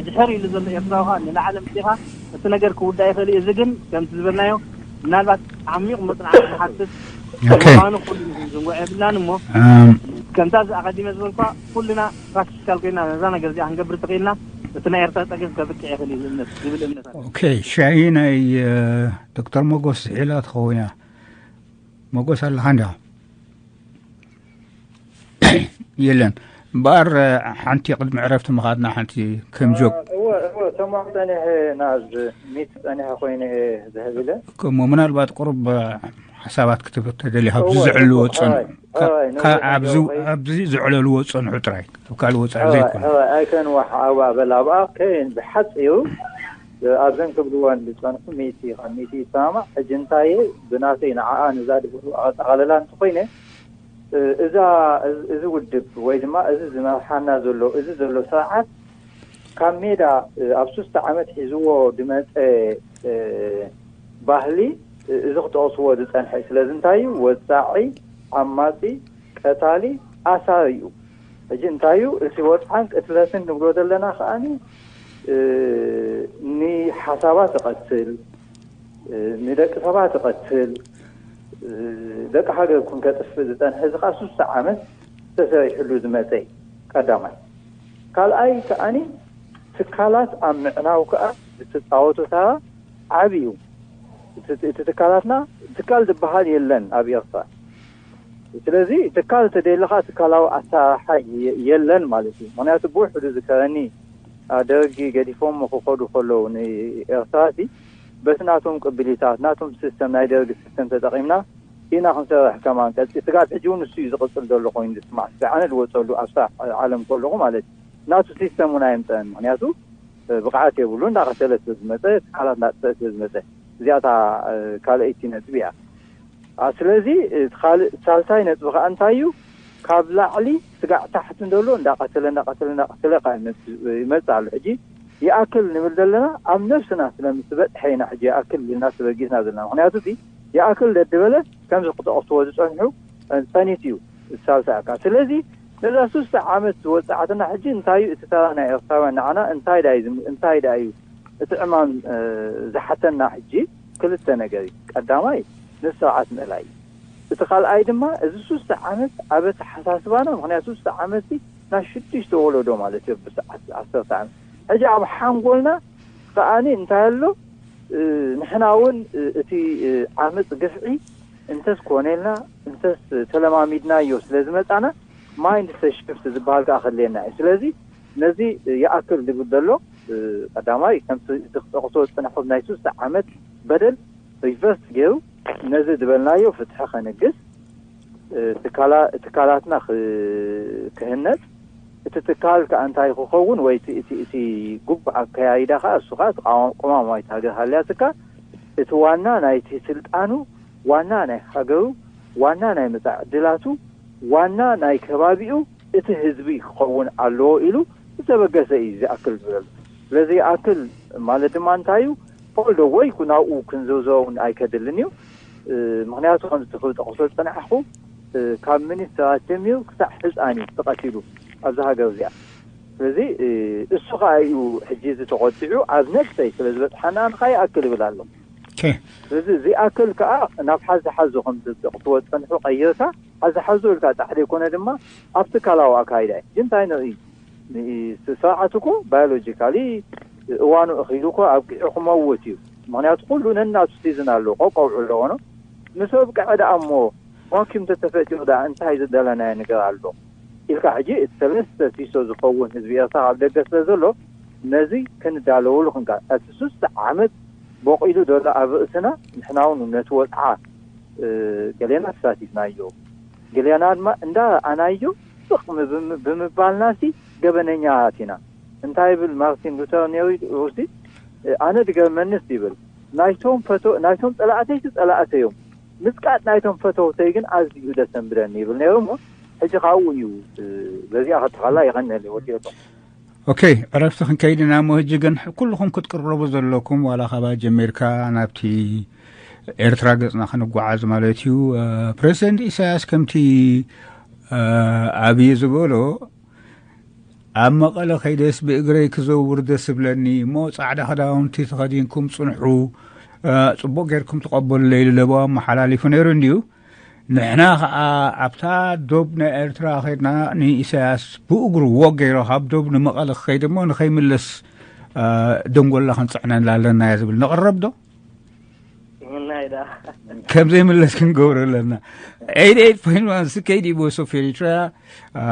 ድሕር ኢሉ ዘሎ ኤርትራዊ ከዓ ንላዕሊ ምፅኻ እቲ ነገር ክውዳእ ይኽእል እዩ። እዚ ግን ከምቲ ዝበልናዮ ምናልባት ዓሚቕ መፅናዕቲ ዝሓትት ኦኬ። ምዃኑ ኩሉ ዝንጎዕ የብልናን እሞ እም፣ ከምታ እዚ ኣቐዲመ ዝበልኳ ኩልና ፕራክቲካል ኮይና ነዛ ነገር እዚኣ ክንገብር ተኽኢልና እቲ ናይ ኤርትራ ፀገም ከብቅዕ ይኽእል እዩ ዝእምነት ዝብል እምነት ኣሎ። ኦኬ። ሻሂ ናይ ዶክተር ሞጎስ ዝሒላ ትኸውን እያ። ሞጎስ ኣለኻ እንዲያ? የለን። እምበኣር ሓንቲ ቅድሚ ዕረፍቲ ምኻድና ሓንቲ ከም ጆክ እወ እወ ሰማዕ ጸኒሐ ናዝ ሚት ጸኒሐ ኮይነ ዝህብለ። እሞ ምናልባት ቁሩብ ሓሳባት ክትብል ተደሊኻ ኣብዚ ዝዕልዎ ጸን ኣብዚ ዝዕለልዎ ጸንሑ ጥራይ ኣብ ካልእ ወጻኢ ዘይኮነ። ኣይከንዋሕ ኣዋ በላ ኣብኣ ከይን ብሓጺሩ ኣብዘን ክብልወን ዝጸንሑ ሚእቲ ካብ ሚእቲ ይሰማማዕ። ሕጂ እንታይ ብናተይ ንዓኣ ነዛ ድብሉ ኣጠቓለላ እንተኾይነ እዛ እዚ ውድብ ወይ ድማ እዚ ዝመርሓና ዘሎ እዚ ዘሎ ስርዓት ካብ ሜዳ ኣብ ሱስተ ዓመት ሒዝዎ ድመፀ ባህሊ እዚ ክጠቕስዎ ዝፀንሐ እዩ። ስለዚ እንታይ እዩ ወፃዒ ዓማፂ ቀታሊ ኣሳሪ እዩ። ሕጂ እንታይ እዩ እቲ ወፅዓን ቅትለትን ንብሎ ዘለና ከዓኒ ንሓሳባት ትቐትል፣ ንደቂ ሰባት ትቐትል፣ ደቂ ሃገር ኩን ከጥፍእ ዝፀንሐ እዚ ከዓ ሱሳ ዓመት ተሰሪሕሉ ዝመፀ እዩ። ቀዳማይ ካልኣይ ከዓኒ ትካላት ኣብ ምዕናው ከዓ ዝተፃወቱ ተራ ዓብዩ እቲ ትካላትና ትካል ዝበሃል የለን ኣብ ኤርትራ። ስለዚ ትካል ተደለካ ትካላዊ ኣሰራርሓ የለን ማለት እዩ። ምክንያቱ ብውሕዱ ዝከረኒ ደርጊ ገዲፎም ክኸዱ ከለዉ ንኤርትራ በቲ ናቶም ቅብሊታት ናቶም ሲስተም ናይ ደርጊ ሲስተም ተጠቂምና ኢና ክንሰርሕ ከማን ቀፂ ስጋብ ሕጂ እውን ንሱ እዩ ዝቅፅል ዘሎ ኮይኑ ዝስማዕ ስጋዓነ ዝወፀሉ ኣብ ስራሕ ዓለም ከለኹ ማለት እዩ። ናቱ ሲስተም እውን ኣየምፀአን ምክንያቱ ብቕዓት የብሉ እንዳቀተለ ስለ ዝመፀ ትካላት እንዳጥፈአ ስለ ዝመፀ እዚኣታ ካልአይቲ ነጥቢ እያ። ስለዚ ካልእ ሳልሳይ ነጥቢ ከዓ እንታይ እዩ ካብ ላዕሊ ስጋዕ ታሕቲ እንደሎ እንዳቀተለ እንዳቀተለ እንዳቀተለ ይመፅእ ኣሎ። ሕጂ ይኣክል ንብል ዘለና ኣብ ነብስና ስለምስበፅሐ ኢና ሕጂ ይኣክል ኢልና ተበጊስና ዘለና ምክንያቱ እዚ ይኣክል ደድበለ ከምዚ ክጠቕስዎ ዝፀንሑ ፀኒት እዩ። ሳልሳይ ኣካል ስለዚ ነዛ ሱስተ ዓመት ዝወፃዕትና ሕጂ እንታይ እዩ እቲ ተራ ናይ ኤርትራውያን ንዓና እንታይ ዳ እዩ እንታይ ዳ እዩ እቲ ዕማም ዝሓተና ሕጂ ክልተ ነገር እዩ። ቀዳማይ ንስርዓት ምእላይ እዩ። እቲ ካልኣይ ድማ እዚ ሱስተ ዓመት ኣብ ኣተሓሳስባና ምክንያቱ ሱስተ ዓመት ናይ ሽዱሽተ ወለዶ ማለት እዩ ብዓሰርተ ዓመት ሕጂ ኣብ ሓንጎልና ከዓኒ እንታይ ኣሎ ንሕና እውን እቲ ዓመፅ ግፍዒ እንተስ ኮነ ኢልና እንተስ ተለማሚድናዮ ስለ ዝመፃና ማይንድ ሴት ሽፍት ዝበሃል ከዓ ከድልየና እዩ። ስለዚ ነዚ ይኣክል ዝብል ዘሎ ቀዳማይ ከምቲ እቲ ክጠቕሶ ዝፅናሕኩም ናይ ሱስተ ዓመት በደል ሪቨርስ ገይሩ ነዚ ዝበልናዮ ፍትሒ ከንግስ ትካላትና ክህነፅ እቲ ትካል ከዓ እንታይ ክኸውን ወይ እቲ ግቡእ ኣካያይዳ ከዓ እሱ ከዓ እቲ ቀዋማዊት ሃገር ሃልያትካ እቲ ዋና ናይቲ ስልጣኑ ዋና ናይ ሃገሩ ዋና ናይ መፃኢ ዕድላቱ ዋና ናይ ከባቢኡ እቲ ህዝቢ ክኸውን ኣለዎ ኢሉ ዝተበገሰ እዩ ዝኣክል ዝበሉ። ስለዚ ይኣክል ማለት ድማ እንታይ እዩ ኦልዶ ወይ ናብኡ ክንዝውዘውን ኣይከድልን እዩ። ምክንያቱ ከምዚ ትኽብል ጠቕሶ ዝፀናሕኹ ካብ ሚኒስትራት ጀሚሩ ክሳዕ ህፃን እዩ ተቐቲሉ ኣብዚ ሃገር እዚኣ። ስለዚ እሱ ከዓ እዩ ሕጂ እዚ ተቆጢዑ ኣብ ነብሰይ ስለ ዝበፅሓና ንካ ይኣክል ይብል ኣሎ። ስለዚ እዚ ኣክል ከዓ ናብ ሓዚ ሓዞ ከም ክትወፀንሑ ቀይርካ ሓዚ ሓዞ ኢልካ ፃሕሊ ይኮነ ድማ ኣብ ትካላዊ ኣካይዳ እዩ እንታይ ንርኢ ስርዓት እኮ ባዮሎጂካሊ እዋኑ እኺሉ እኮ ኣብቂዑ ክመውት እዩ። ምክንያቱ ኩሉ ነናቱ ሲዝን ኣለዎ ቆቀውዑ ኣለዎ ነው ምስ ኣብቅዐ ደኣ እሞ ቫኪዩም ተተፈጢሩ ደኣ እንታይ ዝደለናዮ ነገር ኣሎ ኢልካ ሕጂ እቲ ሰለስተ ሲሶ ዝኸውን ህዝቢ ኤርትራ ኣብ ደገ ስለ ዘሎ ነዚ ክንዳለወሉ ክንካ እቲ ሱስተ ዓመት በቂሉ ዘሎ ኣብ ርእስና ንሕና እውን ነቲ ወፅዓ ገሌና ተሳቲፍናዮ ገሌና ድማ እንዳ ኣናዮ ስቕ ብምባልናሲ ገበነኛታት ኢና። እንታይ ይብል ማርቲን ሉተር ነይሩ ሲ ኣነ ድገርመንስ ይብል ናይቶም ፈቶ ናይቶም ፀላእተይሲ ፀላእተዮም ምፅቃጥ ናይቶም ፈተውተይ ግን ኣዝዩ ደሰንብደኒ ይብል ነይሩ እሞ ሕጂ ካብኡ እዩ በዚኣ ከተኻላ ይቐነል ወዲኦቶ። ኦኬ ዕረፍቲ ክንከይድ ኢና እሞ ሕጂ ግን ኩልኹም ክትቅረቡ ዘለኩም ዋላ ካባ ጀሚርካ ናብቲ ኤርትራ ገጽና ክንጓዓዝ ማለት እዩ። ፕሬዚደንት ኢሳያስ ከምቲ ኣብዪ ዝበሎ ኣብ መቐለ ከይደስ ብእግረይ ክዘውር ደስ እብለኒ እሞ ጻዕዳ ክዳውንቲ ተኸዲንኩም ጽንሑ፣ እ፣ ጽቡቕ ጌርኩም ተቐበሉለይ ኢሉ ለበዋ ኣመሓላሊፉ ነይሩ እንድዩ። ንሕና ኸዓ ኣብታ ዶብ ናይ ኤርትራ ኸድና ንኢሳያስ ብእግሩ ወግ ገይሩ ካብ ዶብ ንመቐለ ክኸይድ እሞ ንኸይምለስ፣ እ፣ ደንጎላ ክንጽዕነላ ኣለና እያ ዝብል። ነቕረብ ዶ? ናይ ዳ ከም ዘይምለስ ክንገብሮ ኣለና። ኤይት ኤይት ፖይንት ዋን ስኬዲ ቮይስ ኦፍ ኤሪትሪያ። አ፣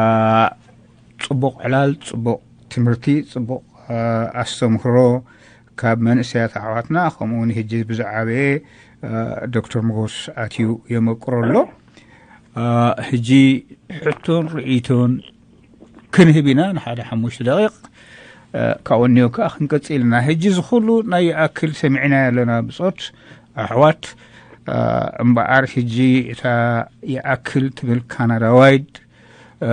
ጽቡቕ ዕላል፣ ጽቡቕ ትምህርቲ፣ ጽቡቕ፣ አ፣ ኣስተምህሮ ካብ መንእሰያት ኣሕዋትና፣ ከምኡ እውን ሕጂ ብዝዓበየ፣ አ፣ ዶክተር ሞጎስ ኣትዩ የመቅሮ ኣሎ። አ፣ ሕጂ ሕቶን ርእይቶን ክንህብ ኢና ንሓደ ሓሙሽተ ደቂቕ። አ፣ ካብኡ እኒኦ ከዓ ክንቀጽል ኢና። ሕጂ ዝኹሉ ናይ ይኣክል ሰሚዕና ኣለና ብጾት ኣሕዋት። አ፣ እምበኣር ሕጂ እታ ይኣክል ትብል ካናዳዋይድ፣ አ፣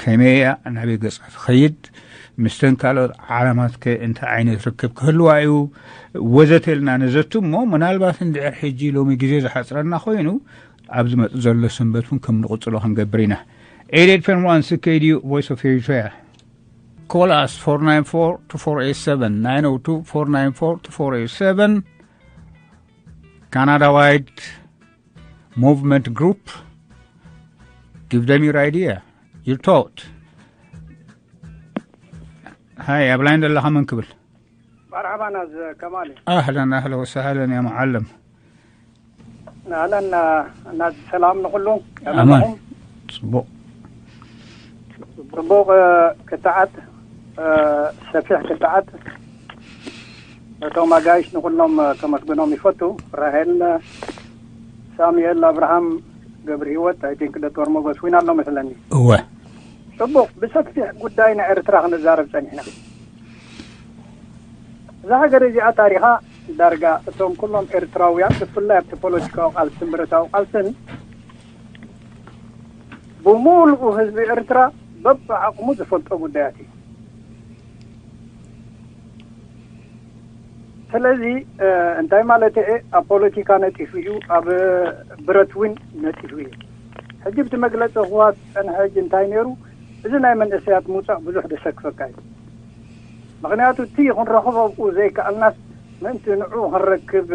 ከመይ እያ፣ ናበይ ገጻ ትኸይድ፣ ምስተን ካልኦት ዓለማት ከ እንታይ ዓይነት ርክብ ክህልዋ እዩ፣ ወዘተ ኢልና ንዘቱ እሞ፣ ምናልባት እንድሕር ሕጂ ሎሚ ግዜ ዝሓጽረና ኮይኑ፣ ኣብ ዝመጽእ ዘሎ ሰንበት እውን ከም ንቕጽሎ ክንገብር ኢና። ኤይት ኤይት ፎር ዋን ስኬዲ ቮይስ ኦፍ ኤሪትሪያ። Call us, four nine four two four eight seven, nine oh two four nine four two four eight seven. Canada Wide Movement Group. Give them your idea, your thought. ሃይ፣ ኣብ ላይን ዘለኻ መን ክብል? መርሓባ ናዝ ከማል። ኣህለን፣ ኣህለ ወሰህለን ያ መዓለም። ኣህለን፣ ናዝ ሰላም ንኹሉ። ኣማን። ከመይ ኣለኹም? ጽቡቕ። ጽቡቕ፣ እ፣ ክትዓት፣ እ፣ ሰፊሕ ክትዓት። ነቶም ኣጋይሽ ንኹሎም፣ እ፣ ከመስግኖም ይፈቱ። ራሄል፣ እ፣ ሳሙኤል፣ ኣብርሃም፣ ገብረ ህይወት፣ ኣይ ቲንክ ዶክተር ሞገስ እውን ኣሎ መስለኒ። እወ። ጽቡቕ፣ ብሰፊሕ ጉዳይ ናይ ኤርትራ ክንዛረብ ጸኒሕና። እዛ ሃገር እዚኣ ታሪኻ ዳርጋ እቶም ኩሎም ኤርትራውያን ብፍላይ ኣብቲ ፖለቲካዊ ቃልስን ብረታዊ ቃልስን ብምሉኡ ህዝቢ ኤርትራ በብዓቕሙ ዝፈልጦ ጉዳያት እዩ። ስለዚ፣ እ፣ እንታይ ማለት እየ? ኣብ ፖለቲካ ነጢፉ እዩ፣ ኣብ ብረት እውን ነጢፉ እዩ። ሕጂ ብቲ መግለጺ ህወሓት ዝጸንሐ ሕጂ እንታይ ነይሩ? እዚ ናይ መንእሰያት ምውጻእ ብዙሕ ደሰክፈካ እዩ። ምኽንያቱ እቲ ክንረኽቦ ኣብኡ ዘይከኣልናስ ምእንቲ ንዑ ክንረክብ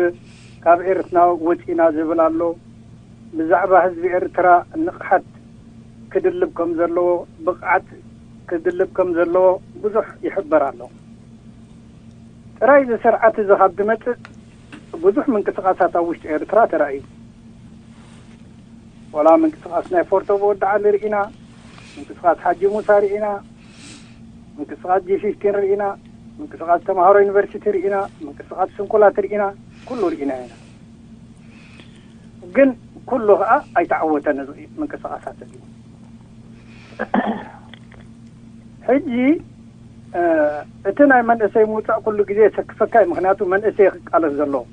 ካብ ኤርትራ ወጺና ዝብል ኣሎ። ብዛዕባ ህዝቢ ኤርትራ ንቕሓት ክድልብ ከም ዘለዎ፣ ብቕዓት ክድልብ ከም ዘለዎ ብዙሕ ይሕበር ኣሎ። ጥራይ እዚ ስርዓት እዚ ካብ ዝመጽእ ብዙሕ ምንቅስቓሳት ኣብ ውሽጢ ኤርትራ ተራእዩ። ዋላ ምንቅስቓስ ናይ ፎርቶ ብወዲ ዓሊ ርኢና፣ ምንቅስቓስ ሓጂ ሙሳ ርኢና፣ ምንቅስቓስ ጂ ፊፍቲን ርኢና፣ ምንቅስቓስ ተምሃሮ ዩኒቨርሲቲ ርኢና፣ ምንቅስቓስ ስንኩላት ርኢና፣ ኩሉ ርኢና ኢና። ግን ኩሉ ኸኣ ኣይተዓወተን እዚ ምንቅስቓሳት እዚ። ሕጂ፣ እ፣ እቲ ናይ መንእሰይ ምውጻእ ኩሉ ግዜ የሰክፈካ እዩ። ምኽንያቱ መንእሰይ ክቃለስ ዘለዎ።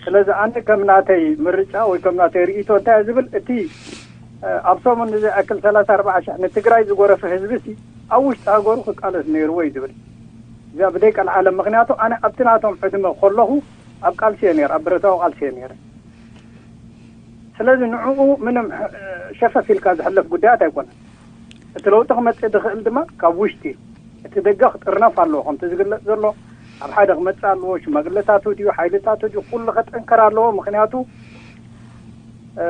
ስለዚ ኣነ ከም ናተይ ምርጫ ወይ ከም ናተይ ርእይቶ እንታይ እየ ዝብል፣ እቲ፣ እ፣ ኣብ ሰሙን ንዘይኣክል ሰላሳ ኣርባዓ ሽሕ ንትግራይ ዝጎረፈ ህዝቢ ሲ ኣብ ውሽጢ ሃገሩ ክቃለስ ነይርዎ እዩ ዝብል። እዚኣ ብደይ ቀልዓለም። ምኽንያቱ ኣነ ኣብቲ ናቶም ዕድመ ከለኹ ኣብ ቃልሲ እየ ነይረ፣ ኣብ ብረታዊ ቃልሲ እየ ነይረ። ስለዚ ንዕኡ ምንም፣ እ፣ ሸፈፍ ኢልካ ዝሕለፍ ጉዳያት ኣይኮነን። እቲ ለውጢ ክመጽእ ዝኽእል ድማ ካብ ውሽጢ እዩ። እቲ ደገ ክጥርነፍ ኣለዎ። ከምቲ ዝግለጽ ዘሎ ኣብ ሓደ ክመጽእ ኣለዎ። ሽማግለታቱ ድዩ፣ ሓይልታቱ ድዩ፣ ኩሉ ከጠንከር ኣለዎ። ምኽንያቱ፣ እ፣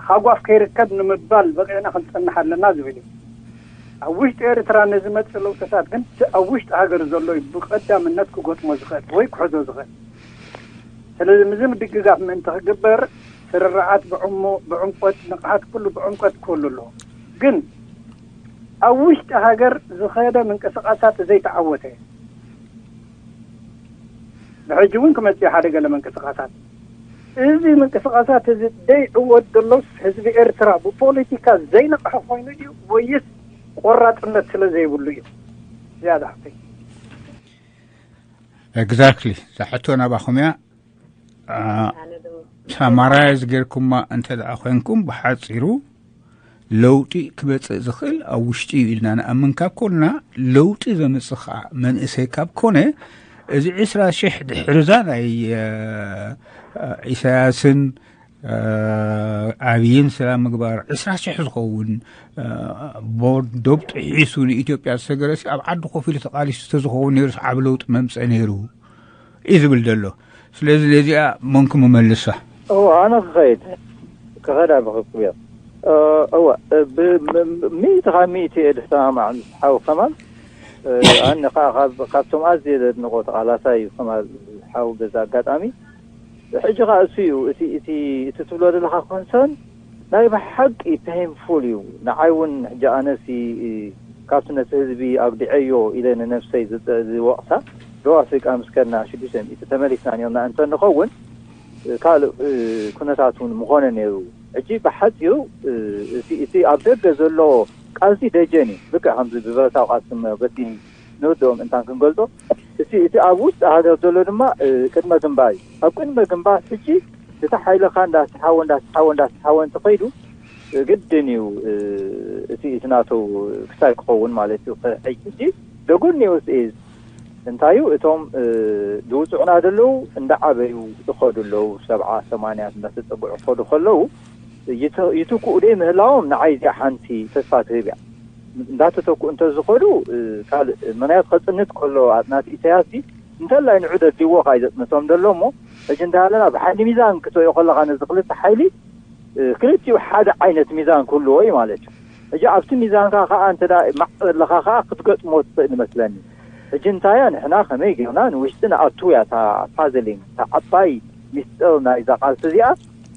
ሃጓፍ ከይርከብ ንምባል በቂዕና ክንጸንሕ ኣለና ዝብል እዩ። ኣብ ውሽጢ ኤርትራ ንዝመጽእ ለውጥታት ግን እቲ ኣብ ውሽጢ ሃገር ዘሎ እዩ ብቐዳምነት ክገጥሞ ዝኽእል ወይ ክሕዞ ዝኽእል። ስለዚ ምዚ ምድግጋፍ ምእንቲ ክግበር ስርርዓት ብዕሙ-፣ ብዕምቆት ንቕሓት ኩሉ ብዕምቆት ክህሉ ኣለዎ። ግን ኣብ ውሽጢ ሃገር ዝኸደ ምንቅስቓሳት ዘይተዓወተ ብሕጂ እውን ክመጽእ ሓደ ገለ ምንቅስቓሳት። እዚ ምንቅስቓሳት እዚ ደይዕወት ዘሎስ ህዝቢ ኤርትራ ብፖለቲካ ዘይነቕሐ ኮይኑ ድዩ ወይስ ቆራጽነት ስለ ዘይብሉ እዩ? ዝያዳ ሓፍተይ። ኤግዛክትሊ። እዛ ሕቶ ናባኹም እያ። አ፣ ኣነ ዶ ሳማራይዝ ጌርኩማ እንተ ደኣ ኮይንኩም፣ ብሓጺሩ ለውጢ ክመጽእ ዝኽእል ኣብ ውሽጢ እዩ ኢልና ንኣምን ካብ ኮንና፣ ለውጢ ዘምጽእ ኸኣ መንእሰይ ካብ ኮነ፣ እዚ ዕስራ ሽሕ ድሕርዛ ናይ፣ አ፣ ኢሳያስን ኣብይን ሰላም ምግባር ዕስራ ሽሕ ዝኸውን ቦርድ ዶብ ጥሒሱ ንኢትዮጵያ ዝሰገረሲ ኣብ ዓዲ ኮፍ ኢሉ ተቃሊሱ ተዝኸውን ነይሩስ ዓብ ለውጢ መምፀ ነይሩ እዩ ዝብል ዘሎ። ስለዚ ነዚኣ መንኩም መልሳ። እዋ ኣነ ክኸይድ ክኸዳ ብክብዮ እዋ ሚእቲ ካብ ሚእቲ እየ ዝሰማማዕ ምስ ሓው ከማል። ኣነ ከዓ ካብቶም ኣዝየ ዘድንቆ ተቃላሳይ እዩ ከማል ሓው። በዛ ኣጋጣሚ ሕጂ ከዓ እሱ እዩ እቲ እቲ እቲ ትብሎ ዘለካ ኮንሰርን ናይ ብሓቂ ፔንፉል እዩ። ንዓይ እውን ሕጂ ኣነሲ ካብቲ ነቲ ህዝቢ ኣጉዲዐዮ ኢለ ንነብሰይ ዝወቕሳ ደቡብ ኣፍሪቃ ምስ ከድና ሽዱሽተ ሚእቲ ተመሊስና ነርና እንተ ንኸውን ካልእ ኩነታት እውን ምኾነ ነይሩ። ሕጂ ብሓፂሩ እቲ ኣብ ደገ ዘሎ ቃልሲ ደጀን እዩ። ልክዕ ከምዚ ብብረታዊ ቃልሲ በቲ ንርድኦም እንታን ክንገልጾ እቲ እቲ ኣብ ውሽጢ ሃገር ዘሎ ድማ ቅድመ ግንባር እዩ። ኣብ ቅድመ ግንባር ሕጂ እቲ ሓይልኻ እንዳስሓወ እንዳስሓወ እንዳስሓወ እንተኸይዱ ግድን እዩ እቲ እቲ ናተው ክሳይ ክኸውን ማለት እዩ። ሕጂ ሕጂ ደጉን ኒውስ ኢዝ እንታይ እዩ እቶም ዝውፅዑና ዘለዉ እንዳዓበዩ ይኸዱ ኣለዉ። ሰብዓ ሰማንያ እንዳተፀግዑ ክኸዱ ከለዉ ይትክኡ ደይ ምህላዎም ንዓይ እዚኣ ሓንቲ ተስፋ ትህብ እያ። እንዳተተክኡ እንተዝኸዱ ካልእ ምክንያት ከፅንት ከሎ ኣፅናቲ ኢሳያስ እንተላይ ንዑ ደድልዎ ካይ ዘፅንቶም ዘሎ እሞ ሕጂ እንታይ ኣለና ብሓይሊ ሚዛን ክትሪኦ ከለካ ነዚ ክልተ ሓይሊ ክልቲኡ ሓደ ዓይነት ሚዛን ክህልዎ እዩ ማለት እዩ። ሕጂ ኣብቲ ሚዛንካ ከዓ እንተ ማዕረ ኣለካ ከዓ ክትገጥሞ ትኽእል ይመስለኒ። ሕጂ እንታያ ንሕና ከመይ ጌርና ንውሽጢ ንኣቱ እያ እታ ፓዘሊንግ እታ ዓባይ ሚስጥር ናይዛ ቃልሲ እዚኣ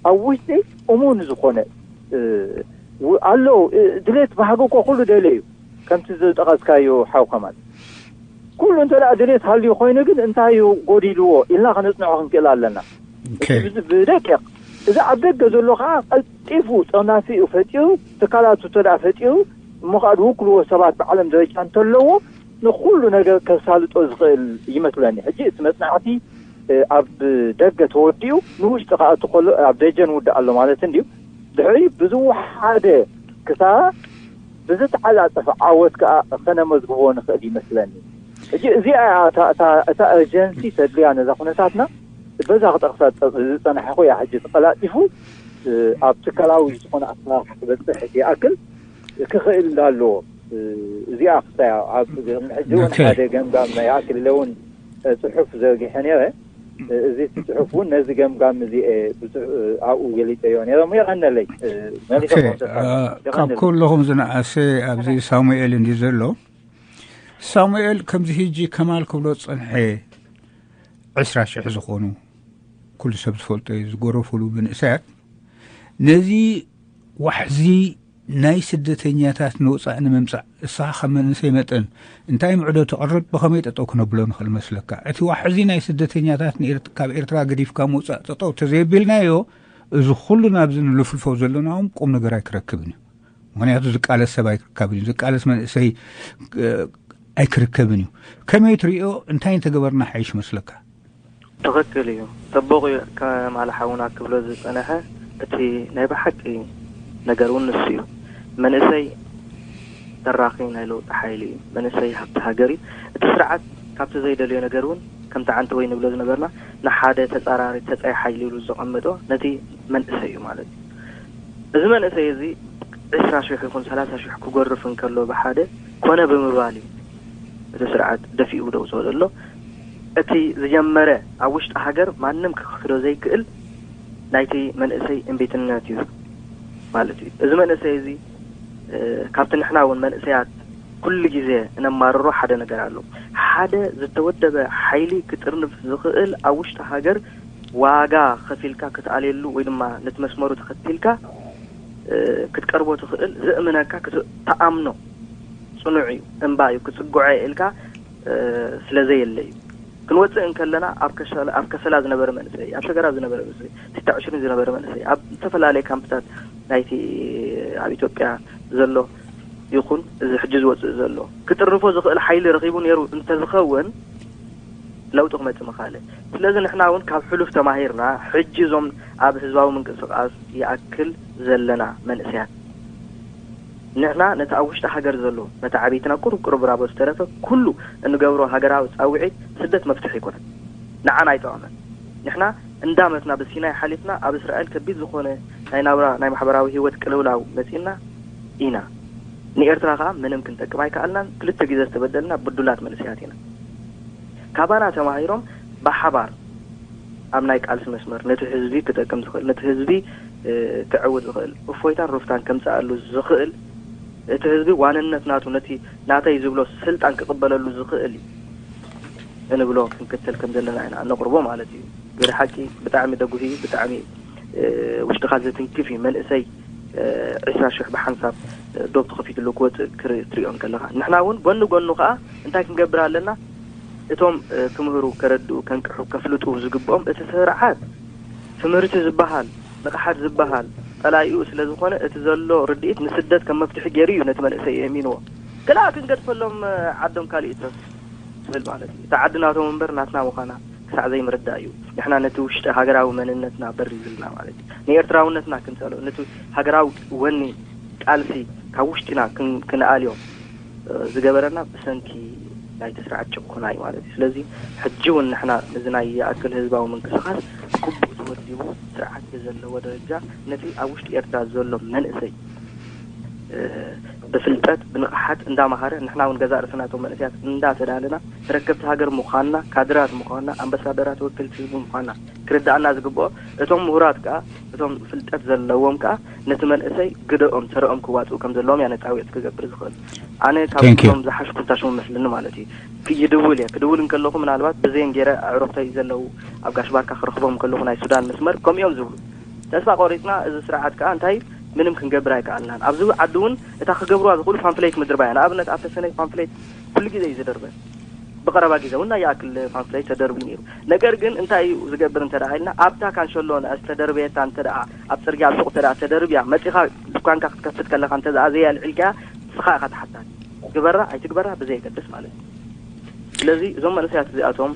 ኣብ ውሽጢ እሙን ዝኾነ ኣሎ ድሌት ባህጊ እኮ ኩሉ ደልየ እዩ። ከምቲ ዝጠቐስካዮ ሓው ከማል ኩሉ እንተ ደኣ ድሌት ሃልዩ ኮይኑ ግን እንታይ እዩ ጎዲልዎ ኢልና ከነጽንዖ ክንክእል ኣለና። ብደቂቕ እዚ ኣብ ደገ ዘሎ ከዓ ቀልጢፉ ጠናፊኡ ፈጢሩ ትካላቱ እንተ ደኣ ፈጢሩ እሞ ከዓ ዝውክልዎ ሰባት ብዓለም ደረጃ እንተለዎ ንኩሉ ነገር ከሳልጦ ዝኽእል ይመስለኒ። ሕጂ እቲ መጽናዕቲ ኣብ ደገ ተወዲኡ ንውሽጢ ከኣቱ ከሎ ኣብ ደጀን ውድእ ኣሎ ማለት እንድዩ። ድሕሪ ብዝወሓደ ክሳ ብዝተዓጻጸፈ ዓወት ከኣ ከነመዝግቦ ንኽእል ይመስለኒ። ሕጂ እዚኣ እያ እታ እርጀንሲ ተድልያ ነዛ ኩነታትና በዛ ክጠቕሳ ዝጸናሕኹ እያ። ሕጂ ተቐላጢፉ ኣብ ትካላዊ ዝኾነ ኣሰራርሓ ክበፅሕ ይኣክል ክኽእል ኣለዎ። እዚኣ ክሳያ ኣብ ሕጂ እውን ሓደ ገምጋም ናይ ኣክል ኢለ እውን ፅሑፍ ዘርጊሐ ነይረ። እዚ እቲ ፅሑፍ እውን ነዚ ገምጋም እዚ ብዙሕ ኣብኡ ገሊፀዮ ነይረ። የቐነለይ መሊሰ ካብ ኩልኹም ዝነኣሰ ኣብዚ ሳሙኤል እንዲ ዘሎ ሳሙኤል ከምዚ ሕጂ ከማል ክብሎ ዝፀንሐ ዕስራ ሽሕ ዝኾኑ ኩሉ ሰብ ዝፈልጦ እዩ ዝጎረፉሉ መንእሰያት ነዚ ዋሕዚ ናይ ስደተኛታት ንወፃኢ ንምምፃእ እስኻ ከም መንእሰይ መጠን እንታይ ምዕዶ ተቕርብ ብኸመይ ጠጠው ክነብሎ ንኽእል መስለካ? እቲ ዋሕዚ ናይ ስደተኛታት ካብ ኤርትራ ገዲፍካ ምውፃእ ጠጠው ተዘየቢልናዮ እዚ ኩሉ ናብዚ ንልፍልፎ ዘለናዎም ቁም ነገር ኣይክረክብን እዩ። ምክንያቱ ዝቃለስ ሰብ ኣይክረከብን እዩ። ዝቃለስ መንእሰይ ኣይክርከብን እዩ። ከመይ ትሪኦ? እንታይ እንተገበርና ሓይሽ መስለካ? ትኽክል እዩ። ጽቡቕ እዩ። ከማል ሓውና ክብሎ ዝጸንሐ እቲ ናይ ብሓቂ ነገር እውን ንሱ እዩ። መንእሰይ ተራኺ ናይ ለውጢ ሓይሊ እዩ። መንእሰይ ሃብቲ ሃገር እዩ። እቲ ስርዓት ካብቲ ዘይደልዮ ነገር እውን ከምቲ ዓንተ ወይ ንብሎ ዝነበርና ንሓደ ተጻራሪ ተጻይ ሓይሊ ኢሉ ዘቐመጦ ነቲ መንእሰይ እዩ ማለት እዩ። እዚ መንእሰይ እዚ ዕስራ ሽሕ ይኹን ሰላሳ ሽሕ ክጎርፍ እንከሎ ብሓደ ኮነ ብምባል እዩ እቲ ስርዓት ደፊኡ ደውፅኦ ዘሎ። እቲ ዝጀመረ ኣብ ውሽጢ ሃገር ማንም ክክሕዶ ዘይክእል ናይቲ መንእሰይ እምቢትነት እዩ ማለት እዩ። እዚ መንእሰይ እዚ ካብቲ ንሕና እውን መንእሰያት ኩሉ ግዜ እነማርሮ ሓደ ነገር ኣሎ። ሓደ ዝተወደበ ሓይሊ ክጥርንፍ ዝኽእል ኣብ ውሽጢ ሃገር ዋጋ ከፊልካ ክትኣልየሉ ወይ ድማ ነቲ መስመሩ ተኸቲልካ ክትቀርቦ ትኽእል ዘእምነካ ክትኣምኖ ፅኑዕ እዩ እምባ እዩ ክፅጉዖ ኢልካ ስለዘየለ እዩ። ክንወፅእ እንከለና ኣብ ከሰላ ዝነበረ መንእሰይ ኣብ ሰገራ ዝነበረ መንእሰይ ሲታ ዕሽርን ዝነበረ መንእሰይ ኣብ ዝተፈላለየ ካምፕታት ናይቲ ኣብ ኢትዮጵያ ዘሎ ይኹን እዚ ሕጂ ዝወፅእ ዘሎ ክጥርንፎ ዝኽእል ሓይሊ ረኺቡ ነይሩ እንተዝኸውን ለውጢ ክመፅእ ምኻለ። ስለዚ ንሕና እውን ካብ ሕሉፍ ተማሂርና ሕጂ እዞም ኣብ ህዝባዊ ምንቅስቃስ ይኣክል ዘለና መንእሰያት ንሕና ነቲ ኣብ ውሽጢ ሃገር ዘሎ ነቲ ዓብይትና ቁሩብ ቁሩብ ራቦ ዝተረፈ ኩሉ እንገብሮ ሃገራዊ ፃውዒት ስደት መፍትሒ ኣይኮነን፣ ንዓና ኣይጠቐመን። ንሕና እንዳመትና ብሲናይ ሓሊፍና ኣብ እስራኤል ከቢድ ዝኾነ ናይ ናብራ ናይ ማሕበራዊ ህይወት ቅልውላው መጺእና ኢና። ንኤርትራ ከኣ ምንም ክንጠቅም ኣይከኣልናን። ክልተ ግዜ ዝተበደልና ብዱላት መንእሰያት ኢና። ካባና ተማሂሮም ብሓባር ኣብ ናይ ቃልሲ መስመር ነቲ ህዝቢ ክጠቅም ዝኽእል፣ ነቲ ህዝቢ ክዕውት ዝኽእል እፎይታን ሩፍታን ከምጽኣሉ ዝኽእል፣ እቲ ህዝቢ ዋንነት ናቱ ነቲ ናተይ ዝብሎ ስልጣን ክቕበለሉ ዝኽእል እዩ እንብሎ ክንክተል ከም ዘለና ኢና እነቕርቦ ማለት እዩ። ገለ ሓቂ ብጣዕሚ ደጉሂ፣ ብጣዕሚ ውሽጥኻ ዘትንክፍ እዩ። መንእሰይ ዕስራ ሽሕ ብሓንሳብ ዶብ ተኸፊትሉ ክወፅእ ክትሪኦ እንከለኻ፣ ንሕና እውን ጎኒ ጎኑ ከዓ እንታይ ክንገብር ኣለና? እቶም ክምህሩ፣ ከረድኡ፣ ከንቅሑ፣ ከፍልጡ ዝግብኦም እቲ ስርዓት ትምህርቲ ዝበሃል ንቕሓት ዝበሃል ጸላኢኡ ስለ ዝኾነ፣ እቲ ዘሎ ርድኢት ንስደት ከም መፍትሒ ገይሩ እዩ ነቲ መንእሰይ የእሚንዎ። ክልኣ ክንገድፈሎም ዓዶም ካልእ ይትረፍ ዝብል ማለት እዩ። እታ ዓዲ ናቶም እምበር ናትና ምዃና ክሳዕ ዘይምርዳእ እዩ። ንሕና ነቲ ውሽጢ ሃገራዊ መንነትና በሪዝልና ማለት እዩ። ንኤርትራውነትና ክንጸልኦ፣ ነቲ ሃገራዊ ወኒ ቃልሲ ካብ ውሽጢና ክን-፣ ክንኣልዮ ዝገበረና ብሰንኪ ናይቲ ስርዓት ጭቁና እዩ ማለት እዩ። ስለዚ ሕጂ እውን ንሕና ነዚ ናይ ይኣክል ህዝባዊ ምንቅስቓስ ግቡእ ተወዲቡ ስርዓት ብዘለዎ ደረጃ ነቲ ኣብ ውሽጢ ኤርትራ ዘሎ መንእሰይ ብፍልጠት ብንቕሓት እንዳመሃረ ንሕና እውን ገዛእ ርእስና እቶም መንእሰያት እንዳተዳለና ተረከብቲ ሃገር ምዃንና፣ ካድራት ምዃንና፣ ኣምባሳደራት ወክልቲ ህዝቢ ምዃንና ክርድኣና ዝግብኦ፣ እቶም ምሁራት ከኣ እቶም ፍልጠት ዘለዎም ከኣ ነቲ መንእሰይ ግደኦም ተረኦም ክዋፅኡ ከም ዘለዎም እያ ነፃዊዕቲ ክገብር ዝኽእል። ኣነ ካብ Thank you። ኩሎም ዝሓሽኩ እንታሽሙ መስልኒ ማለት እዩ። ይድውል እየ። ክድውል እንከለኹ ምናልባት ብዜን ገይረ ኣዕሩኽተይ ዘለዉ ኣብ ጋሽ ባርካ ክረኽቦም ከለኹ ናይ ሱዳን መስመር ከምኡ እዮም ዝብሉ። ተስፋ ቆሪፅና፣ እዚ ስርዓት ከዓ እንታይ ምንም ክንገብር ኣይከኣልናን። ኣብዚ ዓዲ እውን እታ ክገብርዋ ዝኽእሉ ፓምፍሌት ምድርባያ። ንኣብነት ኣብ ተሰነይ ፓምፍሌት ኩሉ ግዜ እዩ ዝደርበ። ብቐረባ ግዜ እውን ናይ ይኣክል ፓምፍሌት ተደርቡ ነይሩ። ነገር ግን እንታይ እዩ ዝገብር እንተ ደኣ ኢልና፣ ኣብታ ካንሸሎ ዝተደርበየታ እንተ ደኣ ኣብ ጽርግያ ኣብ ሱቕ እንተ ደኣ ተደርብያ መጺኻ ድኳንካ ክትከፍት ከለኻ እንተ ደኣ ዘየልዒልካያ ንስኻ ኢኻ ተሓታቲ። ግበራ ኣይትግበራ ብዘየገድስ ማለት እዩ። ስለዚ እዞም መንእሰያት እዚኣቶም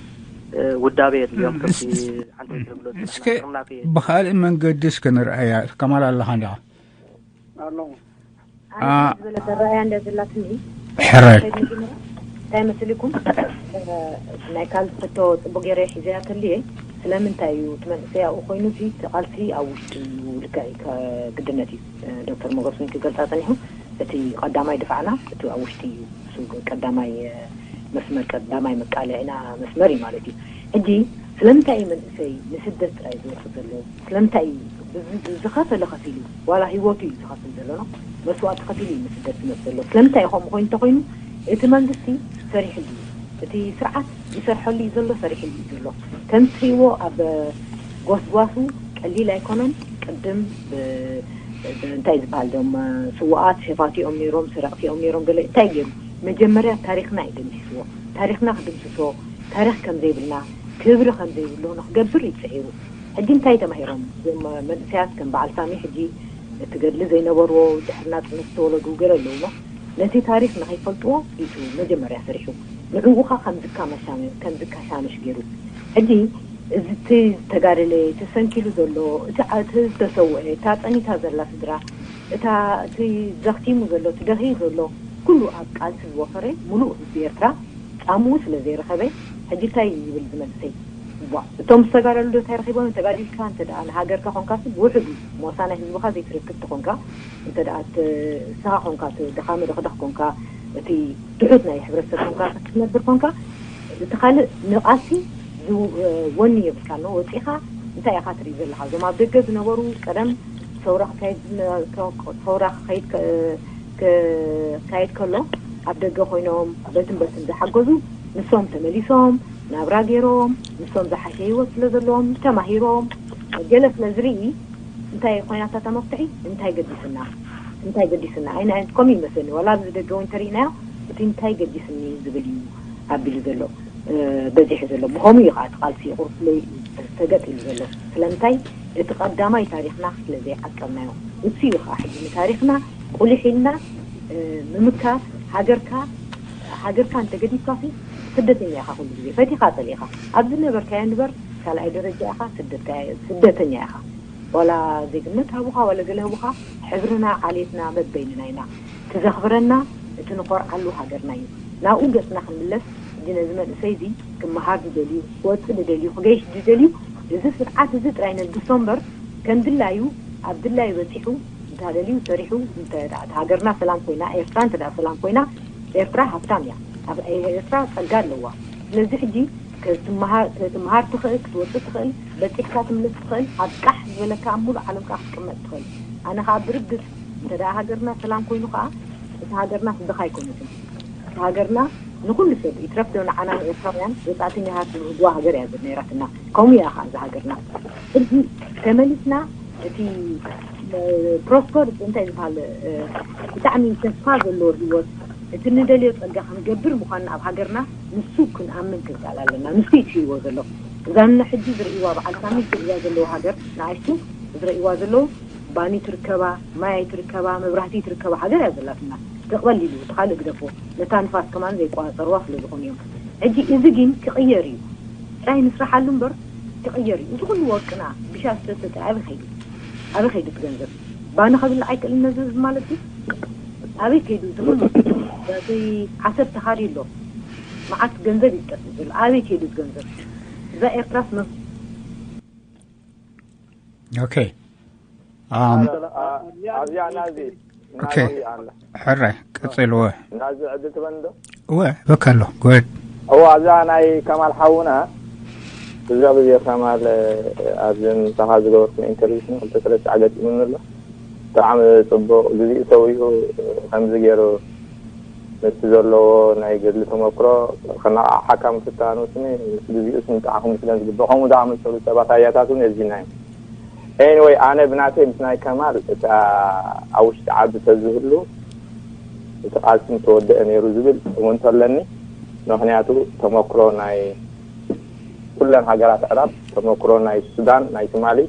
ውዳበ የድልዮም። ከምቲ ሓንቲ ትብሎ እስከ ብኻልእ መንገዲ እስከ ንርኣያ። ከማል ኣለኻ እንዲኻ? ኣሎ። ኣነ ዝበለ ተረኣያ እንደ ዘላትኒ ሕራይ። እንታይ መስልኩም? ናይ ካልእ ሕቶ ጽቡቅ ገይረ ሒዘያ ተልየ። ስለምንታይ እዩ እቲ መንእሰይ ኣብኡ ኮይኑ እቲ ቃልሲ ኣብ ውሽጢ እዩ ልክዕ እዩ። ግድነት እዩ። ዶክተር ሞገስ እውን ክገልጻ ጸኒሑ፣ እቲ ቀዳማይ ድፋዕና እቲ ኣብ ውሽጢ እዩ። እሱ ቀዳማይ መስመር፣ ቀዳማይ መቃለዒና መስመር እዩ ማለት እዩ። ሕጂ ስለምንታይ እዩ መንእሰይ ንስደት ጥራይ ዝወርፍ ዘሎ? ስለምንታይ እዩ ብዝ-፣ ዝኸፈለ ከፊሉ፣ ዋላ ህይወቱ እዩ ዝኸፍል ዘሎ፣ መስዋእቲ ከፊሉ እዩ ንስደት ዝመጽእ ዘሎ። ስለምንታይ እዩ ከምኡ ኮይኑ እንተኾይኑ፣ እቲ መንግስቲ ሰሪሕሉ እዩ፣ እቲ ስርዓት ይሰርሐሉ እዩ ዘሎ፣ ሰሪሕሉ እዩ ዘሎ። ከም ትሪእዎ ኣብ ጎስጓሱ ቀሊል ኣይኮነን። ቅድም ብ-፣ ብ-፣ እንታይ ዝበሃል ዶም ስውኣት ሸፋቲኦም ነይሮም፣ ሰረቕቲኦም ነይሮም፣ ገለ እንታይ ገይሩ? መጀመርያ ታሪኽና እዩ ደምሲስዎ። ታሪኽና ክድምስሶ፣ ታሪኽ ከም ዘይብልና፣ ክብሪ ከም ዘይብሉ ንክገብር እዩ ጽዒሩ። ሕጂ እንታይ ተማሂሮም እዞም መንእሰያት ከም በዓል ሳሚ ሕጂ እቲ ገድሊ ዘይነበርዎ፣ ድሕሪ ናጽነት ዝተወለዱ ገለ ኣለውና። ነቲ ታሪኽ ንኸይፈልጥዎ እዩ መጀመርያ ሰሪሑ። ንዕኡ ኸ ከም ዝካ መሻመ-፣ ከም ዝካሻምሽ ገይሩ። ሕጂ እዚ እቲ ዝተጋደለ፣ ተሰንኪሉ ዘሎ፣ እቲ ዓ-፣ እቲ ዝተሰውአ፣ እታ ጸኒታ ዘላ ስድራ፣ እታ እቲ ዘኽቲሙ ዘሎ፣ እቲ ደኺዩ ዘሎ፣ ኩሉ ኣብ ቃልሲ ዝወፈረ ምሉእ ህዝቢ ኤርትራ ጻምኡ ስለ ዘይረኸበ፣ ሕጂ እንታይ ይብል ዝመልሰይ? ቧ፣ እቶም ዝተጋደሉ ዶ እንታይ ረኺቦም? ተጋዲልካ እንተ ደኣ ንሃገርካ ኾንካሲ ብውሕዱ ሞሳ ናይ ህዝብኻ ዘይትረክብ ተኾንካ፣ እንተ ደኣ እቲ ንስኻ ኾንካ እቲ ድኻመ ደኽደኽ ኮንካ፣ እቲ ትሑት ናይ ሕብረተሰብ ኮንካ ክትነብር ኮንካ፣ እቲ ካልእ ንቓልሲ ዝው-፣ ወኒ የብልካን። ወጺኻ እንታይ ኢኻ ትርኢ ዘለኻ? እዞም ኣብ ደገ ዝነበሩ ቀደም ሰውራ ክካየድ ዝነ-፣ ከ-፣ ሰውራ ክኸይድ ከ-፣ ክካየድ ከሎ ኣብ ደገ ኮይኖም በትን በትን ዝሓገዙ ንሶም ተመሊሶም ናብራ ገይሮም ንሶም ዝሓሸ ህይወት ስለ ዘለዎም ተማሂሮም ገለ ስለ ዝርኢ እንታይ ኮይና እታ መፍትሒ እንታይ ገዲስና እንታይ ገዲስና ኣይና ከምኡ ይመስለኒ ዋላ ኣብዚ ደገ እውን እንተሪእናዮ እቲ እንታይ ገዲስኒ ዝብል እዩ ኣቢሉ ዘሎ እ፣ በዚሑ ዘሎ ብኸምኡ እዩ ከዓ እቲ ቃልሲ ቁርፍለይ ሰገጥ ኢሉ ዘሎ ስለምንታይ እቲ ቀዳማይ ታሪኽና ስለ ዘይዓቀብናዮ እሱ እዩ ከዓ ሕጂ ንታሪኽና ቁሊሕ ኢልና እ፣ ምምካር ሃገርካ ሃገርካ እንተገዲፍካ ሲ ስደተኛ ኢኻ ኩሉ ግዜ ፈቲኻ ጸሊእኻ ኣብ ዝነበርካዮ ንበር ካልኣይ ደረጃ ኢኻ ስደትካ ስደተኛ ኢኻ ዋላ ዜግነት ሃቡኻ ዋላ ገለ ህቡኻ ሕብርና ዓሌትና በበይንና ኢና እቲ ዘኽብረና እቲ ንኾርዓሉ ሃገርና እዩ ናብኡ ገጽና ክንምለስ ሕጂ ነዚ መንእሰይ እዚ ክመሃር ዝደልዩ ክወጽእ ዝደልዩ ክገይሽ ዝደልዩ እዚ ስርዓት እዚ ጥራይ ነግሶ እምበር ከም ድላዩ ኣብ ድላዩ በፂሑ እንተደልዩ ሰሪሑ እንተ ደኣ እታ ሃገርና ሰላም ኮይና ኤርትራ እንተ ደኣ ሰላም ኮይና ኤርትራ ሃብታም እያ። ኣብ ኤርትራ ጸጋ ኣለዋ። ስለዚ ሕጂ ክትመሃር ትኽእል ክትወፅእ ትኽእል በፂሕካ ትምለስ ትኽእል ኣብ ቃሕ ዝበለካ ኣብ ሙሉእ ዓለም ከዓ ክትቅመጥ ትኽእል። ኣነ ከዓ ብርግፅ እንተ ደኣ ሃገርና ሰላም ኮይኑ ከዓ እታ ሃገርና ስድኻ ኣይኮነትን። እታ ሃገርና ንኹሉ ሰብ ይትረፍ ዶ ንዓና ንኤርትራውያን ወፃእተኛታት ዝብህግዋ ሃገር እያ ነይራትና። ከምኡ እያ ከዓ እዛ ሃገርና። ሕጂ ተመሊስና እቲ ፕሮስፐር እንታይ ዝበሃል ብጣዕሚ ተስፋ ዘለዎ ህይወት እቲ ንደልዮ ጸጋ ክንገብር ምዃንና ኣብ ሃገርና ንሱ ክንኣምን ክንክእል ኣለና። ንሱ እዩ ትርእይዎ ዘሎ እዛ ንና ሕጂ ዝርእይዋ በዓል ሳሚ ዝርእያ ዘለዉ ሃገር ንኣሽቱ ዝርእይዋ ዘለዉ ባኒ ትርከባ ማይ ኣይትርከባ መብራህቲ ትርከባ ሃገር እያ ዘላትና። ተቕበል ኢሉ እቲ ካልእ ግደፎ ነታ ንፋስ ከማን ዘይቋጸርዋ ስለ ዝኾኑ እዮም። ሕጂ እዚ ግን ክቕየር እዩ። ጥራይ ንስራሓሉ እምበር ክቕየር እዩ። እዚ ኩሉ ወርቅና ብሻ ዝተሰጠ ኣበይ ከይዱ? ኣበይ ከይዱ እቲ ገንዘብ? ባኒ ከብልዕ ኣይክእልን ነዚ ህዝቢ ማለት እዩ። ኣበይ ከይዱ እዚ ኩሉ? በቲ ዓሰብ ተኻርዩ ኣሎ። መዓት ገንዘብ እዩ ዝጠፍእ ዘሎ። ኣበይ ከይዱ እዚ ገንዘብ? እዛ ኤርትራስ መ- Okay. Um, ኣብዚኣ ናዚ Okay. ሕራይ ቀጽልዎ። ናዚ ዕድል ትበንዶ እወ በካ ኣሎ። Go ahead. እዎ ኣብዛ ናይ ከማል ሓውና ብዙሕ ግዜ ከማል ኣብዘን ንስኻ ዝገበርኩም ኢንተርቪው ክልተ ሰለስተ ኣገጢሙኒ ኣሎ። ብጣዕሚ ፅቡቕ ግዜኡ ሰዊኡ ከምዚ ገይሩ ምስቲ ዘለዎ ናይ ገድሊ ተመክሮ ከነቓቕሓካ ምፍታኑ ስኒ ምስ ግዜኡ ስንጣዕኹም ምስለን ዝግበእ ከምኡ ዝኣመሰሉ ሰባት ኣያታት እውን የዚና እዮም። Anyway ኣነ ብናተይ ምስ ናይ ከማል እታ ኣብ ውሽጢ ዓዲ ተዝህሉ እቲ ቃልሲ ምተወደአ ነይሩ ዝብል እሙንቶ ኣለኒ። ምክንያቱ ተመክሮ ናይ ኩለን ሃገራት ኣዕራብ ተመክሮ ናይ ሱዳን ናይ ትማሊ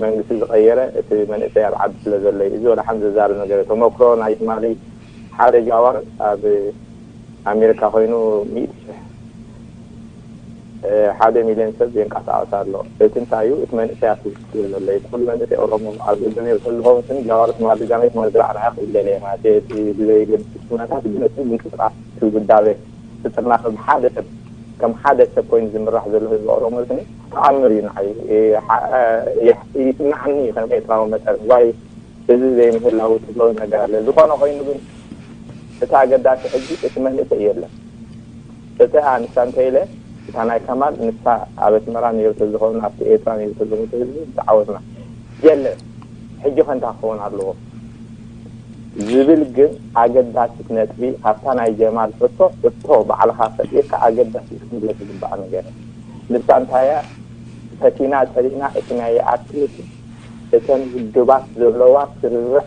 መንግስቲ ዝቀየረ እቲ መንእሰይ ኣብ ዓዲ ስለ ዘሎ እዩ። እዚ ወላ ሓንቲ ዘዛርብ ነገር እዩ። ተመክሮ ናይ ትማሊ ሓደ ጃዋር ኣብ ኣሜሪካ ኮይኑ ሚእቲ ሽሕ ሓደ ሚልዮን ሰብ የንቀሳቐስ ኣሎ። እቲ እንታይ እዩ? እቲ መንእሰያት ስለ ዘሎ እዩ። ኩሉ መንእሰይ ኦሮሞ ኣብ ደገ ነይሩ ስለዝኸውን ስኒ ጃዋር ትማሊ ጃሜት መዝራዕ ርኣ ክብለለ ማለት እዩ። እቲ ብዘይ ገድስ ኩነታት ግን እቲ ምንቅስቃስ እቲ ውዳበ እቲ ጥርናፈ ብሓደ ሰብ ከም ሓደ ሰብ ኮይኑ ዝምራሕ ዘሎ ህዝቢ ኦሮሞ ስኒ ተኣምር እዩ ንዓይ። ይስምዓኒ እዩ ከም ኤርትራዊ መጠን ዋይ እዚ ዘይምህላው ትብሎ ነገር ኣለ። ዝኾነ ኮይኑ ግን እቲ ኣገዳሲ ሕጂ እቲ መንእሰይ የለን። እቲ ኣንሳ እንተ ኢለ እታ ናይ ከማል ንሳ ኣብ ኣስመራ ነይሩ ተዝኸውን ኣብቲ ኤርትራ ነይሩ ተዝኸውን ህዝቢ ዝተዓወትና የለን። ሕጂ ከ እንታይ ክኸውን ኣለዎ ዝብል ግን ኣገዳሲት ነጥቢ ካብታ ናይ ጀማል ሕቶ እቶ ባዕልኻ ፈጢርካ ኣገዳሲ ክትብሎ ዝግባእ ነገር ንሳ እንታይ እያ ፈቲና ጸሊእና እቲ ናይ ኣክቲቪቲ እተን ውድባት ዘለዋ ስርርዕ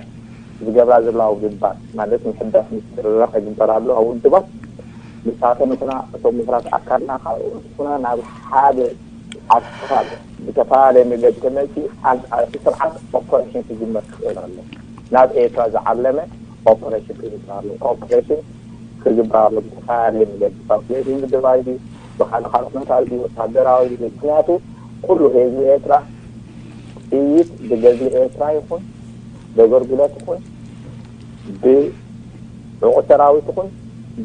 ዝገብራ ዘለዋ ውድባት ማለት ምሕዳስ ምስርርዕ ይግበር ኣሎ ውድባት ንሳቶም ይኹና እቶም ምሁራት ኣካልና ካልኦት ይኹና ናብ ሓደ ኣካል ብተፈላለየ መገዲ ተመፂ ኣንፃር እቲ ስርዓት ኦፐሬሽን ክጅመር ክኽእል ኣሎ። ናብ ኤርትራ ዝዓለመ ኦፐሬሽን ክግበር ኣሎ። ኦፐሬሽን ክግበር ኣሎ ብተፈላለየ መገዲ ፓምፍሌት ምድባይ ድዩ ብካልእ ካልእ ኩነታት ድዩ ወታደራዊ ድዩ? ምክንያቱ ኩሉ ህዝቢ ኤርትራ ጥይት ብገዝሊ ኤርትራ ይኹን ብኣገልግሎት ይኹን ብዕቑር ሰራዊት ይኹን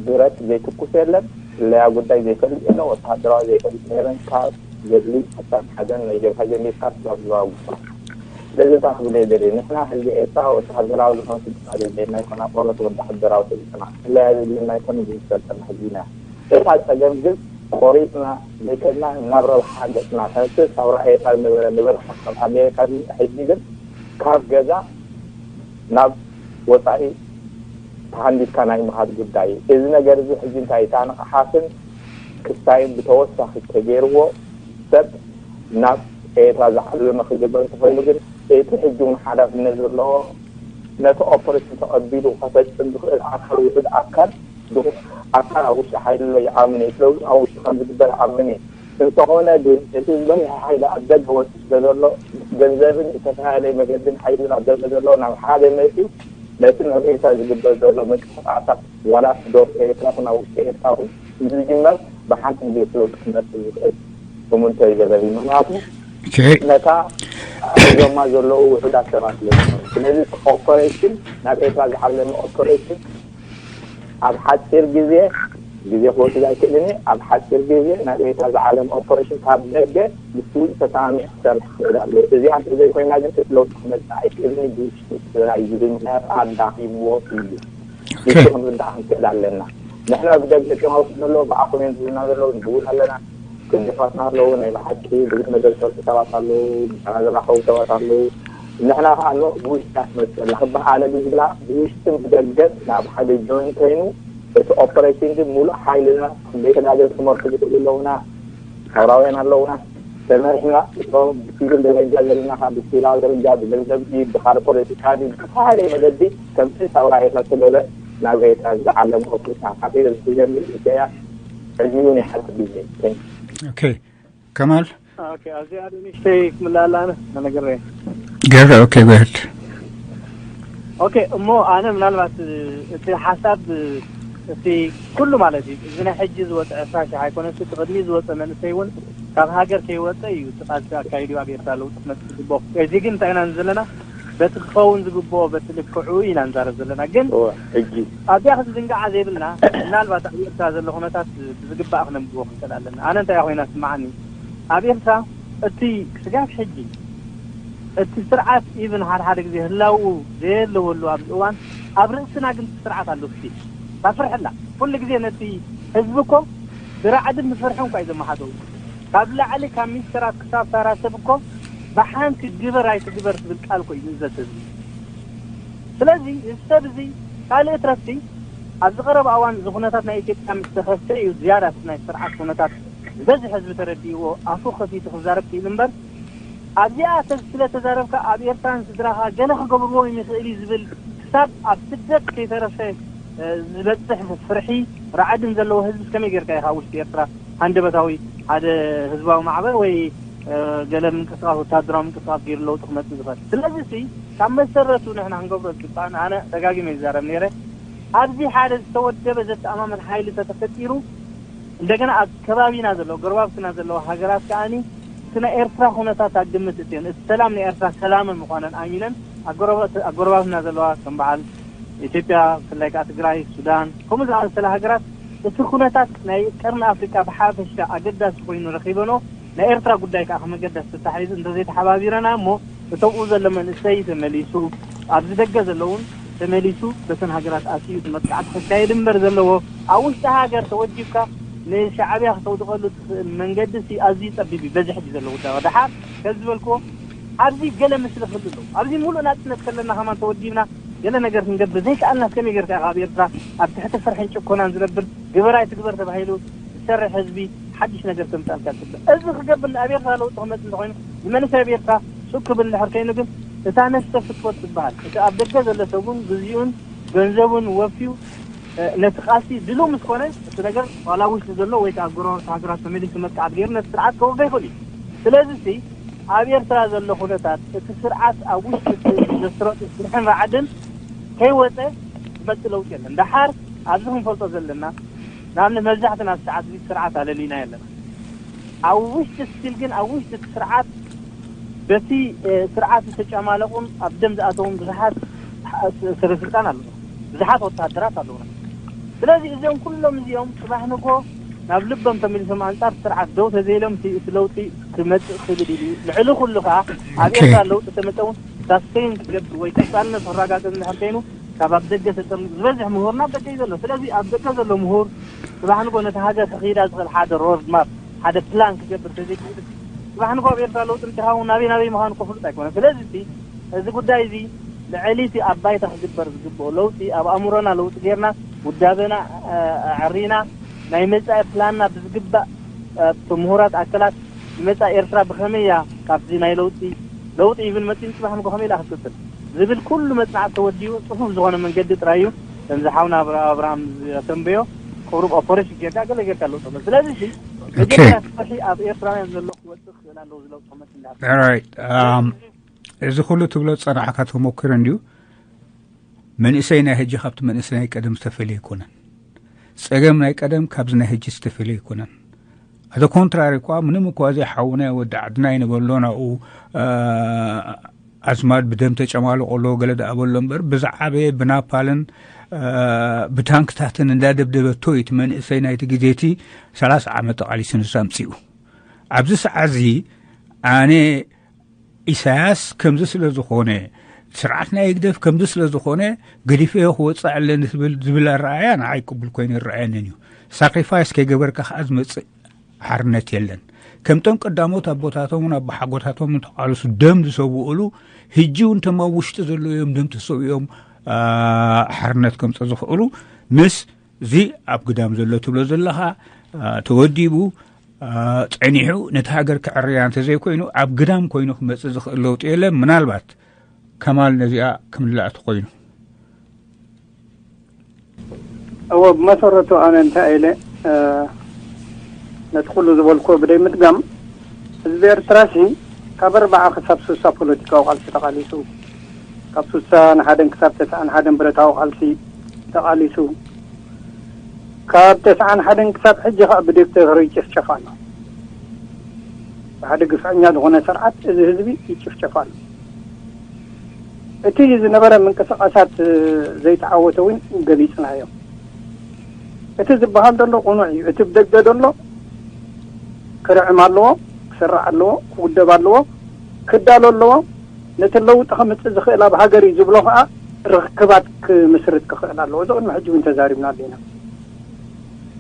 ብረት ዘይትኩስ የለን። ስለያ ጉዳይ ዘይፈልጥ የለን። ወታደራዊ ዘይፈልጥ የለን። ካብ ገድሊ ሓሳብ ሓዘን ናይ ጀብሃ ጀሚርካ ክሳብ ዝዋጉ ስለዚ እንታይ ክብል እየ ደልየ ንሕና ህዝቢ ኤርትራ ወታደራዊ ዝኾነ ስልጠና ዘድልየና ኣይኮና ቆሮት ወታደራዊ ስልጠና ስለያ ዘድልየና ኣይኮነ ዝሰልጠና ህዝቢና እታ ፀገም ግን ቆሪፅና ዘይከድና ናብ ረብሓ ገፅና ከምቲ ሳውራ ኤርትራ ዝነበረ ንበርካ ካብ ኣሜሪካ ሕጂ ግን ካብ ገዛ ናብ ወፃኢ ተሃንዲድካ ናይ ምኻድ ጉዳይ እዩ። እዚ ነገር እዚ ሕጂ እንታይ እታ ንቕሓትን ክስታይን ብተወሳኺ ተገይርዎ ሰብ ናብ ኤርትራ ዝዓለመ ክግበር እንተኾይኑ ግን እቲ ሕጂ እውን ሓላፍነት ዘለዎ ነቲ ኦፐሬሽን ተቐቢሉ ከፈፅም ዝኽእል ኣካል ውሑድ ኣካል ድኹም ኣካል ኣብ ውሽጢ ሓይሊ ኣሎ ይኣምን እየ። ስለዚ ኣብ ውሽጢ ከም ዝግበር እኣምን እየ። እንተኾነ ግን እቲ ዝበዝሐ ሓይሊ ኣብ ደገ ወፂኡ ስለ ዘሎ ምስ ገንዘብን ዝተፈላለየ መገድን ሓይልን ኣብ ደገ ዘሎ ናብ ሓደ መፂኡ ነቲ ናብ ኤርትራ ዝግበር ዘሎ ምንቅስቃሳት ዋላ ዶብ ኤርትራ ይኹን ኣብ ውሽጢ ኤርትራ ይኹን ንዝጅመር ብሓንቲ ግዜ ስለ ክመፅእ ዝኽእል እሙንቶ እዩ ዘለኒ። ምክንያቱ ነታ ሒዞማ ዘለዉ ውሑዳት ሰባት ስለ ዝኾኑ። ስለዚ ኦፐሬሽን ናብ ኤርትራ ዝዓለመ ኦፐሬሽን ኣብ ሓፂር ግዜ ግዜ ክወስድ ኣይክእልን እዩ። ኣብ ሓፂር ግዜ ናይ ቤታ ዝዓለም ኦፐሬሽን ካብ ደገ ምስ ውጭ ተሰማሚዑ ክሰርሕ ክኽእል ኣለዎ። እዚኣ እንተዘይኮይና ግን እቲ ለውጢ ክመፅእ ኣይክእልን እዩ። ብውሽጢ ትግራይ ዝጅመር ኣዳኺምዎ እዩ። ንሱ ክንርዳእ ክንክእል ኣለና። ንሕና ብደገ ጨማውቲ ዘሎ ብኣኹም እዮም ዝብልና ዘለዉ ንድውል ኣለና። ክንድፋትና ኣለዉ። ናይ ብሓቂ ብዙሕ ነገር ዝፈልጡ ሰባት ኣለዉ። ምሳና ዝራኸቡ ሰባት ኣለዉ። ንሕና ከዓ ኣሎ ብውሽጣ ትመፅእ ኣላ ክበሃል ኣለ ዝብላ ብውሽጥን ብደገን ናብ ሓደ ጆይን ኮይኑ እቲ ኦፕሬሽን ግን ሙሉእ ሓይልና ቤተ ዳገን ክመርሑ ዝኽእሉ ኣለውና። ሰውራውያን ኣለውና። ተመሪሕና እቶም ብሲቪል ደረጃ ዘለና ካብ ብሲቪላዊ ደረጃ ብገንዘብ ድዩ ብካል ፖለቲካ ድዩ ብዝተፈላለየ መገዲ ከምቲ ሰውራ የፈትለለ ናብ ኤርትራ ዝዓለሙ ኦፕሬሽን ሓፊረ ዝጀምር ኢሰያ ሕጂ እውን ይሓልፍ ግዜ። ኦኬ ከማል ኦኬ ኣብዚኣ ንእሽተይ ክምላላ ኣነ ነገር ገረ ኦኬ go ahead ኦኬ እሞ ኣነ ምናልባት እቲ ሓሳብ እቲ ኩሉ ማለት እዩ እዚ ናይ ሕጂ ዝወፀ ዕስራ ሽሕ ኣይኮነስ እቲ ቅድሚ ዝወፀ መንእሰይ እውን ካብ ሃገር ከይወፀ እዩ እቲ ቃልሲ ኣካይዱ ኣብ ኤርትራ ለውጢ ክመፅእ ዝግብኦ እዚ ግን እንታይ ኢና ዘለና በቲ ክኸውን ዝግብኦ በቲ ልክዑ ኢና ንዛረብ ዘለና ግን ሕጂ ኣብዚኣ ክትዝንጋዓ ዘይብልና ምናልባት ኣብ ኤርትራ ዘሎ ኩነታት ብዝግባእ ክነንብቦ ክንክእል ኣለና ኣነ እንታይ ኮይና ስምዓኒ ኣብ ኤርትራ እቲ ስጋብ ሕጂ እቲ ስርዓት ኢብን ሓደ ሓደ ግዜ ህላውኡ ዘየለወሉ ኣብዚ እዋን ኣብ ርእስና ግን እቲ ስርዓት ኣሎ ስቲል ታፍርሕላ ኩሉ ግዜ ነቲ ህዝቢ እኮ ብራዕድን ብፍርሕን እኳ እዩ ዘመሓደሩ ካብ ላዕሊ ካብ ሚኒስተራት ክሳብ ታራ ሰብ እኮ ብሓንቲ ግበር ኣይትግበር ትብል ቃል እኮ እዩ ዝእዘዝ ህዝቢ ስለዚ እዚ ሰብ እዚ ካልእ ትረፍቲ ኣብዚ ቀረባ እዋን እዚ ኩነታት ናይ ኢትዮጵያ ምስ ተኸስተ እዩ ዝያዳ እቲ ናይ ስርዓት ኩነታት ዝበዝሕ ህዝቢ ተረዲእዎ ኣፉ ከፊቱ ክዛረብ ክኢሉ እምበር ኣብዚኣ ስለ ተዛረብካ ኣብ ኤርትራን ስድራኻ ገለ ክገብርዎ ይኽእል እዩ ዝብል ክሳብ ኣብ ስደት ከይተረፈ ዝበፅሕ ፍርሒ ራዕድን ዘለዎ ህዝቢ ከመይ ጌርካ ኢኻ ውሽጢ ኤርትራ ሃንደበታዊ ሓደ ህዝባዊ ማዕበር ወይ ገለ ምንቅስቃስ ወታደራዊ ምንቅስቃስ ገይሩ ለውጢ ክመፅእ ዝኽእል ስለዚ ሲ ካብ መሰረቱ ንሕና ክንገብሮ ዝግባእና ኣነ ደጋጊመ ይዛረብ ነይረ ኣብዚ ሓደ ዝተወደበ ዘተኣማመን ሓይሊ ተተፈጢሩ እንደገና ኣብ ከባቢና ዘለዉ ጎረባብትና ዘለዉ ሃገራት ከዓኒ እቲ ናይ ኤርትራ ኩነታት ኣብ ግምት እትየን እቲ ሰላም ናይ ኤርትራ ሰላምን ምዃነን ኣሚነን ኣጎረባብትና ዘለዋ ከም በዓል ኢትዮጵያ ብፍላይ ከዓ ትግራይ ሱዳን ከምኡ ዝኣመሰለ ሃገራት እቲ ኩነታት ናይ ቀርኒ ኣፍሪቃ ብሓፈሻ ኣገዳሲ ኮይኑ ረኺበኖ ናይ ኤርትራ ጉዳይ ከዓ ከም ኣገዳሲ ተታሒዙ እንተዘይተሓባቢረና እሞ እተብኡ ዘሎ መንእሰይ ተመሊሱ ኣብዚ ደገ ዘለውን ተመሊሱ በተን ሃገራት ኣትዩ እቲ መጥቃዕቲ ከካየድ እምበር ዘለዎ ኣብ ውሽጢ ሃገር ተወዲብካ ንሻዕብያ ክተውድቐሉ ትኽእል መንገዲ ሲ ኣዝዩ ፀቢብ እዩ በዚ ሕጂ ዘሎ ጉዳይ ደሓር ከም ዝበልክዎ ኣብዚ ገለ ምስሊ ክህሉ ኣለዎ ኣብዚ ሙሉእ ናፅነት ከለና ከማን ተወዲብና ገለ ነገር ክንገብር ዘይከኣልና ከመይ ጌርካ ኢኻ ኣብ ኤርትራ ኣብ ትሕቲ ፍርሕን ጭኮናን ዝነብር ግበር ኣይትግበር ተባሂሉ ዝሰርሕ ህዝቢ ሓድሽ ነገር ተምፃልካ ትብል እዚ ክገብር ኣብ ኤርትራ ለውጢ ክመፅ እንተኮይኑ ንመንእሰይ ኣብ ኤርትራ ሱቅ ክብል እንድሕር ከይኑ ግን እታ ነፍሰ ፍትወት ትበሃል እቲ ኣብ ደገ ዘሎ ሰብ እውን ግዜኡን ገንዘቡን ወፍዩ ነቲ ቃልሲ ድልው ምስ ኮነ እቲ ነገር ዋላ ውሽጢ ዘሎ ወይ ከዓ ጎረባብቲ ሃገራት ተመሊሱ መጥቃዕቲ ገይሩ ነቲ ስርዓት ከወግዶ ይኽእል እዩ ስለዚ ሲ ኣብ ኤርትራ ዘሎ ኩነታት እቲ ስርዓት ኣብ ውሽጢ ዘስረጡ ስርሕን ራዕድን ከይወፀ ዝመፅእ ለውጢ የለን ደሓር ኣብዚ ክንፈልጦ ዘለና ንኣብነት መብዛሕትና ሰዓት እዚ ስርዓት ኣለሊና ኣለና ኣብ ውሽጢ ስቲል ግን ኣብ ውሽጢ እቲ ስርዓት በቲ ስርዓት ዝተጨማለቁን ኣብ ደም ዝኣተውን ብዙሓት ሰበስልጣን ኣለዉ ብዙሓት ወታደራት ኣለዉና ስለዚ እዚኦም ኩሎም እዚኦም ፅባሕ ንጎ ናብ ልቦም ተመሊሶም ኣንፃር ስርዓት ደው ተዘይሎም እቲ ለውጢ ክመፅእ ክብል ኢሉ ልዕሊ ኩሉ ከዓ ኣብ ኤርትራ ለውጢ ተመፀ እውን ሳስቴን ክገብር ወይ ቀፃልነት ክረጋገፅ እንድሕር ከይኑ ካብ ኣብ ደገ ተጠርኒቑ ዝበዝሕ ምሁር ናብ ደገ እዩ ዘሎ ስለዚ ኣብ ደገ ዘሎ ምሁር ፅባሕ ንጎ ነቲ ሃገር ክኽይዳ ዝኽእል ሓደ ሮድ ማፕ ሓደ ፕላን ክገብር ተዘይክእል ፅባሕ ንጎ ኣብ ኤርትራ ለውጢ እንተሃውን ናበይ ናበይ ምዃኑ ክፍሉጥ ኣይኮነ ስለዚ እዚ እዚ ጉዳይ እዚ ልዕሊ እቲ ኣብ ባይታ ክግበር ዝግብኦ ለውጢ ኣብ ኣእምሮና ለውጢ ጌርና ውዳበና ኣዕሪና ናይ መፃኢ ፕላንና ብዝግባእ ምሁራት ኣካላት ንመፃኢ ኤርትራ ብኸመይ እያ ካብዚ ናይ ለውጢ ለውጢ ይብል መፂን ፅባሕ ንጎ ከመይ ኢላ ክትቅፅል ዝብል ኩሉ መፅናዕቲ ተወዲኡ ፅፉፍ ዝኾነ መንገዲ ጥራይ እዩ ከምዚ ሓውና ኣብርሃም ዘተንበዮ ቁሩብ ኦፖሬሽን ጌርካ ገለ ጌርካ ኣለውጦ ስለዚ መጀመርያ ፍርሒ ኣብ ኤርትራውያን ዘሎ ክወፅእ ክኽእል ኣለዎ ዝለውጦ መፅንዳት እዚ ኩሉ ትብሎ ዝፀናሕካ ተመኩሮ እንድዩ መንእሰይ ናይ ሕጂ ካብቲ መንእሰይ ናይ ቀደም ዝተፈለየ ኣይኮነን ጸገም ናይ ቀደም ካብዚ ናይ ሕጂ ዝተፈለየ ኣይኮነን ኣደ ኮንትራሪ እኳ ምንም እኳ እዚ ሓውና ወዲ ዓድና ይንበሎ ናብኡ ኣዝማድ ብደም ተጨማልቆ ኣለዎ ገለ ደኣ በሎ እምበር ብዝዓበየ ብናፓልን ብታንክታትን እንዳደብደበቶ እዩ እቲ መንእሰይ ናይቲ ግዜ እቲ ሰላሳ ዓመት ተቓሊሱ ንሳ ኣምጺኡ። ኣብዚ ሰዓት እዚ ኣነ ኢሳያስ ከምዚ ስለ ዝኾነ፣ ስርዓት ናይ ህግደፍ ከምዚ ስለ ዝኾነ፣ ገዲፈዮ ክወፅእ ኣለኒ ዝብል ኣረኣያ ንዓይ ቅቡል ኮይኑ ይረኣየንን እዩ። ሳክሪፋይስ ከይገበርካ ከዓ ዝመፅእ ሓርነት የለን። ከምቶም ቀዳሞት ኣቦታቶምን ኣቦሓጎታቶምን ተቓልሱ ደም ዝሰውእሉ፣ ህጂ እውን እቶም ኣብ ውሽጢ ዘለዉ እዮም ደም ተሰዊኦም ሓርነት ከምፀ ዝኽእሉ። ምስ እዚ ኣብ ግዳም ዘሎ ትብሎ ዘለኻ ተወዲቡ ጸኒሑ ነቲ ሃገር ክዕርያ እንተዘይኮይኑ፣ ኣብ ግዳም ኮይኑ ክመጽእ ዝኽእል ለውጢ የለን። ምናልባት ከማል ነዚኣ ክምላእ ተኾይኑ። እወ፣ ብመሰረቱ ኣነ እንታይ ኢለ ነቲ ኩሉ ዝበልኩዎ ብደይ ምድጋም፣ ህዝቢ ኤርትራሲ ካብ ኣርባዓ ክሳብ ስሳ ፖለቲካዊ ቃልሲ ተቓሊሱ፣ ካብ ስሳ ንሓደን ክሳብ ተስዓ ንሓደን ብረታዊ ቃልሲ ተቓሊሱ፣ ካብ ተስዓ ንሓደን ክሳብ ሕጂ ከዓ ብዲክተተር ይጭፍጨፍ ኣሎ። ብሓደ ግፍዐኛ ዝኾነ ስርዓት እዚ ህዝቢ ይጭፍጨፍ ኣሎ። እቲ ዝነበረ ምንቅስቃሳት ዘይተዓወተ እውን ገሊፅናዮ። እቲ ዝበሃል ዘሎ ቁኑዕ እዩ። እቲ ብደገ ዘሎ ክርዕም ኣለዎ፣ ክስራዕ ኣለዎ፣ ክውደብ ኣለዎ፣ ክዳሎ ኣለዎ። ነቲ ለውጢ ከምፅእ ዝኽእል ኣብ ሃገር እዩ ዝብሎ ከዓ ርክባት ክምስርት ክኽእል ኣለዎ። እዚ ቅድሚ ሕጂ እውን ተዛሪብናሉ ኢና።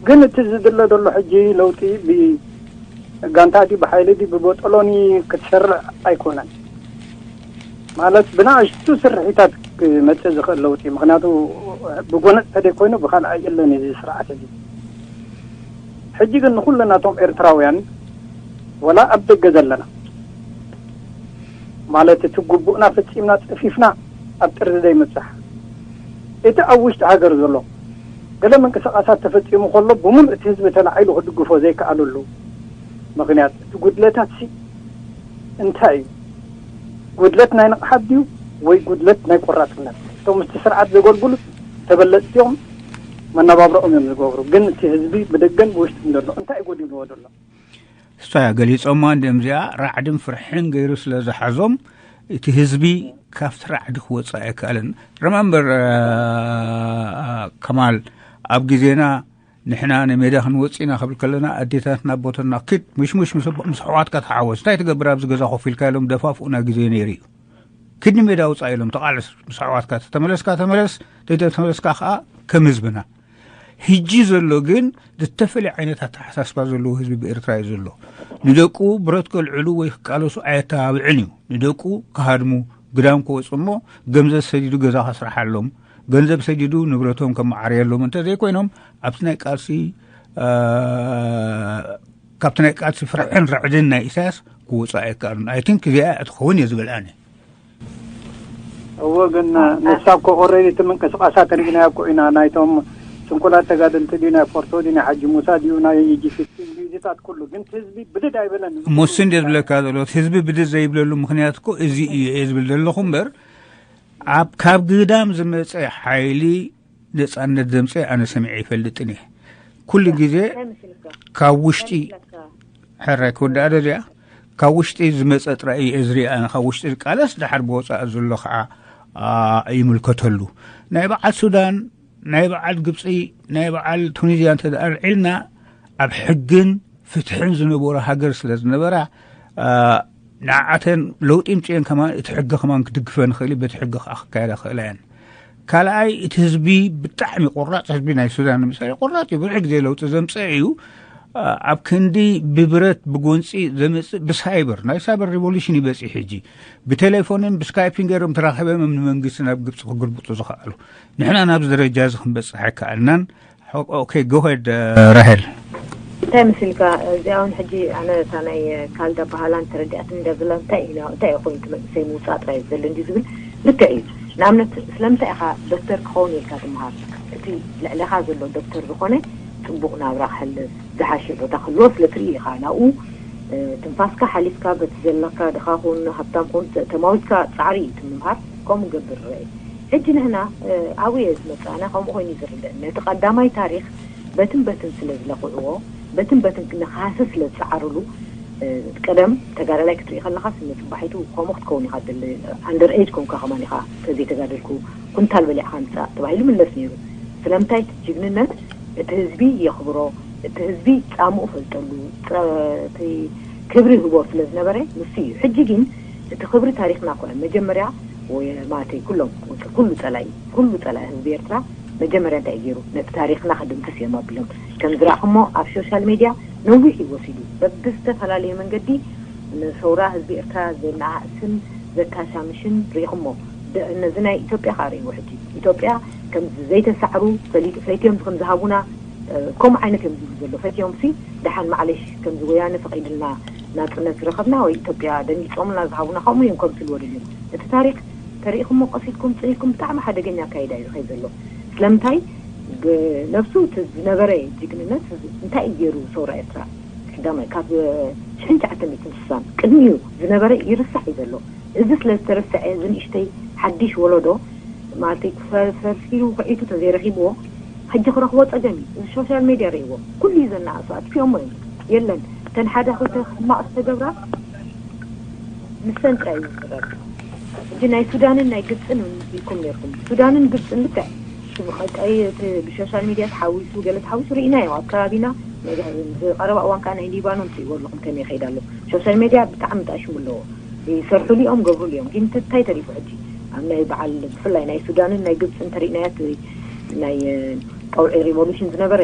ግን እቲ ዝድለ ዘሎ ሕጂ ለውጢ ብጋንታ ድዩ ብሓይሊ ድዩ ብቦጦሎኒ ክትሰርዕ ኣይኮነን። ማለት ብናእሽቱ ስርሒታት ክመፅእ ዝኽእል ለውጢ፣ ምክንያቱ ብጎነፅ ተደይ ኮይኑ ብካልኣይ የለን እዚ ስርዓት እዚ። ሕጂ ግን ንኩለናቶም ኤርትራውያን ወላ ኣብ ደገ ዘለና ማለት እቲ ግቡእና ፈፂምና ፀፊፍና ኣብ ጥርዚ ዘይምብፃሕ፣ እቲ ኣብ ውሽጢ ሃገር ዘሎ ገለ ምንቅስቃሳት ተፈፂሙ ከሎ ብምሉእ እቲ ህዝቢ ተላዒሉ ክድግፎ ዘይከኣለሉ ምክንያት እቲ ጉድለታት ሲ እንታይ እዩ? ጉድለት ናይ ንቕሓት ድዩ ወይ ጉድለት ናይ ቆራፅነት? እቶም ምስቲ ስርዓት ዘገልግሉ ተበለፅቲ እዮም፣ መነባብሮኦም እዮም ዝገብሩ። ግን እቲ ህዝቢ ብደገን ብውሽጥን ዘሎ እንታይ ጎዲልዎ ዘሎ? እሳ ገሊፆማ እንዲኦም እዚኣ ራዕድን ፍርሕን ገይሩ ስለ ዝሓዞም እቲ ህዝቢ ካብቲ ራዕዲ ክወፅእ ኣይከኣልን። ረመምበር ከማል ኣብ ግዜና ንሕና ንሜዳ ክንወፅእ ኢና ክብል ከለና ኣዴታትና ኣቦታትና ኪድ ምሽሙሽ ምስ ኣሕዋትካ ተሓወስ እንታይ ትገብር ኣብዚ ገዛ ኮፍ ኢልካ ኢሎም ደፋፍኡና ግዜ ነይሩ እዩ። ኪድ ንሜዳ ውፃእ ኢሎም ተቓለስ ምስ ኣሕዋትካ ተተመለስካ ተመለስ ተይተመለስካ ከዓ ከም ህዝብና። ሕጂ ዘሎ ግን ዝተፈለየ ዓይነት ኣተሓሳስባ ዘለዎ ህዝቢ ብኤርትራ እዩ ዘሎ። ንደቁ ብረት ከልዕሉ ወይ ክቃለሱ ኣየተባብዕን እዩ። ንደቁ ክሃድሙ ግዳም ክወፁ እሞ ገንዘብ ሰዲዱ ገዛ ከስርሓሎም፣ ገንዘብ ሰዲዱ ንብረቶም ከመዓርየሎም እንተዘይኮይኖም ኣብቲ ናይ ቃልሲ ካብቲ ናይ ቃልሲ ፍርሕን ርዕድን ናይ ኢሳያስ ክወፁ ኣይከኣሉን። ኣይ ቲንክ እዚኣ እያ ትኸውን እየ ዝብል ኣነ። እወ ግን ንሳ እኮ ኦሬዲ እቲ ምንቅስቃሳት ርኢናዮ እኮ ኢና። ናይቶም ስንኩላት ተጋደልቲ ድዩ ናይ ፎርቶ ድዩ ናይ ሓጂ ሙሳ ድዩ ናይ ጂ ፊፍቲን ድዩ እዚታት ኩሉ ግን እቲ ህዝቢ ብድድ ኣይበለን። እሞ እሱ እንደ ዝብለካ ዘሎ እቲ ህዝቢ ብድድ ዘይብለሉ ምክንያት እኮ እዚ እዩ እየ ዝብል ዘለኹ እምበር ኣብ ካብ ግዳም ዝመፀ ሓይሊ ነፃነት ዘምፀ ኣነ ሰሚዐ ይፈልጥን እየ። ኩሉ ግዜ ካብ ውሽጢ ሕራይ ክወዳእ ዶ እዚኣ ካብ ውሽጢ ዝመፀ ጥራይ እየ ዝሪኣ። ካብ ውሽጢ ዝቃለስ ድሓር ብወፃኢ ዘሎ ከዓ ይምልከተሉ። ናይ በዓል ሱዳን ናይ በዓል ግብፂ ናይ በዓል ቱኒዝያ እንተ ኣልዒልና ኣብ ሕግን ፍትሕን ዝነበሮ ሃገር ስለ ዝነበራ ንዓተን ለውጢ ምፅኤን ከማን እቲ ሕጊ ከማን ክድግፈ ንኽእል በቲ ሕጊ ከዓ ክካየዳ ክኽእላ እየን። ካልኣይ እቲ ህዝቢ ብጣዕሚ ቆራፅ ህዝቢ ናይ ሱዳን ንምሳሌ ቆራፅ እዩ። ብዙሕ ግዜ ለውጢ ዘምፅእ እዩ። ኣብ ክንዲ ብብረት ብጎንፂ ዘምፅእ ብሳይበር ናይ ሳይበር ሪቮሉሽን ይበፂሕ ሕጂ ብቴሌፎንን ብስካይፕን ገይሮም ተራኺቦም እዮም ንመንግስቲ ናብ ግብፂ ክግልብጡ ዝኽኣሉ። ንሕና ናብዚ ደረጃ እዚ ክንበፅሕ ኣይከኣልናን። ኦኬ ጎሄድ ራሄል። እንታይ መሲልካ እዚኣ እውን ሕጂ ኣነ እታ ናይ ካልዳ ባህላን ተረዲኣትኒ እንድያ ዘላ እንታይ ኢና እንታይ እዩ ኮይኑ እቲ መንእሰይ ምውፃእ ጥራይ እዩ ዘለ እንድዩ ዝብል ልክዕ እዩ። ንኣብነት ስለምንታይ ኢኻ ዶክተር ክኸውን ኢልካ ትምሃር? እቲ ልዕለኻ ዘሎ ዶክተር ዝኾነ ፅቡቕ ናብራ ክሕልፍ ዝሓሸ ቦታ ክህልዎ ስለ ትርኢ ኢኻ ናብኡ ትንፋስካ ሓሊፍካ በቲ ዘለካ ድኻ ኩን ሃብታም ኩን ተማዊትካ ፃዕሪ እዩ እቲ ምምሃር። ከምኡ ገብር ይረአ እዩ። ሕጂ ንሕና ኣብኡ እየ ዝመፅእ ኣነ ከምኡ ኮይኑ እዩ ዝርደአኒ ነቲ ቀዳማይ ታሪክ በትን በትን ስለ ዝለኽዕዎ በትን በትን ንክሃስስ ስለ ዝፀዓርሉ ቀደም ተጋዳላይ ክትርኢ ከለኻስ ንፅባሒቱ ከምኡ ክትከውን ኢኻ ትደሊ under age ኮንካ ከማን ኢኻ ተዘይተጋደልኩ ኩንታል በሊዕኻ ምፃእ ተባሂሉ ይምለስ ነይሩ። ስለምንታይ እቲ ጅግንነት እቲ ህዝቢ የኽብሮ፣ እቲ ህዝቢ ጻምኡ ፈልጠሉ፣ ጸ-፣ እቲ ክብሪ ህቦ ስለ ዝነበረ ንሱ እዩ። ሕጂ ግን እቲ ክብሪ ታሪኽና ኮነ መጀመርያ ወይ ማለተይ ኩሎም ኩሉ ጸላኢ ኩሉ ጸላኢ ህዝቢ ኤርትራ መጀመርያ እንታይ ገይሩ ነቲ ታሪኽና ክድምስስ እዮም ኣቢሎም ከም ዝረኣኹሞ ኣብ ሶሻል ሜድያ ነዊሕ እዩ ወሲዱ። በብዝተፈላለየ መንገዲ ንሰውራ ህዝቢ ኤርትራ ዘነኣእስን ዘካሻምሽን ርኢኹሞ። ደ-፣ ነዚ ናይ ኢትዮጵያ ከዓ ርእይዎ። ሕጂ ኢትዮጵያ ከም ዘይተሳዕሩ ፈሊጡ ፈትዮም ከም ዝሃቡና፣ እ፣ ከምኡ ዓይነት እዮም ዝብሉ ዘሎ። ፈትዮም ሲ ደሓን ማዕለሽ ከምዚ ወያነ ፈቒድልና ናጽነት ዝረኸብና ወይ ኢትዮጵያ ደንጊጾምና ዝሃቡና ከምኡ እዮም ከምስልዎ ደልዮም። እቲ ታሪኽ ተሪኢኹሞ ቀስ ኢልኩም ጽን ኢልኩም ብጣዕሚ ሓደገኛ ኣካይዳ እዩ ዝኸይድ ዘሎ። ስለምንታይ ብነብሱ እቲ ዝነበረ ጅግንነት እንታይ እዩ ገይሩ ሰውራ ኤርትራ? ቀዳማይ ካብ ሽሕን ትሽዓተ ሚእትን ስሳን ቅድሚኡ ዝነበረ ይርሳዕ እዩ ዘሎ። እዚ ስለ ዝተረስዐ እዚ ንእሽተይ ሓድሽ ወለዶ ማለተይ ፈ-፣ ፈርፊሩ ኩዒቱ ተዘይረኺብዎ ሕጂ ክረኽቦ ጸገም እዩ። እዚ ሶሻል ሜድያ ርእይዎ ኩሉ እዩ ዘነኣእሶ ኣጥፊኦሞ እዮም። የለን እተን ሓደ ክልተ ሕማቕ ዝተገብራ ንሰን ጥራይ እዩ ዝዝረብ። ሕጂ ናይ ሱዳንን ናይ ግብፅን ኢልኩም ነርኩም። ሱዳንን ግብፅን ልክዕ እቲ ብቀይ እቲ ብሶሻል ሚድያ ተሓዊሱ ገለ ተሓዊሱ ርኢናዮ ኣብ ከባቢና። ናይ ዝቀረባ እዋን ከዓ ናይ ሊባኖን ትሪእዎ ኣለኹም ከመይ ይኸይድ ኣሎ። ሶሻል ሚድያ ብጣዕሚ ጣሽሙ ኣለዎ። ይሰርሑሉ እዮም ገብሩሉ እዮም። ግን እንታይ ተሪፉ ሕጂ ኣብ ናይ በዓል ብፍላይ ናይ ሱዳንን ናይ ግብፅን እንተሪእናያ እቲ ናይ ቀውዒ ሪቮሉሽን ዝነበረ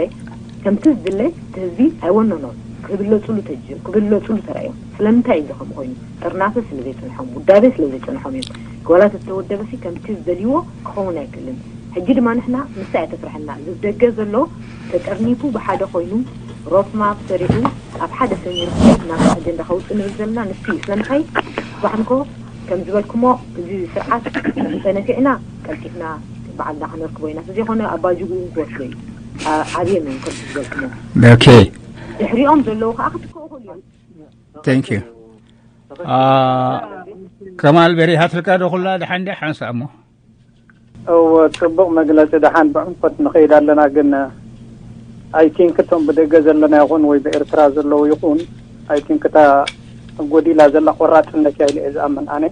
ከምቲ ዝድለ እቲ ህዝቢ ኣይወነኖን። ክብለፁሉ ተጅ ክብለፁሉ ተራእዮም። ስለምንታይ እዚ ከምኡ ኮይኑ? ጥርናፈ ስለ ዘይፅንሖም፣ ውዳቤ ስለ ዘይፅንሖም እዮም። ዋላ ተተወደበሲ ከምቲ ዝደልይዎ ክኸውን ኣይክእልን። ሕጂ ድማ ንሕና ንሳ እያ ተፍርሐና። እዚ ደገ ዘሎ ተጠርኒፉ ብሓደ ኮይኑ ሮድማፕ ሰሪዑ ኣብ ሓደ ሰሚሩ ክኸይድ ናብ ኣጀንዳ ከውፅእ ንብል ዘለና ንሱ እዩ። ስለምንታይ? ባሕንኮ ከም ዝበልኩሞ እዚ ስርዓት ተነፊዕና ቀልጢፍና በዓልና ክነርክቦ ኢና። ተዘይኮነ ኣባጅጉ እውን ክወስዶ እዩ። ዓ-፣ ዓብዮም እዮም ከምቲ ዝበልኩሞ። ኦኬ። ድሕሪኦም ዘለዉ ከዓ ክትክኡ ክእሉ እዮም። Thank you. ከማል በሪሃትልካ ዶ ኩላ ደሓን ድያ ሓንሳእ እሞ? እወ፣ ጽቡቕ መግለጺ። ደሓን ብዕምቆት ንኸይድ ኣለና። ግን ኣይ ቲንክ እቶም ብደገ ዘለና ይኹን ወይ ብኤርትራ ዘለዉ ይኹን፣ ኣይ ቲንክ እታ ጎዲላ ዘላ ቆራጽነት እያ ኢለ እየ ዝኣምን ኣነ።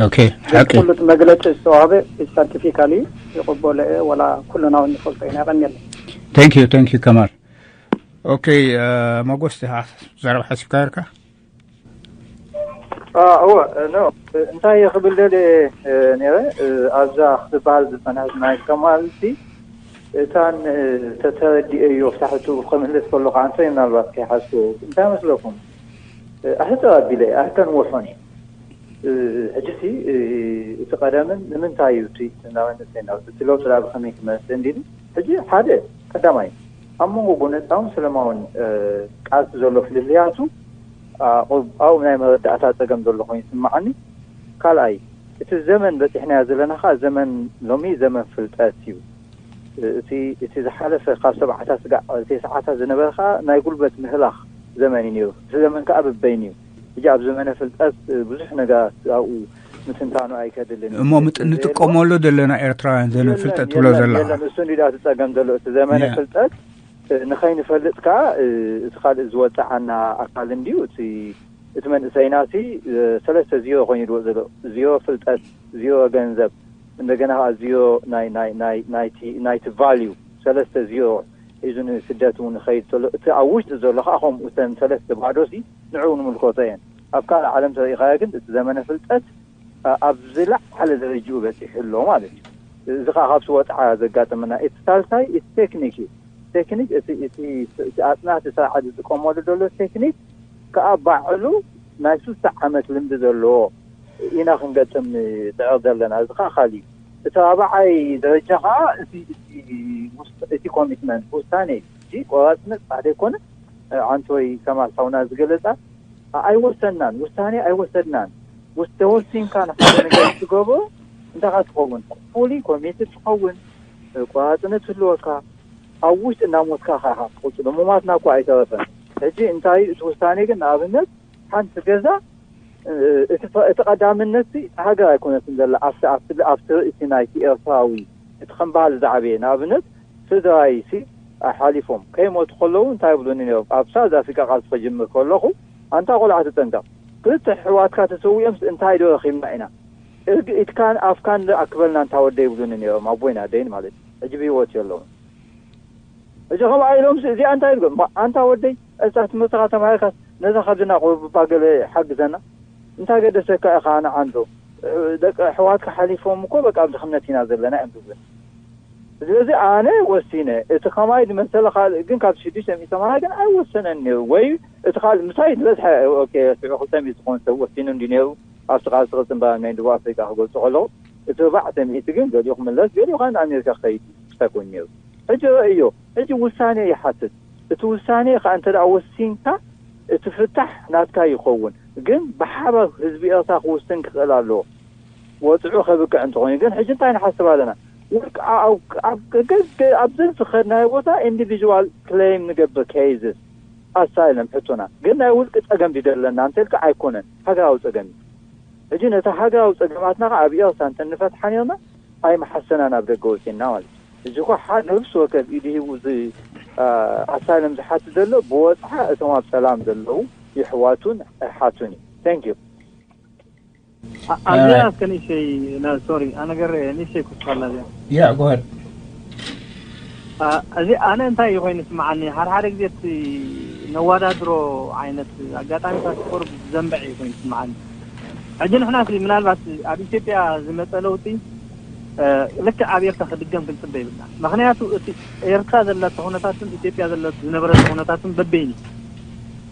ኦኬ፣ ሓቂ። ኩሉ እቲ መግለጺ ዝተዋህበ ሳይንቲፊካሊ ይቕበሎ እየ፣ ወላ ኩልና እውን ንፈልጦ ኢና። የቐንየለይ። Thank you, thank you ከማል። ኦኬ፣ መጎስ፣ ዘረባ ሓሲብካ ነርካ? እወ፣ ኖ፣ እንታይ እየ ክብል ደልየ ነይረ፣ ኣብዛ ክትበሃል ዝጸንሐት ናይ ከማልሲ እታን ተተረዲኤዮ ሳሕቱ ክምልስ ከለኹ ኣንቶይ ምናልባት ከይሓዝኩ እንታይ መስለኩም? ኣሕጽር ኣቢለ ኣይከንውሖን እየ። ሕጂሲ እቲ ቀደምን ንምንታይ እዩ እቲ ናበነሰና እቲ ለውጢ ዳ ብኸመይ ክመጽእ እንዲሉ ሕጂ ሓደ ቀዳማይ ኣብ መንጎ ጎነጻውን ሰለማውን ቃልሲ ዘሎ ፍልልያቱ ኣብኡ ናይ መረዳእታ ጸገም ዘሎ ኮይኑ ይስምዓኒ። ካልኣይ እቲ ዘመን በጺሕናዮ ዘለና ከኣ ዘመን ሎሚ ዘመን ፍልጠት እዩ። እቲ እቲ ዝሓለፈ ካብ ሰብዓታት ስጋዕ ተስዓታት ዝነበረ ከኣ ናይ ጉልበት ምህላኽ ዘመን እዩ ነይሩ። እቲ ዘመን ከኣ ብበይኑ እዩ። ሕጂ ኣብ ዘመነ ፍልጠት ብዙሕ ነገራት ኣብኡ ምትንታኑ ኣይከድልን እዩ። እሞ ምጥ- ንጥቀመሉ ዘለና ኤርትራውያን ዘመን ፍልጠት ትብሎ ዘለኻ። የለን፣ እሱ እንዲ ዳኣ እቲ ጸገም ዘሎ እቲ ዘመነ ያ። ፍልጠት ንኸይንፈልጥ ከኣ እቲ ካልእ ዝወጽዓና ኣካል እንዲዩ እቲ እቲ መንእሰይና ሲ ሰለስተ ዚሮ ኮይኑ ይድወ ዘሎ ዚሮ ፍልጠት፣ ዚሮ ገንዘብ፣ እንደገና ከዓ ዚሮ ናይ ናይ ናይ ናይቲ ናይቲ ቫልዩ ሰለስተ ዚሮ ሒዙ ንስደት እውን ይኸይድ ዘሎ። እቲ ኣብ ውሽጢ ዘሎ ከዓ ከምኡ እተን ሰለስተ ባዶ ሲ ንዕኡ ንምልከቶ እየን። ኣብ ካልእ ዓለም ተሪኢኻዮ ግን እቲ ዘመነ ፍልጠት ኣብ ዝለዓለ ደረጅኡ በፂሑ ኣሎ ማለት እዩ። እዚ ከዓ ካብቲ ወፅዓ ዘጋጠመና እቲ ሳልሳይ እቲ ቴክኒክ እዩ። ቴክኒክ እቲ እቲ እቲ ኣፅናቲ ስርዓት ዝጥቀመሉ ዘሎ ቴክኒክ ከዓ ባዕሉ ናይ ስልሳ ዓመት ልምዲ ዘለዎ ኢና ክንገጥም ንፅዕር ዘለና። እዚ ከዓ ካሊእ እቲ ራብዓይ ደረጃ ከዓ እቲ እቲ ውስ- እቲ ኮሚትመንት ውሳነ እዩ። እዚ ቆራፅነት ፃዕደ ኣይኮነ። ዓንቶይ ከማል ሓውና ዝገለፃ ኣይወሰናን፣ ውሳኔ ኣይወሰድናን። ውስ ተወሲንካ ንሓደ ነገር ትገብሮ እንታይ ትኸውን ፉሊ ኮሚትድ ትኸውን፣ ቆራፅነት ትህልወካ። ኣብ ውሽጢ እናሞትካ ካ ትቕፅሎ ምማትና እኳ ኣይተረፈን። ሕጂ እንታይ እቲ ውሳኔ ግን ንኣብነት ሓንቲ ገዛ እቲ ቀዳምነት ሃገር ኣይኮነትን ዘላ ኣብቲ ኣብቲ ኣብቲ ርእሲ ናይቲ ኤርትራዊ እቲ ከም ባህሊ ዝዓበየ ንኣብነት ስድራይሲ ሓሊፎም ከይሞቱ ከለዉ እንታይ ይብሉኒ ነይሮም ኣብ ሳውዝ ኣፍሪካ ቃልሲ ከጅምር ከለኹ ኣንታ ቆልዓ ተጠንቀቕ ክልተ ኣሕዋትካ ተሰዊኦምስ እንታይ ዶ ረኺብና ኢና እርግኢትካን ኣፍካን ኣክበልና እንታ ወደይ ይብሉኒ ነይሮም ኣቦይን ኣደይን ማለት እዩ ሕጂ ብህይወት የለውን እዚ ከምኣ ኢሎም እዚኣ እንታይ ኢልኩም ኣንታ ወደይ እዛ ትምህርትኻ ተማሂርካስ ነዛ ካብዚ ናቑ ባገለ ሓግዘና እንታይ ገደሰካ ኢኻ ንዓንዶ ደቂ ኣሕዋትካ ሓሊፎም እኮ በቃ ኣብ ድኽነት ኢና ዘለና እዮም ዝብሉ ስለዚ ኣነ ወሲነ እቲ ከማይ ዝመሰለ ካልእ ግን ካብ ሽዱሽተ ሚእቲ ተማሃራይ ግን ኣይወሰነን ነይሩ ወይ እቲ ካልእ ምሳይ ዝበዝሐ ሽዑ ክልተ ሚእቲ ዝኾን ሰብ ወሲኑ እንዲ ነይሩ ኣብቲ ቃልሲ ቅልፅም ናይ ደቡብ ኣፍሪቃ ክገልፁ ከለዉ እቲ ኣርባዕተ ሚእቲ ግን ገሊኡ ክምለስ ገሊኡ ከዓ ንኣሜሪካ ክኸይድ ክሰኩን ነይሩ ሕጂ ረእዮ ሕጂ ውሳኔ ይሓትት እቲ ውሳኔ ከዓ እንተ ወሲንካ እቲ ፍታሕ ናትካ ይኸውን ግን ብሓባር ህዝቢ ኤርትራ ክውስን ክኽእል ኣለዎ ወፅዑ ከብቅዕ እንተኾይኑ ግን ሕጂ እንታይ ንሓስብ ኣለና ውልቂ ኣብዘን ዝኸድናዮ ቦታ individual claim ንገብር cases asylum ሕቶና ግን ናይ ውልቂ ፀገም ድዩ ዘለና እንተልካ ኣይኮነን ሃገራዊ ፀገም እዩ ሕጂ ነቲ ሃገራዊ ፀገማትና ከዓ ኣብ ኤርትራ እንተንፈትሓ ነርና ኣይመሓሰናን ኣብ ደገ ወፂና ማለት እዩ እዚ እኮ ሓደ ነብሲ ወከፍ ኢዱ ሂቡ እዚ asylum ዝሓትት ዘሎ ብወፅዓ እቶም ኣብ ሰላም ዘለዉ ይሕዋቱን ኣይሓቱን እዩ thank you ኣብዚ እስከ ንእሽተይ ሶሪ ኣነገር ንእሽተይ ክስፋላ እዚኣ yeah go ahead እዚ ኣነ እንታይ እዩ ኮይኑ ስምዓኒ ሓደ ሓደ ግዜ እቲ ነዋዳድሮ ዓይነት ኣጋጣሚታት ቁሩብ ዘንብዕ እዩ ኮይኑ ስምዓኒ ሕጂ ንሕና ምናልባት ኣብ ኢትዮጵያ ዝመፀ ለውጢ ልክዕ ኣብ ኤርትራ ክድገም ክንፅበ ይብልና ምክንያቱ እቲ ኤርትራ ዘለቶ ኩነታትን ኢትዮጵያ ዝነበረቶ ኩነታትን በበይኒ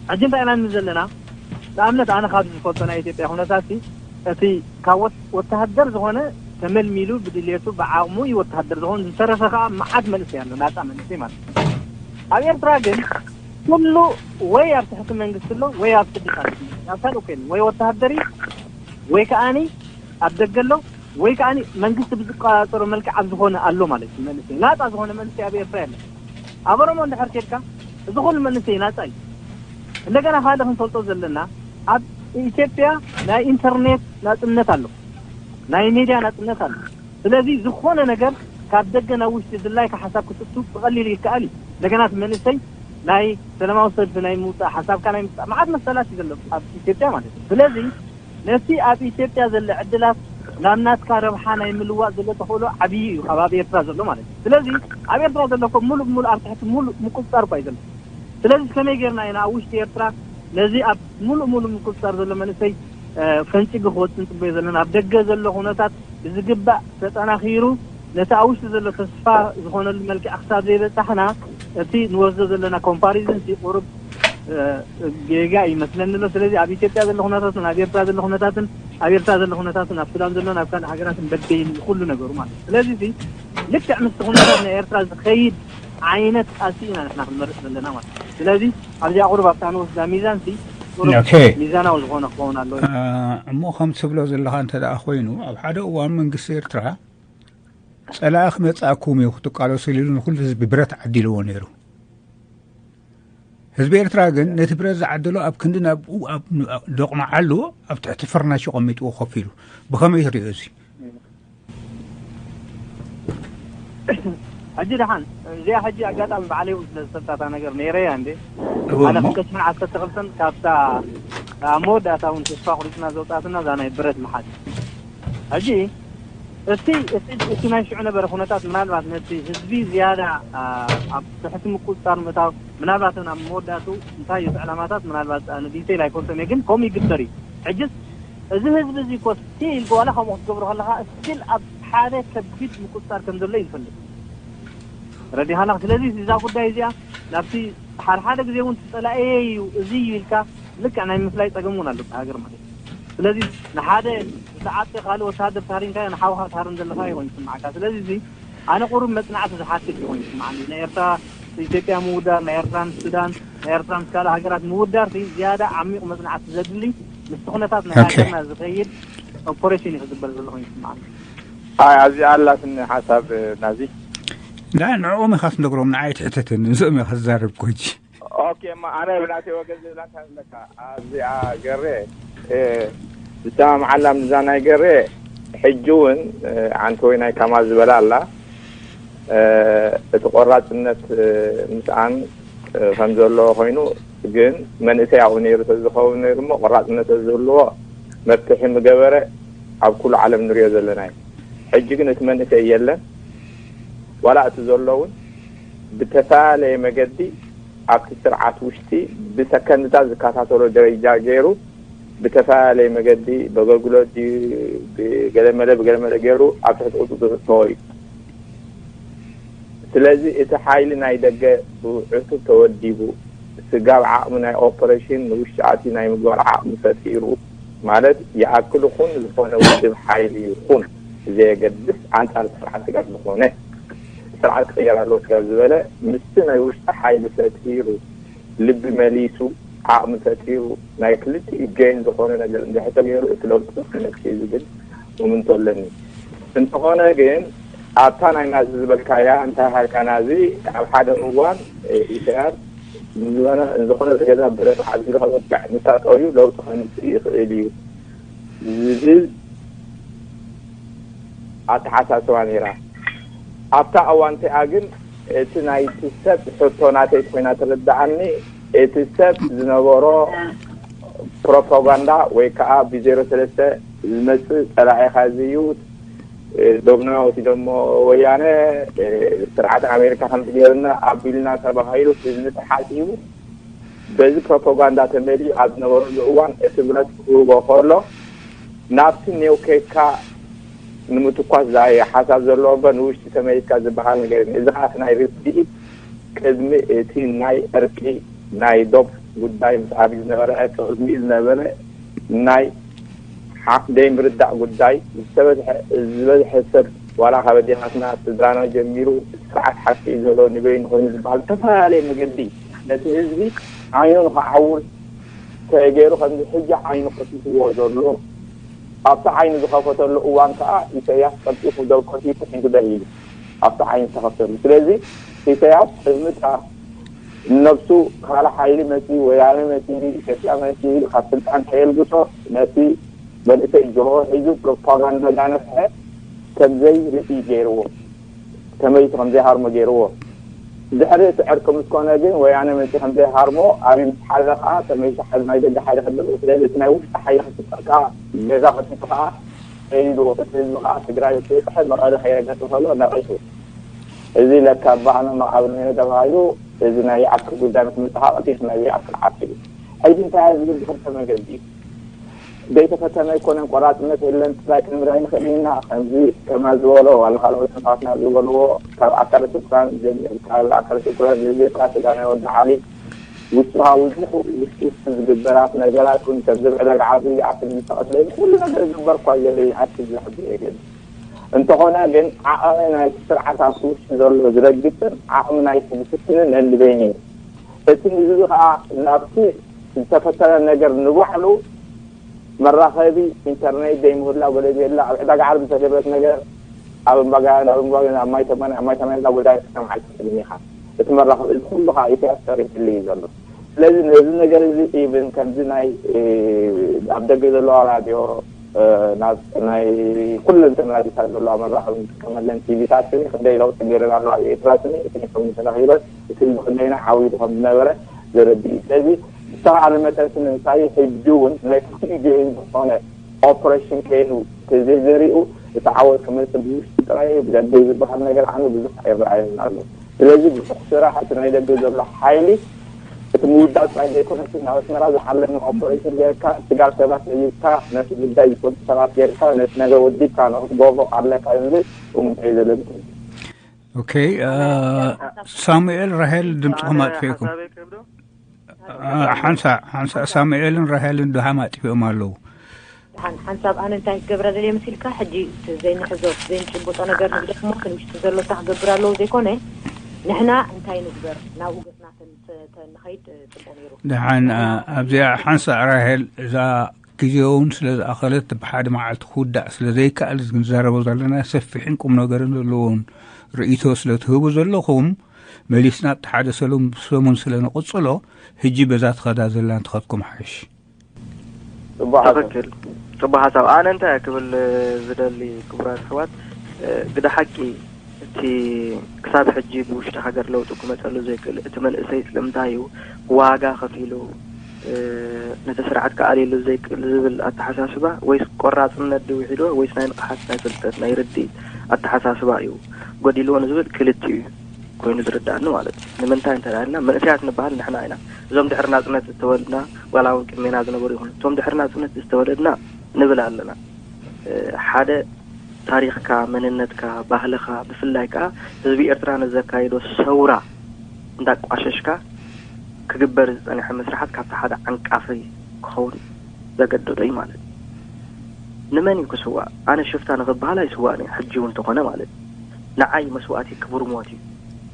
ሕጂ እንታይ ኢና ንብል ዘለና ንኣብነት ኣነ ካብ ዝፈልጦ ናይ ኢትዮጵያ ኩነታት እቲ ካብ ወተሃደር ዝኾነ ተመልሚሉ ብድሌቱ ብዓቕሙ እዩ ወተሃደር ዝኾን ዝተረፈ ከዓ መዓት መንእሰይ ኣሎ ናፃ መንእሰይ ማለት እዩ ኣብ ኤርትራ ግን ኩሉ ወይ ኣብ ትሕቲ መንግስቲ ኣሎ ወይ ኣብ ስድታት ኣብ ካልእ ኮይኑ ወይ ወተሃደር እዩ ወይ ከዓኒ ኣብ ደገ ኣሎ ወይ ከዓ መንግስቲ ብዝቆፃፀሮ መልክዕ ኣብ ዝኾነ ኣሎ ማለት እዩ መንእሰይ ናፃ ዝኾነ መንእሰይ ኣብ ኤርትራ የለን ኣብ ኦሮሞ እንድሕር ኬድካ እዚ ኩሉ መንእሰይ ናፃ እዩ እንደገና ካልእ ክንፈልጦ ዘለና ኣብ ኢትዮጵያ ናይ ኢንተርኔት ናፅነት ኣሎ ናይ ሚድያ ናፅነት ኣሎ ስለዚ ዝኾነ ነገር ካብ ደገ ናብ ውሽጢ ድላይካ ሓሳብ ክትእቱ ብቐሊሉ ይከኣል እዩ እንደገና እቲ መንእሰይ ናይ ሰላማዊ ሰልፊ ናይ ምውፃእ ሓሳብካ ናይ ምውፃእ መዓት መሰላት እዩ ዘሎ ኣብ ኢትዮጵያ ማለት እዩ ስለዚ ነቲ ኣብ ኢትዮጵያ ዘሎ ዕድላት ናብ ናትካ ረብሓ ናይ ምልዋጥ ዘሎ ተኽእሎ ዓብዪ እዩ ካብ ኣብ ኤርትራ ዘሎ ማለት እዩ ስለዚ ኣብ ኤርትራ ዘሎ ኮ ሙሉእ ብሙሉእ ኣብ ትሕቲ ሙሉእ ምቁፅፃር እኳ እዩ ዘሎ ስለዚ ከመይ ጌርና ኢና ኣብ ውሽጢ ኤርትራ ነዚ ኣብ ሙሉእ ሙሉእ ምቁፅፃር ዘሎ መንእሰይ ፈንፂጉ ክወፅእ ንፅበዮ ዘለና ኣብ ደገ ዘሎ ኩነታት ብዝግባእ ተጠናኺሩ ነቲ ኣብ ውሽጢ ዘሎ ተስፋ ዝኾነሉ መልክዕ ክሳብ ዘይበፃሕና እቲ ንወስዶ ዘለና ኮምፓሪዝን ቁሩብ ጌጋ ይመስለኒ ኣሎ ስለዚ ኣብ ኢትዮጵያ ዘሎ ኩነታትን ኣብ ኤርትራ ዘሎ ኩነታትን ኣብ ኤርትራ ዘሎ ኩነታትን ኣብ ሱዳን ዘሎ ናብ ካልእ ሃገራትን በበይኑ ኩሉ ነገሩ ማለት እዩ ስለዚ ልክዕ ምስቲ ኩነታት ናይ ኤርትራ ዝኸይድ ዓይነት ቃልሲ ኢና ንሕና ክንመርፅ ዘለና ማለት እዩ ስለዚ ኣብዚኣ ቁሩብ ኣብታ ንወስዳ ሚዛን ሲ ቁሩብ ሚዛናዊ ዝኾነ ክኸውን ኣለዎ እሞ ከም ትብሎ ዘለኻ እንተ ደኣ ኮይኑ ኣብ ሓደ እዋን መንግስቲ ኤርትራ ጸላኢ ክመጽኣኩም እዩ ክትቃለሱ ኢሉ ንኹሉ ህዝቢ ብረት ዓዲልዎ ነይሩ ህዝቢ ኤርትራ ግን ነቲ ብረት ዝዓደሎ ኣብ ክንዲ ናብኡ ደቕኑ ዓሉ ኣብ ትሕቲ ፍርናሽ ቀሚጥዎ ኮፍ ኢሉ ብኸመይ ትሪኦ እዚ ሕጂ ደሓን እዚኣ ሕጂ ኣጋጣሚ ባዕለይ እውን ስለ ዝፈልጣታ ነገር ነይረያ እንዴ ኣነ ክልተ ሽሕን ዓሰርተ ክልተን ካብታ ኣብ መወዳእታ እውን ተስፋ ቁሪፅና ዘውፃትና እዛ ናይ ብረት መሓዝ ሕጂ እቲ እቲ እቲ ናይ ሽዑ ነበረ ኩነታት ምናልባት ነቲ ህዝቢ ዝያዳ ኣብ ትሕቲ ምቁፅፃር ምእታው ምናልባት ኣብ መወዳእቱ እንታይ እዩ ዕላማታት ምናልባት ንዲቴል ኣይፈልጦን እየ ግን ከምኡ ይግበር እዩ ሕጅስ እዚ ህዝቢ እዚ እኮ ስቲል ዋላ ከምኡ ክትገብሮ ከለካ ስቲል ኣብ ሓደ ከቢድ ምቁፅፃር ከም ዘሎ እዩ ዝፈልጥ ረዲኻና ስለዚ እዛ ጉዳይ እዚኣ ናብቲ ሓደ ሓደ ግዜ እውን ትፀላእየ እዩ እዚ እዩ ኢልካ ልክዕ ናይ ምፍላይ ፀገም እውን ኣሎ ሃገር ማለት ስለዚ ንሓደ ዝተዓጠ ካልእ ወተሃደር ተሃሪምካዮ ንሓውካ ትሃርም ዘለካ ይኮን ይስማዓካ ስለዚ እዚ ኣነ ቁሩብ መፅናዕቲ ዝሓትት ይኮን ይስማዓኒ ናይ ኤርትራ ኢትዮጵያ ምውዳር ናይ ኤርትራ ምስ ሱዳን ናይ ኤርትራ ምስ ካልእ ሃገራት ምውዳር ዝያዳ ዓሚቕ መፅናዕቲ ዘድሊ ምስቲ ኩነታት ናይ ሃገርና ዝኸይድ ኦፖሬሽን እዩ ክግበር ዘለኹ ይስማዓኒ ኣይ ኣዚኣ ኣላትኒ ሓሳብ ናዚ ንዕኦም ኢኻ ትነግሮም ንዓይ ትሕተተኒ እዚኦም ኢኻ ትዛረብ ኮጂ ኦኬ እሞ ኣነ ብናተይ ወገን ዝብላ እንታይ ኣለካ ኣብዚኣ ገሬ ዝሰማምዓላ ምዛ ናይ ገሬ ሕጂ እውን ዓንተ ወይ ናይ ካማ ዝበላ ኣላ እቲ ቆራፅነት ምስኣን ከም ዘለዎ ኮይኑ ግን መንእሰይ ኣብኡ ነይሩ ተዝኸውን ነይሩ እሞ ቆራፅነት ተዝህልዎ መፍትሒ ምገበረ ኣብ ኩሉ ዓለም ንሪኦ ዘለና እዩ ሕጂ ግን እቲ መንእሰይ የለን ዋላ እቲ ዘሎ እውን ብተፈላለየ መገዲ ኣብቲ ስርዓት ውሽጢ ብሰከንድታት ዝከታተሎ ደረጃ ገይሩ ብተፈላለየ መገዲ በገልግሎት ድዩ ብገለመለ ብገለመለ ገይሩ ኣብ ትሕቲ ቁፅፅር ዝእተዎ እዩ። ስለዚ እቲ ሓይሊ ናይ ደገ ብዕቱብ ተወዲቡ ስጋብ ዓቕሚ ናይ ኦፐሬሽን ንውሽጢ ኣትዩ ናይ ምግባር ዓቕሚ ፈጢሩ ማለት ይኣክል ይኹን ዝኾነ ውድብ ሓይሊ ይኹን ብዘየገድስ ኣንፃር ስርዓት ስጋብ ዝኾነ ስርዓት ክቕየር ኣለዎ ስጋብ ዝበለ ምስቲ ናይ ውሽጢ ሓይሊ ፈጢሩ ልቢ መሊሱ ዓቕሚ ፈጢሩ ናይ ክልቲኡ ገይን ዝኾነ ነገር እንድሕር ተገይሩ እቲ ለውጢ ክመፅእ እዩ ዝብል እምንቶ ኣለኒ። እንተኾነ ግን ኣብታ ናይ ናዚ ዝበልካያ እንታይ ሃልካ ናዚ ኣብ ሓደ እዋን ኢሳያስ ዝኾነ ገዛ ብረት ዓቢሉ ከበቅዕ ምሳጠው እዩ ለውጢ ከምፅእ ይኽእል እዩ ዝብል ኣተሓሳስባ ነይራ። ኣብታ እዋን እቲኣ ግን እቲ ናይቲ ሰብ ሕቶ ናተይ ኮይና ትርድኣኒ። እቲ ሰብ ዝነበሮ ፕሮፓጋንዳ ወይ ከዓ ብዜሮ ሰለስተ ዝመፅእ ፀላኢኻ እዚ እዩ፣ ዶብና ወሲዶሞ ወያነ፣ ስርዓት ኣሜሪካ ከምዚ ገይርና ኣቢልና ተባሂሉ ህዝቢ ተሓሲቡ በዚ ፕሮፓጋንዳ ተመሊኡ ኣብ ዝነበረሉ እዋን እቲ ብረት ክህቦ ከሎ ናብቲ ኔው ኬካ ንምትኳስ ዝኣየ ሓሳብ ዘለዎ እምበር ንውሽጢ ተመሊስካ ዝበሃል ነገር የለን። እዚ ከዓ እቲ ናይ ርድኢት ቅድሚ እቲ ናይ ዕርቂ ናይ ዶብ ጉዳይ ምስ ኣብዩ ዝነበረ ቅድሚኡ ዝነበረ ናይ ሓ- ዘይምርዳእ ጉዳይ ዝተበዝሐ ዝበዝሐ ሰብ ዋላ ካብ ኣዴታትና ስድራና ጀሚሩ ስርዓት ሓቂ እዩ ዘሎ ንበይኑ ኮይኑ ዝበሃል ዝተፈላለየ መገዲ ነቲ ህዝቢ ዓይኑ ንክዓውር ተገይሩ ከምዚ ሕጂ ዓይኑ ከፊትዎ ዘሎ ኣብቲ ዓይኑ ዝኸፈተሉ እዋን ከዓ ኢሳያስ ቀልጢፉ ደው ከፊቱ ሒዙ ደው ኢሉ ኣብቲ ዓይኑ ዝተኸፍተሉ ስለዚ ኢሳያስ ቅድሚ ነብሱ ካልእ ሓይሊ መፂኡ ወያነ መፂኡ ኢትዮጵያ መፂኡ ኢሉ ካብ ስልጣን ከየልግሶ ነቲ መንእሰይ ጅሆ ሒዙ ፕሮፓጋንዳ እንዳነፍሐ ከምዘይርኢ ገይርዎ ተመይቱ ከምዘይሃርሞ ገይርዎ ድሕሪ እቲ ዕርቂ ምስ ኮነ ግን ወያነ መፂኡ ከምዘይሃርሞ ኣብይ ምስ ሓዘ ከዓ ተመይቱ ሓይሊ ናይ ደገ ሓይሊ ከለዎ ስለዚ እቲ ናይ ውሽጢ ሓይሊ ክፍጠር ከዓ ገዛ ከፊቱ ከዓ ሰይድዎ እቲ ህዝቢ ከዓ ትግራይ ከይጥሐ መቐለ ከይረገፅ ከሎ ነቒሱ እዚ ለካ ኣባና መቃብር ነይሩ ተባሂሉ እዚ ናይ ይኣክል ጉዳይ ምስ መጣ ከዓ ቀልጢፉ ናይ ይኣክል ዓርሱ እዩ። ሕዚ እንታይ ዝብል ብክልተ መገዲ እዩ። ዘይተፈተነ ኣይኮነን ቆራፅነት የለን ጥራይ ክንብል ኣይንኽእል ኢና ከምዚ ከማ ዝበሎ ዋላ ካልኦት ሰባትና ዝበልዎ ካብ ኣካለ ስንኩላን ካብ ኣካለ ስንኩላን ዘይብልካ ስጋ ናይ ወዲ ዓሊ ውሽጥኻ ብዙሕ ውስጥ ውስጥ ዝግበራት ነገራት እውን ከም ዝብዕደግ ዓርሱ ይኣክል ዝጠቐስለ ኩሉ ነገር ዝግበር እኳ ዘሎ ይኣክል ዝሕብር የገድስ እንተኾነ ግን ዓቐሚ ናይቲ ስርዓት ኣብቲ ውሽጢ ዘሎ ዝረግፅን ዓቕሚ ናይቲ ዝፍትንን ነንበይኑ እዩ። እቲ ህዝቢ ከዓ ናብቲ ዝተፈተነ ነገር ንባዕሉ መራኸቢ ኢንተርኔት ዘይምህላው ገለ ዘየላ ኣብ ዕዳጋ ዓርቢ ዝተገብረት ነገር ኣብ እምባጋያን ኣብ እምባጋያን ኣብ ማይ ተማን ኣብ ማይ ተማን ላ ጉዳይ ከተማ ዓዲ ትኽእል ኢኻ እቲ መራኸቢ እዚ ኩሉ ከዓ ኢሳያስ ሰሪሕሉ እዩ ዘሎ ስለዚ ነዚ ነገር እዚ ኢብን ከምዚ ናይ ኣብ ደገ ዘለዋ ራድዮ ናብ ናይ ኩለን ተመላሊሳ ዘለዋ መራኸቢ ንጥቀመለን ቲቪታት ስኒ ክንደይ ለውጢ ገይረን ኣለዋ ኣብ ኤርትራ ስኒ እቲ ከም ተረኺበን እቲ ህዝቢ ክንደይና ዓብዩ ከም ዝነበረ ዘረድእ እዩ ስለዚ ዝተባዕለ መጠን ስኒ ምሳይ ሕጂ እውን ናይ ክልቲኡ ገይን ዝኾነ ኦፕሬሽን ከይኑ ተዘይዘሪኡ እቲ ዓወት ክመፅእ ብውሽጢ ጥራይ እዩ ብደገ ዝበሃል ነገር ዓሚ ብዙሕ ኣይረኣየን ኣሎ ስለዚ ብስራሕ እቲ ናይ ደገ ዘሎ ሓይሊ እቲ ምውዳእ ጥራይ ዘይኮነስ ናብ ኣስመራ ዝዓለመ ኦፖሬሽን ጌርካ ስጋብ ሰባት ለይብካ ነቲ ጉዳይ ዝፈልጡ ሰባት ጌርካ ነቲ ነገር ወዲብካ ንክትገብሮ ኣለካ ዝብል እሙንታይ ዘለኒ ኮይኑ ኦኬ ሳሙኤል ራሄል ድምፅኹም ኣጥፊእኩም ሓንሳ ሓንሳ ሳሙኤልን ራሄልን ድሃም ኣጥፊኦም ኣለዉ ሓንሳብ ኣነ እንታይ ክገብራ ደልየ መሲልካ ሕጂ ዘይንሕዞ ዘይንጭብጦ ነገር ንግደፍ እሞ ክንምሽቲ ዘሎታ ክገብር ኣለዎ ዘይኮነ ንሕና እንታይ ንግበር ናብኡ ገፅና ንኸይድ ፅቡቅ ነይሩ ደሓን ኣብዚኣ ሓንሳእ ራሄል እዛ ግዜ እውን ስለ ዝኣኸለት ብሓደ መዓልቲ ክውዳእ ስለ ዘይከኣል ክንዛረቦ ዘለና ሰፊሕን ቁም ነገርን ዘለዎን ርእይቶ ስለ ትህቡ ዘለኹም መሊስና ኣብቲ ሓደ ሰሙን ስለ ንቕፅሎ ህጂ በዛ ትኸዳ ዘላ እንትኸድኩም ሓይሽ ትኽክል ጽቡቅ ሓሳብ ኣነ እንታይ ክብል ዝደሊ ክቡራት ኣሕዋት ግደ ሓቂ እቲ ክሳብ ሕጂ ብውሽጢ ሃገር ለውጢ ክመፀሉ ዘይክእል እቲ መንእሰይ ስለምንታይ እዩ ዋጋ ከፊሉ ነቲ ስርዓት ክኣልየሉ ዘይክእል ዝብል ኣተሓሳስባ ወይስ ቆራፅነት ድዩ ውሒድዎ ወይስ ናይ ንቕሓት ናይ ፍልጠት ናይ ርድኢት ኣተሓሳስባ እዩ ጎዲልዎ ንዝብል ክልቲኡ እዩ ኮይኑ ዝርዳእኒ ማለት እዩ። ንምንታይ እንተ ደኣ ኢልና፣ መንእሰያት ንበሃል ንሕና ኢና። እዞም ድሕሪ ናጽነት ዝተወልድና፣ ዋላ እውን ቅድሜና ዝነበሩ ይኹኑ፣ እቶም ድሕሪ ናጽነት ዝተወለድና ንብል ኣለና። እ፣ ሓደ ታሪኽካ፣ መንነትካ፣ ባህልኻ፣ ብፍላይ ከኣ ህዝቢ ኤርትራ ንዘካየዶ ሰውራ እንዳቋሸሽካ ክግበር ዝጸንሐ መስርሓት ካብቲ ሓደ ዓንቃፊ ክኸውን ዘገደዶ እዩ ማለት እዩ። ንመን እዩ ክስዋእ? ኣነ ሽፍታ ንኽበሃል ኣይስዋእን እየ፣ ሕጂ እውን እንተኾነ ማለት እዩ። ንዓይ መስዋእቲ ክቡር ሞት እዩ።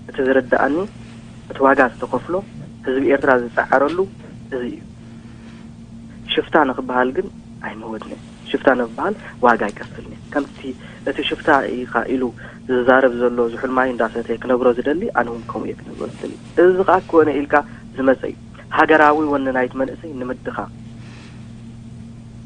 እቲ ዝርድኣኒ፣ እቲ ዋጋ ዝተኸፍሎ፣ ህዝቢ ኤርትራ ዝጸዓረሉ እዚ እዩ። ሽፍታ ንኽበሃል ግን ኣይምወትን እየ። ሽፍታ ንኽበሃል ዋጋ ኣይከፍልን እየ። ከምቲ እቲ ሽፍታ ኢኻ ኢሉ ዝዛረብ ዘሎ ዝሑል ማይ እንዳሰተየ ክነብሮ ዝደሊ፣ ኣነ እውን ከምኡ እየ ክነብሮ ዝደሊ። እዚ ኸኣ ክኾነ ኢልካ ዝመጸ እዩ። ሃገራዊ ወኒ ናይቲ መንእሰይ ንምድኻም፣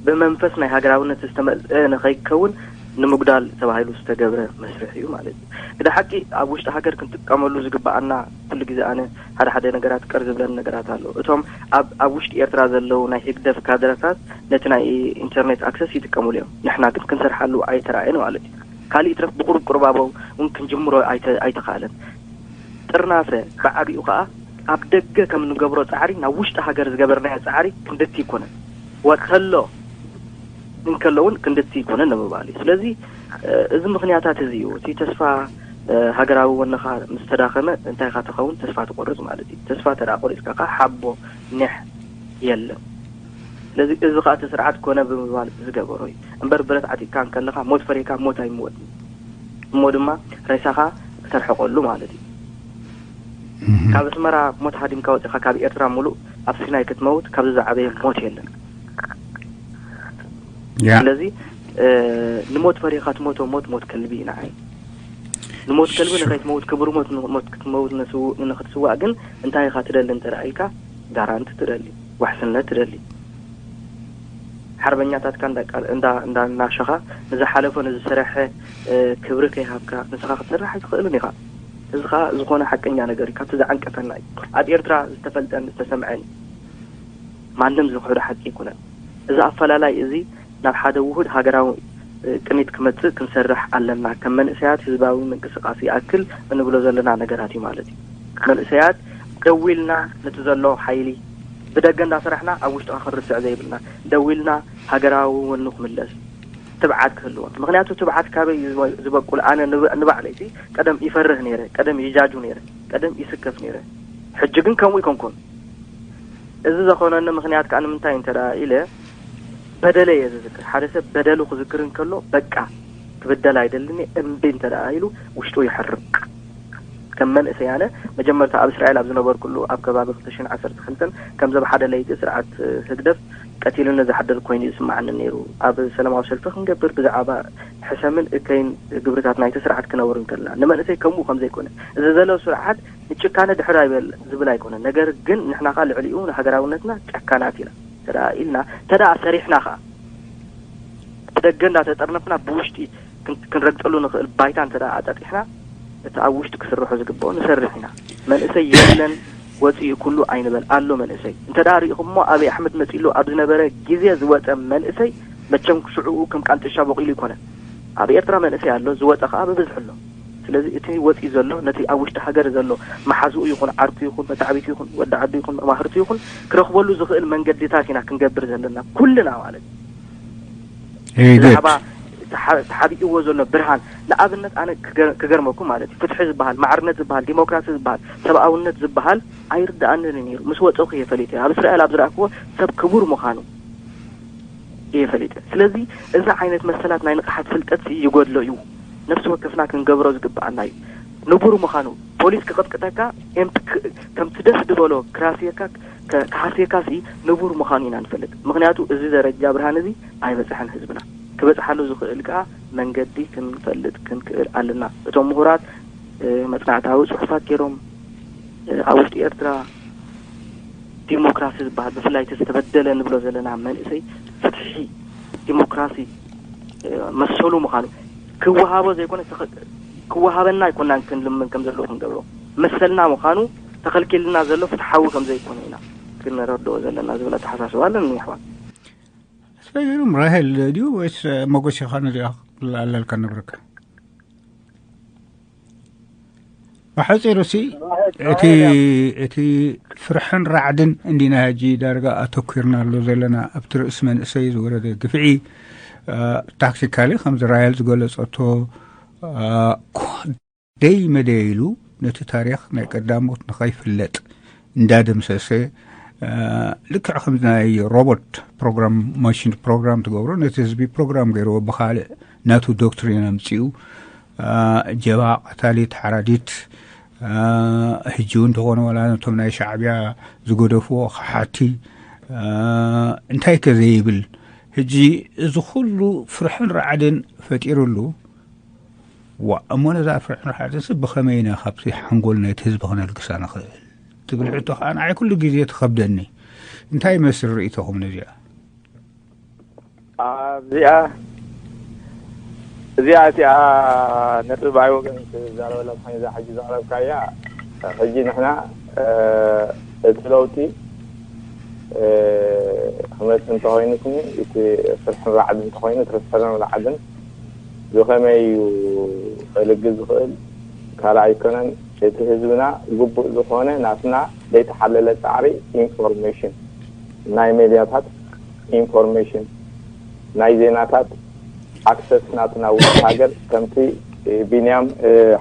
ብመንፈስ ናይ ሃገራውነት ዝተመልአ ንኸይከውን ንምጉዳል ተባሂሉ ዝተገብረ መስርሕ እዩ ማለት እዩ። ግደ ሓቂ፣ ኣብ ውሽጢ ሃገር ክንጥቀመሉ ዝግብኣና፣ ኩሉ ግዜ ኣነ ሓደ ሓደ ነገራት ቅር ዝብለኒ ነገራት ኣሎ። እቶም ኣብ፣ ኣብ ውሽጢ ኤርትራ ዘለዉ ናይ ህግደፍ ካድረታት ነቲ ናይ ኢንተርኔት ኣክሰስ ይጥቀምሉ እዮም። ንሕና ግን ክንሰርሓሉ ኣይተራእየን ማለት እዩ። ካልእ ይትረፍ ብቁሩብ ቁሩብ ኣበው እውን ክንጅምሮ ኣይተ-፣ ኣይተኻእለን። ጥርናፈ ብዓቢኡ ከኣ ኣብ ደገ ከም እንገብሮ ጻዕሪ ናብ ውሽጢ ሃገር ዝገበርናዮ ጻዕሪ ክንድቲ ኣይኮነን። ወተሎ እንከሎ እውን ክንድቲ ኣይኮነን ንምባል እዩ። ስለዚ፣ እ፣ እዚ ምኽንያታት እዚ እዩ። እቲ ተስፋ፣ እ፣ ሃገራዊ ወንኻ ምስ ተዳኸመ እንታይ ኢኻ ትኸውን? ተስፋ ትቆርጽ ማለት እዩ። ተስፋ ተደኣ ቆሪጽካ ከኣ ሓቦ፣ ኒሕ የለን። ስለዚ እዚ ከኣ እቲ ስርዓት ኮነ ብምባል ዝገበሮ እዩ። እምበር ብረት ዓጢቕካ እንከለኻ ሞት ፈሪህካ ሞት ኣይምወትን። እሞ ድማ ሬሳኻ ከተርሕቐሉ ማለት እዩ። እህ። ካብ ኣስመራ ሞት ሃዲምካ ወጺኻ ካብ ኤርትራ ሙሉእ ኣብ ሲናይ ክትመውት ካብዚ ዝዓበየ ሞት የለን። ያ። ስለዚ፣ እ፣ ንሞት ፈሪኻ ትሞቶ ሞት ሞት ከልቢ እዩ ንዓይ። ንሞት ከልቢ ንኸይትመውት ክቡር ሞት ን-፣ ሞት ክትመውት ንስው-፣ ንኽትስዋእ ግን እንታይ ኢኻ ትደሊ እንተ ደኣ ኢልካ፣ ጋራንቲ ትደሊ፣ ዋሕስነት ትደሊ። ሓርበኛታትካ እንዳቃል-፣ እንዳ-፣ እንዳናሸኻ ንዝሓለፎ ንዝሰረሐ፣ እ፣ ክብሪ ከይሃብካ ንስኻ ክትሰርሕ ኣይትኽእልን ኢኻ። እዚ ኸኣ ዝኾነ ሓቀኛ ነገር እዩ። ካብቲ ዝዓንቀፈና እዩ። ኣብ ኤርትራ ዝተፈልጠን ዝተሰምዐን እዩ። ማንም ዝኽሕዶ ሓቂ ኣይኮነን። እዚ ኣፈላላይ እዚ ናብ ሓደ ውሁድ ሃገራዊ፣ እ፣ ቅኒት ክመጽእ ክንሰርሕ ኣለና። ከም መንእሰያት ህዝባዊ ምንቅስቃስ ይኣክል እንብሎ ዘለና ነገራት እዩ ማለት እዩ። መንእሰያት ደው ኢልና ነቲ ዘሎ ሓይሊ ብደገ እንዳሰራሕና ኣብ ውሽጥኻ ክንርስዕ ዘይብልና፣ ደው ኢልና ሃገራዊ ወኑ ክምለስ ትብዓት ክህልዎ። ምኽንያቱ ትብዓት ካበይ እዩ ዝበ-፣ ዝበቁል? ኣነ ንብ-፣ ንባዕለይ ሲ ቀደም ይፈርህ ነይረ፣ ቀደም ይጃጁ ነይረ፣ ቀደም ይስከፍ ነይረ። ሕጂ ግን ከምኡ ይኮንኩን። እዚ ዘኾነኒ ምኽንያት ከኣ ንምንታይ እንተ ደኣ ኢለ፣ በደለይ እየ ዝዝክር። ሓደ ሰብ በደሉ ክዝክር እንከሎ፣ በቃ ክብደል ኣይደልን እየ፣ እምቢ እንተ ደኣ ኢሉ ውሽጡ ይሐርም። ከም መንእሰይ ኣነ መጀመርታ ኣብ እስራኤል ኣብ ዝነበርኩሉ ኣብ ከባቢ ክልተ ሽሕን ዓሰርተ ክልተን ከምዚ ኣብ ሓደ ለይቲ ስርዓት ህግደፍ ቀቲሉኒ ዝሓድር ኮይኑ ይስምዓኒ ነይሩ። ኣብ ሰላማዊ ሰልፊ ክንገብር ብዛዕባ ሕሰምን እከይን ግብርታት ናይቲ ስርዓት ክነውር እንከለና ንመንእሰይ ከምኡ ከም ዘይኮነ እዚ ዘሎ ስርዓት ንጭካነ ድሕር ኣይበል ዝብል ኣይኮነ። ነገር ግን ንሕና ከኣ ልዕሊኡ ንሃገራውነትና ጨካናት ኢና እንተ ደኣ ኢልና እንተ ደኣ ሰሪሕና ከኣ ብደገ እንዳተጠርነፍና ብውሽጢ ክን-፣ ክንረግጸሉ ንኽእል ባይታ እንተ ደኣ ኣጣጢሕና፣ እቲ ኣብ ውሽጢ ክስርሖ ዝግብኦ ንሰርሕ ኢና። መንእሰይ የለን ወጺኡ ኩሉ ኣይንበል፣ ኣሎ መንእሰይ። እንተ ደኣ ርኢኹሞ፣ ኣብይ ኣሕመድ መጺእሉ ኣብ ዝነበረ ግዜ ዝወጸ መንእሰይ፣ መቸም ሽዕኡ ከም ቃንጥሻ በቂሉ ኣይኮነን። ኣብ ኤርትራ መንእሰይ ኣሎ፣ ዝወጸ ከኣ ብብዝሒ ኣሎ። ስለዚ እቲ ወጺኡ ዘሎ፣ ነቲ ኣብ ውሽጢ ሃገር ዘሎ መሓዝኡ ይኹን፣ ዓርኩ ይኹን፣ መታዕቢቱ ይኹን፣ ወዲ ዓዱ ይኹን፣ መማህርቱ ይኹን፣ ክረኽበሉ ዝኽእል መንገድታት ኢና ክንገብር ዘለና፣ ኩልና ማለት እዩ። Very good። ብዛዕባ ተሓ-፣ ተሓቢእዎ ዘሎ ብርሃን፣ ንኣብነት ኣነ ክገር-፣ ክገርመኩም ማለት እዩ፣ ፍትሒ ዝበሃል፣ ማዕርነት ዝበሃል፣ ዲሞክራሲ ዝበሃል፣ ሰብኣውነት ዝበሃል ኣይርድኣንን እዩ ነይሩ። ምስ ወጸኹ እየ ፈሊጠ። ኣብ እስራኤል ኣብ ዝረኣክዎ ሰብ ክቡር ምዃኑ እየ ፈሊጠ። ስለዚ እዚ ዓይነት መሰላት ናይ ንቕሓት ፍልጠት ይጎድሎ እዩ። ነፍሲ ወከፍና ክንገብሮ ዝግብኣና እዩ። ንቡር ምዃኑ፣ ፖሊስ ክቕጥቅጠካ፣ ኤም-፣ ክ-፣ ከምቲ ደስ ዝበሎ ክራስየካ፣ ከ-፣ ክሃስየካ ሲ ንቡር ምዃኑ ኢና ንፈልጥ። ምኽንያቱ እዚ ደረጃ ብርሃን እዚ ኣይበጽሐን ህዝብና። ክበጽሓሉ ዝኽእል ከኣ መንገዲ ክንፈልጥ ክንክእል ኣለና። እቶም ምሁራት፣ እ፣ መጽናዕታዊ ጽሑፋት ገይሮም፣ እ፣ ኣብ ውሽጢ ኤርትራ ዲሞክራሲ ዝበሃል፣ ብፍላይ እቲ ዝተበደለ ንብሎ ዘለና መንእሰይ ፍትሒ፣ ዲሞክራሲ፣ እ፣ መሰሉ ምዃኑ ክወሃቦ ዘይኮነ ተኸ-፣ ክወሃበና ኣይኮናን ክንልምን ከም ዘለዎ ክንገብሮ፣ መሰልና ምዃኑ ተኸልኪልና ዘሎ ፍትሓዊ ከም ዘይኮነ ኢና ክንረድኦ ዘለና ዝብል ኣተሓሳስባ ኣለኒ ኣሕዋት። ተስፋይ ገይሮም ራሄል ድዩ ወይስ መጎስ ኢኻ ንሪኦ ኣለልካ ነብረካ? ብሓፂሩ ሲ እቲ እቲ ፍርሕን ራዕድን እንዲና ሕጂ ዳርጋ ኣተኲርናሉ ዘለና ኣብቲ ርእሲ መንእሰይ ዝወረደ ግፍዒ። ታክቲካሊ ከምዚ ራሄል ዝገለጸቶ ደይ መደይ ኢሉ ነቲ ታሪኽ ናይ ቀዳሞት ንኸይፍለጥ እንዳደምሰሰ፣ ልክዕ ከምዚ ናይ ሮቦት ፕሮግራም፣ ማሽን ፕሮግራም ትገብሮ፣ ነቲ ህዝቢ ፕሮግራም ገይርዎ ብኻልእ ናቱ ዶክትሪን ኣምጺኡ፣ ጀባ ቀታሊት ሓራዲት፣ ሕጂ እውን እንተኾነ ዋላ ነቶም ናይ ሻዕብያ ዝገደፍዎ ክሓቲ እንታይ ከዘይብል፣ ሕጂ እዚ ኩሉ ፍርሕን ራዕድን ፈጢሩሉ። ዋ እሞ ነዛ ፍርሕን ራዕድንስ ብኸመይ ኢና ካብቲ ሓንጎል ናይቲ ህዝቢ ክነልግሳ ንኽእል ትብል ሕቶ ከዓ ንዓይ ኩሉ ግዜ ትኸብደኒ። እንታይ ይመስል ርእይቶኹም ነዚኣ? ኣብዚኣ እዚኣ እቲኣ ነጥብ ኣይ ወገን ትዛረበላ ምዃን እዛ ሕጂ ዘቕረብካያ። ሕጂ ንሕና እቲ ለውጢ ክመፅእ እንተኮይኑ ስኒ እቲ ፍርሕን ራዕድን እንተኮይኑ እቲ ፍርሕን ራዕድን ብከመይ እዩ ከልግስ ዝኽእል ካልእ ኣይኮነን። እቲ ህዝብና ግቡእ ዝኾነ ናትና ዘይተሓለለ ፃዕሪ ኢንፎርሜሽን ናይ ሜድያታት ኢንፎርሜሽን ናይ ዜናታት ኣክሰስ ናትና ውሽጢ ሃገር ከምቲ ቢንያም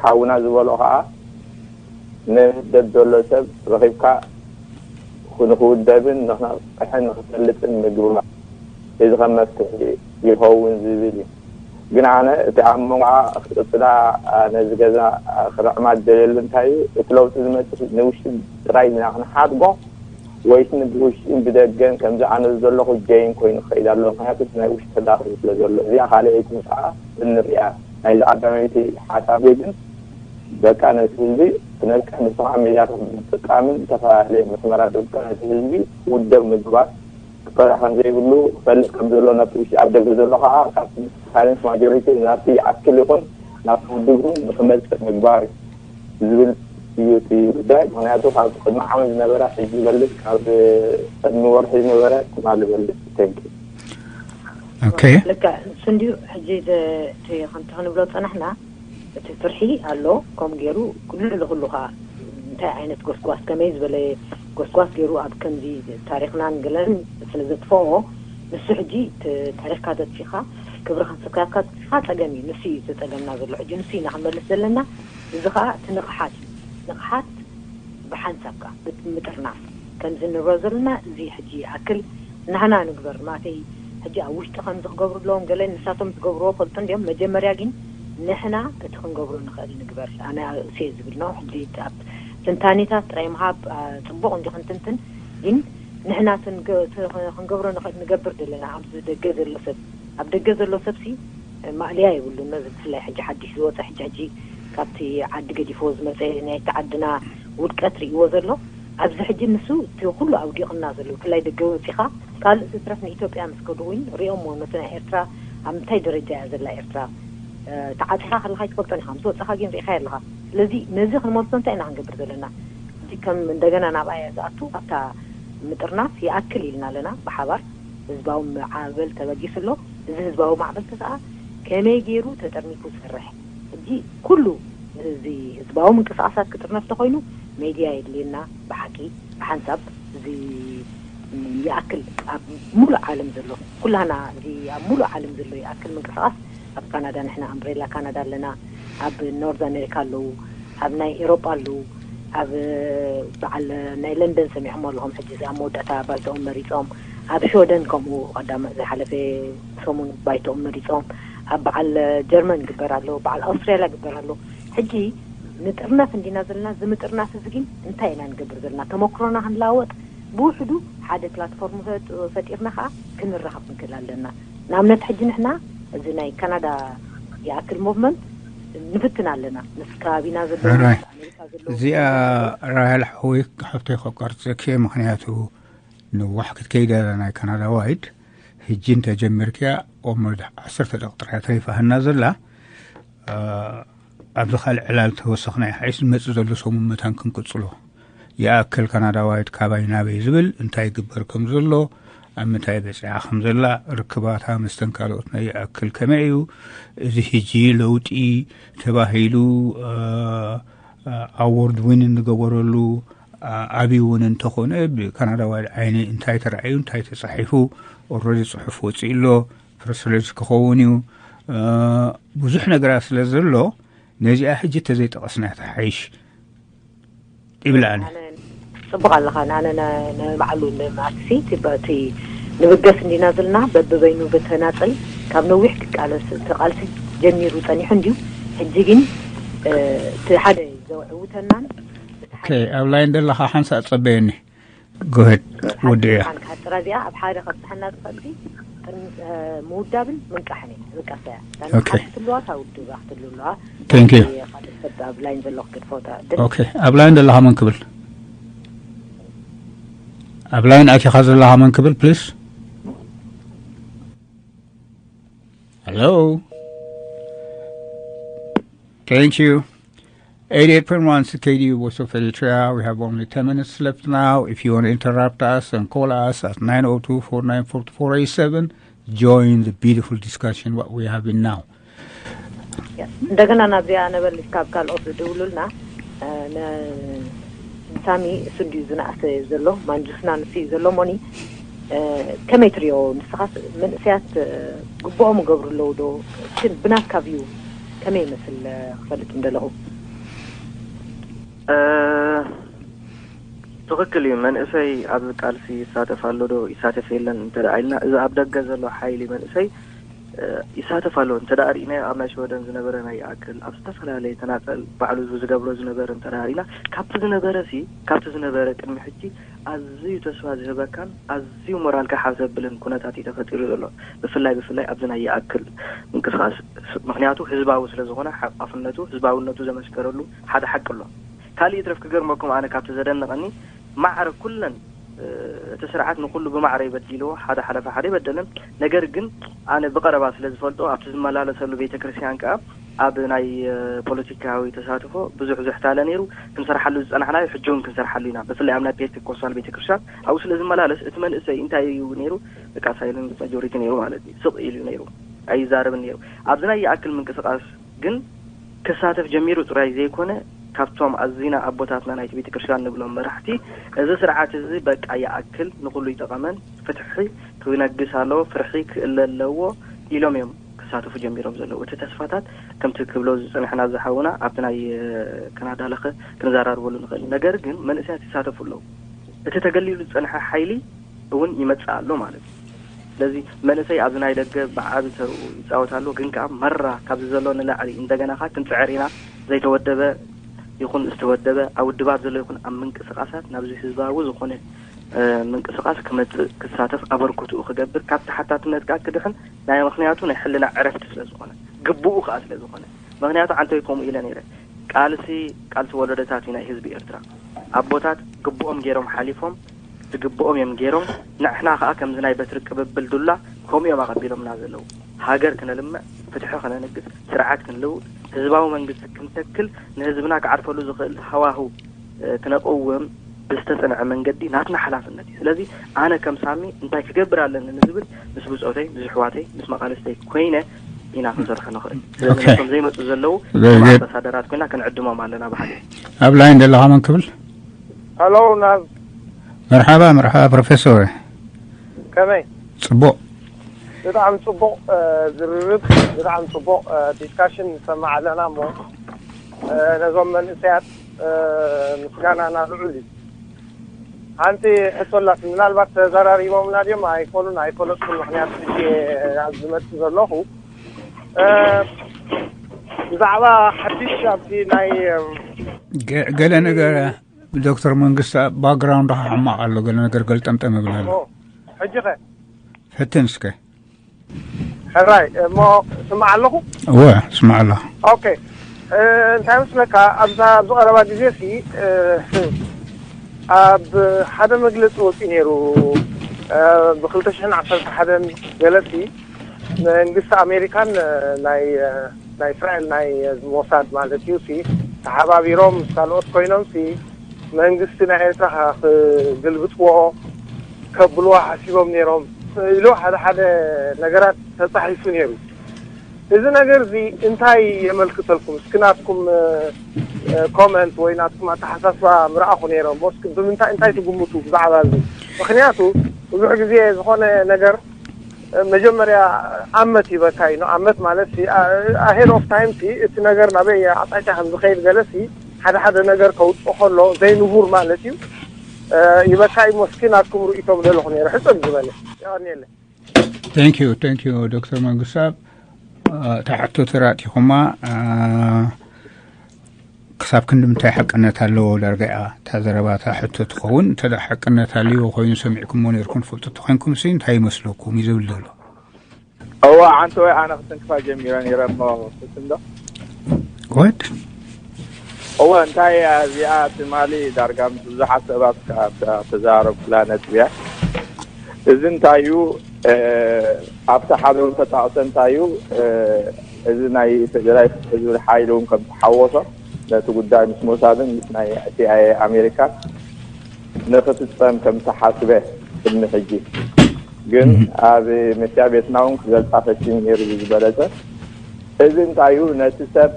ሓውና ዝበሎ ከዓ ንህደት ዘሎ ሰብ ረኺብካ ንክውደብን ንክነቕሕን ንክፈልጥን ምግባር እዚ ከም መፍትሒ ይኸውን ዝብል እዩ። ግን ኣነ እቲ ኣብ መንጎ ክጥጥዳ ነዚ ገዛ ክርዕማ ዝደልየሉ እንታይ እዩ እቲ ለውጢ ዝመፅእ ንውሽጢ ጥራይ ኢና ክንሓድጎ ወይስ ንብውሽጢን ብደገን ከምዚ ኣነ ዘለኹ ጀይን ኮይኑ ክኸይድ ኣለዎ። ምክንያቱ እቲ ናይ ውሽጢ ተዳኺሙ ስለ ዘሎ እዚኣ ካልኣይቲ ምስ ከዓ እንሪኣ ናይዚ ቀዳመይቲ ሓሳብ ግን በቃ ነቲ ህዝቢ ክነልቀ ንስኻ ሜድያታት ምጥቃምን ዝተፈላለየ መስመራት ደብቀ ነቲ ህዝቢ ውደብ ምግባር ክፈርሕ ከም ዘይብሉ ክፈልጥ ከም ዘሎ ናብቲ ውሽጢ ኣብ ደገ ዘሎ ከዓ ካብ ሳይለንስ ማጆሪቲ ናብቲ ይኣክል ይኹን ናብቲ ውድብ እውን ንክመፅእ ምግባር ዝብል እዩ እቲ ጉዳይ። ምክንያቱ ካብ ቅድሚ ዓመት ዝነበረ ሕጂ ይበልፅ፣ ካብ ቅድሚ ወርሒ ዝነበረ ትማሊ ይበልፅ። Thank you። ኦኬ ልክዕ እሱ እንድዩ። ሕጂ እቲ ከምቲ ክንብሎ ዝፀናሕና እቲ ፍርሒ ኣሎ። ከም ገይሩ ኩሉ ልኩሉ ከዓ እንታይ ዓይነት ጎስጓስ ከመይ ዝበለ ጎስጓስ ገይሩ ኣብ ከምዚ ታሪክናን ገለን ስለ ዘጥፈኦ ንሱ ሕጂ እቲ ታሪክካ ዘጥፊካ ክብርካ ስብካካ ጥፊካ ፀገም እዩ። ንሱ እዩ ዘፀገምና ዘሎ። ሕጂ ንሱ ኢና ክንመልስ ዘለና። እዚ ከዓ እቲ ንቕሓት እዩ። ንቕሓት ብሓንሳብ ከዓ ብምጥርናፍ ከምዚ ንብሎ ዘለና እዚ ሕጂ ይኣክል ንሕና ንግበር ማተይ ሕጂ ኣብ ውሽጢ ከምዚ ክገብሩ ኣለዎም ገለ ንሳቶም ዝገብርዎ ፈልጡ እንዲዮም መጀመርያ ግን ንሕና እቲ ክንገብሮ ንኽእል ንግበር ኣነ እሴ ዝብል ነው ሕጂ ኣብ ትንታኔታት ጥራይ ምሃብ ፅቡቕ እንዲ ክንትንትን ግን ንሕና ክንገብሮ ንኽእል ንገብር ዘለና ኣብዚ ደገ ዘሎ ሰብ ኣብ ደገ ዘሎ ሰብሲ ማእለያ የብሉን ነዚ ብፍላይ ሕጂ ሓድሽ ዝወፀ ሕጂ ሕጂ ካብቲ ዓዲ ገዲፍዎ ዝመፀ ናይቲ ዓድና ውድቀት ርእይዎ ዘሎ ኣብዚ ሕጂ ንሱ እቲ ኩሉ ኣውዲቕና ዘሎ ብፍላይ ደገ ወፂኻ ካልእ ዝትረፍ ንኢትዮጵያ ምስ ከዱ እውን ሪኦሞ ነቲ ናይ ኤርትራ ኣብ ምንታይ ደረጃ እያ ዘላ ኤርትራ ተዓፂኻ ከለካ ይትፈልጦን ኢኻ ምስ ወፃኻ ግን ርኢኻ ኣለኻ ስለዚ ነዚ ክንመልሶ እንታይ ኢና ክንገብር ዘለና እቲ ከም እንደገና ናብኣ እያ ዝኣቱ ኣብታ ምጥርናፍ ይኣክል ኢልና ኣለና ብሓባር ህዝባዊ ማዕበል ተበጊሱ ኣሎ እዚ ህዝባዊ ማዕበል ተሰኣ ከመይ ገይሩ ተጠርኒፉ ዝሰርሕ ሕጂ ኩሉ እዚ ህዝባዊ ምንቅስቃሳት ክጥርነፍ ተኮይኑ ሜድያ የድልየና ብሓቂ ብሓንሳብ እዚ ይኣክል ኣብ ሙሉእ ዓለም ዘሎ ኩላህና እዚ ኣብ ሙሉእ ዓለም ዘሎ ይኣክል ምንቅስቃስ ኣብ ካናዳ ንሕና ኣምብሬላ ካናዳ ኣለና ኣብ ኖርዝ ኣሜሪካ ኣለዉ ኣብ ናይ ኤሮጳ ኣለዉ ኣብ በዓል ናይ ለንደን ሰሚዖሞ ኣለኹም ሕጂ ኣብ መወዳእታ ባይቶኦም መሪፆም ኣብ ሽወደን ከምኡ ቀዳም ዝሓለፈ ሰሙን ባይቶኦም መሪፆም ኣብ በዓል ጀርመን ግበር ኣሎ በዓል ኣውስትራልያ ግበር ኣሎ ሕጂ ንጥርነፍ እንዲና ዘለና እዚ ምጥርናፍ እዚ ግን እንታይ ኢና ንገብር ዘለና ተመክሮና ክንለዋወጥ ብውሕዱ ሓደ ፕላትፎርም ፈጢርና ከዓ ክንራኸብ ክንክእል ኣለና ንኣብነት ሕጂ ንሕና እዚ ናይ ካናዳ ይኣክል ሞቭመንት ንፍትን ኣለና ምስ ከባቢና ዘሎ ኣሜሪካ ዘሎ እዚኣ ራሄል ሓወይ ሓፍተይ ከቋርፀኪ ምክንያቱ ንዋሕ ክትከይድ እያ ናይ ካናዳ ዋይድ ህጂ እንተጀሚርክያ ኦመድ ዓሰርተ ደቂ ጥራይ ተሪፋ ህና ዘላ ኣብዚ ካልእ ዕላል ተወሰኽና ይሓይሽ ዝመፅእ ዘሎ ሰሙን መታን ክንቅፅሎ ይኣክል ካናዳዋይት ካባይ ናበይ ዝብል እንታይ ይግበር ከም ዘሎ ኣብ ምንታይ በፂዓ ከም ዘላ ርክባታ መስተን ካልኦትና ይኣክል ከመይ እዩ እዚ ሕጂ ለውጢ ተባሂሉ ኣዎርድ ዊን እንገበረሉ ኣቢ እውን እንተኾነ ብካናዳዊ ዓይኒ እንታይ ተራእዩ እንታይ ተፃሒፉ ኦረዲ ፅሑፍ ወፂኡ ኣሎ። ፕረስሪሊዝ ክኸውን እዩ። ብዙሕ ነገራት ስለ ዘሎ ነዚኣ ሕጂ ተዘይጠቐስና ተሓይሽ ይብላኒ። ፅቡቅ ኣለኻ። ኣነ ንባዕሉ ንማትሲ እቲ ንብገስ እንዲና ዘለና በብበይኑ ብተናፀል ካብ ነዊሕ ክቃለስ ተቃልሲ ጀሚሩ ፀኒሑ እንዲዩ። ሕጂ ግን እቲ ሓደ ዘውዕውተናን ኣብ ላይን ዘለኻ ሓንሳእ ፀበየኒ። ጎሄድ ወዲ እያ። ጥራ እዚኣ ኣብ ሓደ ከብፅሐና ዝኽእል ምውዳብን ምንቃሕን እዩ። ዝቃሰያ ክትልዋ እታ ውድባ ክትሉ ኣለዋ። Thank you። ሰብ ኣብ ላይን ዘሎ ክገድፎ እታ Okay፣ ኣብ ላይን ዘለኻ መን ክብል? ኣብ ላይን ኣቲኻ ዘለኻ መን ክብል please? Hello? Thank you. Eighty-eight point one C K D U Voice of Eritrea. We have only ten minutes left now. If you want to interrupt us and call us at nine oh two, four nine four, four eight seven, join the beautiful discussion what we have in now. እንደገና ናብዚኣ ነበል ካብ ካልኦት ዝድውሉልና ሳሚ እሱ እንዲዩ ዝነኣሰ ዘሎ ማንጁስና ንሱ እዩ ዘሎ ሞኒ ከመይ ትሪኦ ንስኻስ መንእሰያት ግብኦም ይገብሩ ኣለዉ ዶ ግን ብናትካ ቪው ከመይ ይመስል ክፈልጥ እንደለኹ ትኽክል እዩ መንእሰይ ኣብዚ ቃልሲ ይሳተፍ ኣሎ ዶ ይሳተፍ የለን እንተ ኢልና እዚ ኣብ ደገ ዘሎ ሓይሊ መንእሰይ ይሳተፍ ኣሎ እንተ ርኢናዮ ኣብ ናይ ሽወደን ዝነበረ ናይ ይኣክል ኣብ ዝተፈላለየ ተናፀል ባዕሉ ዝገብሮ ዝነበረ እንተ ርኢና ካብቲ ዝነበረ ሲ ካብቲ ዝነበረ ቅድሚ ሕጂ ኣዝዩ ተስፋ ዝህበካን ኣዝዩ ሞራልካ ሓፍ ዘብልን ኩነታት እዩ ተፈጢሩ ዘሎ ብፍላይ ብፍላይ ኣብዚ ናይ ይኣክል ምንቅስቃስ ምክንያቱ ህዝባዊ ስለዝኾነ ሓቋፍነቱ ህዝባውነቱ ዘመስከረሉ ሓደ ሓቂ ኣሎ ካልእ ይትረፍ ክገርመኩም ኣነ ካብቲ ዘደንቐኒ ማዕረ ኩለን እቲ ስርዓት ንኩሉ ብማዕረ ይበዲልዎ ሓደ ሓለፈ ሓደ ይበደልን ነገር ግን ኣነ ብቀረባ ስለ ዝፈልጦ ኣብቲ ዝመላለሰሉ ቤተክርስትያን ከዓ ኣብ ናይ ፖለቲካዊ ተሳትፎ ብዙሕ ዝሕታለ ነይሩ ክንሰርሓሉ ዝፀናሕናዮ ሕጂ እውን ክንሰርሓሉ ኢና ብፍላይ ኣብ ናይ ፔንቴኮስታል ቤተክርስትያን ኣብኡ ስለ ዝመላለስ እቲ መንእሰይ እንታይ እዩ ነይሩ በቃ ሳይለንት ማጆሪቲ ነይሩ ማለት እዩ ስቕ ኢሉ ነይሩ ኣይዛረብን ነይሩ ኣብዚ ናይ ይኣክል ምንቅስቃስ ግን ክሳተፍ ጀሚሩ ጥራይ ዘይኮነ ካብቶም ኣዚና ኣቦታትና ናይቲ ቤተክርስትያን ንብሎም መራሕቲ እዚ ስርዓት እዚ በቃ ይኣክል ንኩሉ ይጠቐመን ፍትሒ ክነግስ ኣለዎ ፍርሒ ክእለ ኣለዎ ኢሎም እዮም ክሳተፉ ጀሚሮም ዘለዉ እቲ ተስፋታት ከምቲ ክብሎ ዝፅንሕና ዝሓውና ኣብቲ ናይ ከናዳ ለኸ ክንዘራርበሉ ንኽእል ነገር ግን መንእሰያት ይሳተፉ ኣለዉ እቲ ተገሊሉ ዝፀንሐ ሓይሊ እውን ይመፅእ ኣሎ ማለት እዩ ስለዚ መንእሰይ ኣብዚ ናይ ደገ ብዓቢ ተርኡ ይፃወት ኣሎ ግን ከዓ መራ ካብዚ ዘሎ ንላዕሊ እንደገና ከዓ ክንፅዕር ኢና ዘይተወደበ ይኹን ዝተወደበ ኣብ ውድባት ዘሎ ይኹን ኣብ ምንቅስቃሳት ናብዚ ህዝባዊ ዝኾነ ምንቅስቃስ ክመፅእ ክሳተፍ ኣበርክትኡ ክገብር ካብ ተሓታትነት ከዓ ክድሕን ናይ ምክንያቱ ናይ ሕልና ዕረፍቲ ስለ ዝኾነ ግብኡ ከዓ ስለ ዝኾነ ምክንያቱ ዓንተይ ከምኡ ኢለ ነይረ ቃልሲ ቃልሲ ወለዶታት እዩ ናይ ህዝቢ ኤርትራ ኣቦታት ግብኦም ገይሮም ሓሊፎም ዝግብኦም እዮም ገይሮም ንሕና ከዓ ከምዚ ናይ በትሪ ቅብብል ዱላ ከምኡ እዮም ኣቐቢሎምና ዘለዉ ሃገር ክነልምዕ ፍትሒ ክነንግስ ስርዓት ክንልውጥ ህዝባዊ መንግስቲ ክንተክል ንህዝብና ክዓርፈሉ ዝኽእል ሃዋህው ክነቕውም ብዝተፅንዐ መንገዲ ናትና ሓላፍነት እዩ ስለዚ ኣነ ከም ሳሚ እንታይ ክገብር ኣለኒ ንዝብል ምስ ብፆተይ ምስ ኣሕዋተይ ምስ መቓልስተይ ኮይነ ኢና ክንሰርሖ ንኽእል ስለዚ ነቶም ዘይመፁ ዘለዉ ኣምባሳደራት ኮይና ክንዕድሞም ኣለና ብሓደ ኣብ ላይን ዘለኻ መን ክብል ሄሎ ናብ መርሓባ መርሓባ ፕሮፌሰር ከመይ ፅቡቕ ብጣዕሚ ፅቡቕ ዝርርብ ብጣዕሚ ፅቡቕ ዲስካሽን ንሰማዕ ኣለና እሞ ነዞም መንእሰያት ምስጋናና ልዑል እዩ ሓንቲ ሕቶ ኣላት ምናልባት ተዘራሪቦምና ድዮም ኣይኮኑን ኣይፈለጥኩን ምክንያቱ ሕጂ ኣብ ዝመፅእ ዘለኹ ብዛዕባ ሓድሽ ኣብቲ ናይ ገለ ነገር ዶክተር መንግስቲ ባክግራውንድ ሕማቕ ኣሎ ገለ ነገር ገልጠምጠም ይብል ኣሎ ሕጂ ኸ ፈትን እስከ ሕራይ እሞ ስማዕ ኣለኹ እወ ስማዕ ኣለኹ ኦኬ እንታይ መስለካ ኣብዛ ኣብዚ ቀረባ ግዜ ሲ ኣብ ሓደ መግለፂ ወፂኡ ነይሩ ብ ክልተ ሽሕን ዓሰርተ ሓደን ገለፂ መንግስቲ ኣሜሪካን ናይ ናይ እስራኤል ናይ ሞሳድ ማለት እዩ ሲ ተሓባቢሮም ምስ ካልኦት ኮይኖም ሲ መንግስቲ ናይ ኤርትራ ክግልብጥዎ ከብልዎ ሓሲቦም ነይሮም ኢሉ ሓደ ሓደ ነገራት ተፃሒፉ ነይሩ እዚ ነገር እዚ እንታይ የመልክተልኩም? እስኪ ናትኩም ኮመንት ወይ ናትኩም ኣተሓሳስባ ምረኣኹ ነይረ እሞ እስኪ ብምንታይ እንታይ ትግምቱ ብዛዕባ እዚ? ምክንያቱ ብዙሕ ግዜ ዝኾነ ነገር መጀመርያ ኣመት ይበካ እዩ። ኣመት ማለት ኣሄድ ኦፍ ታይም እቲ ነገር ናበይ ኣቕጣጫ ከም ዝኸይድ ገለሲ ሓደ ሓደ ነገር ከውፅእ ከሎ ዘይንቡር ማለት እዩ። ይበካ እዩ። ሞስኪ ናትኩም ርእይቶ ብደለኹ ነይረ ሕፅር ዝበለ። የቐንየለ። Thank you, thank you, ዶክተር መንግስታብ። እታ ሕቶ ተራእቲኹማ ክሳብ ክንዲ ምንታይ ሓቅነት ኣለዎ ዳርጋ እያ እታ ዘረባ እታ ሕቶ ትኸውን። እንተ ሓቅነት ኣልዎ ኮይኑ ሰሚዕኩሞ ነርኩም ትፈልጡ ተኮይንኩም ሲ እንታይ ይመስለኩም እዩ ዝብል ዘሎ። እዋ ዓንተ ወይ ኣነ ክትንክፋ ጀሚረ ነይረ እሞ ክትንዶ ወድ እወ እንታይ እያ እዚኣ ትማሊ ዳርጋ ምስ ብዙሓት ሰባት ተዛረብኩላ ነጥቢ እያ። እዚ እንታይ እዩ ኣብቲ ሓደ እውን ተጣቕሰ እንታይ እዩ እዚ ናይ ፌደራል ዝብል ሓይሊ እውን ከም ተሓወሶ ነቲ ጉዳይ ምስ ሞሳድን ምስ ናይ ሲኣይኤ ኣሜሪካ ንክፍፀም ከም ተሓስበ ቅድሚ ሕጂ ግን ኣብ መስያ ቤትና እውን ክገልፃ ፈቲኑ ነይሩ ዝበለፀ እዚ እንታይ እዩ ነቲ ሰብ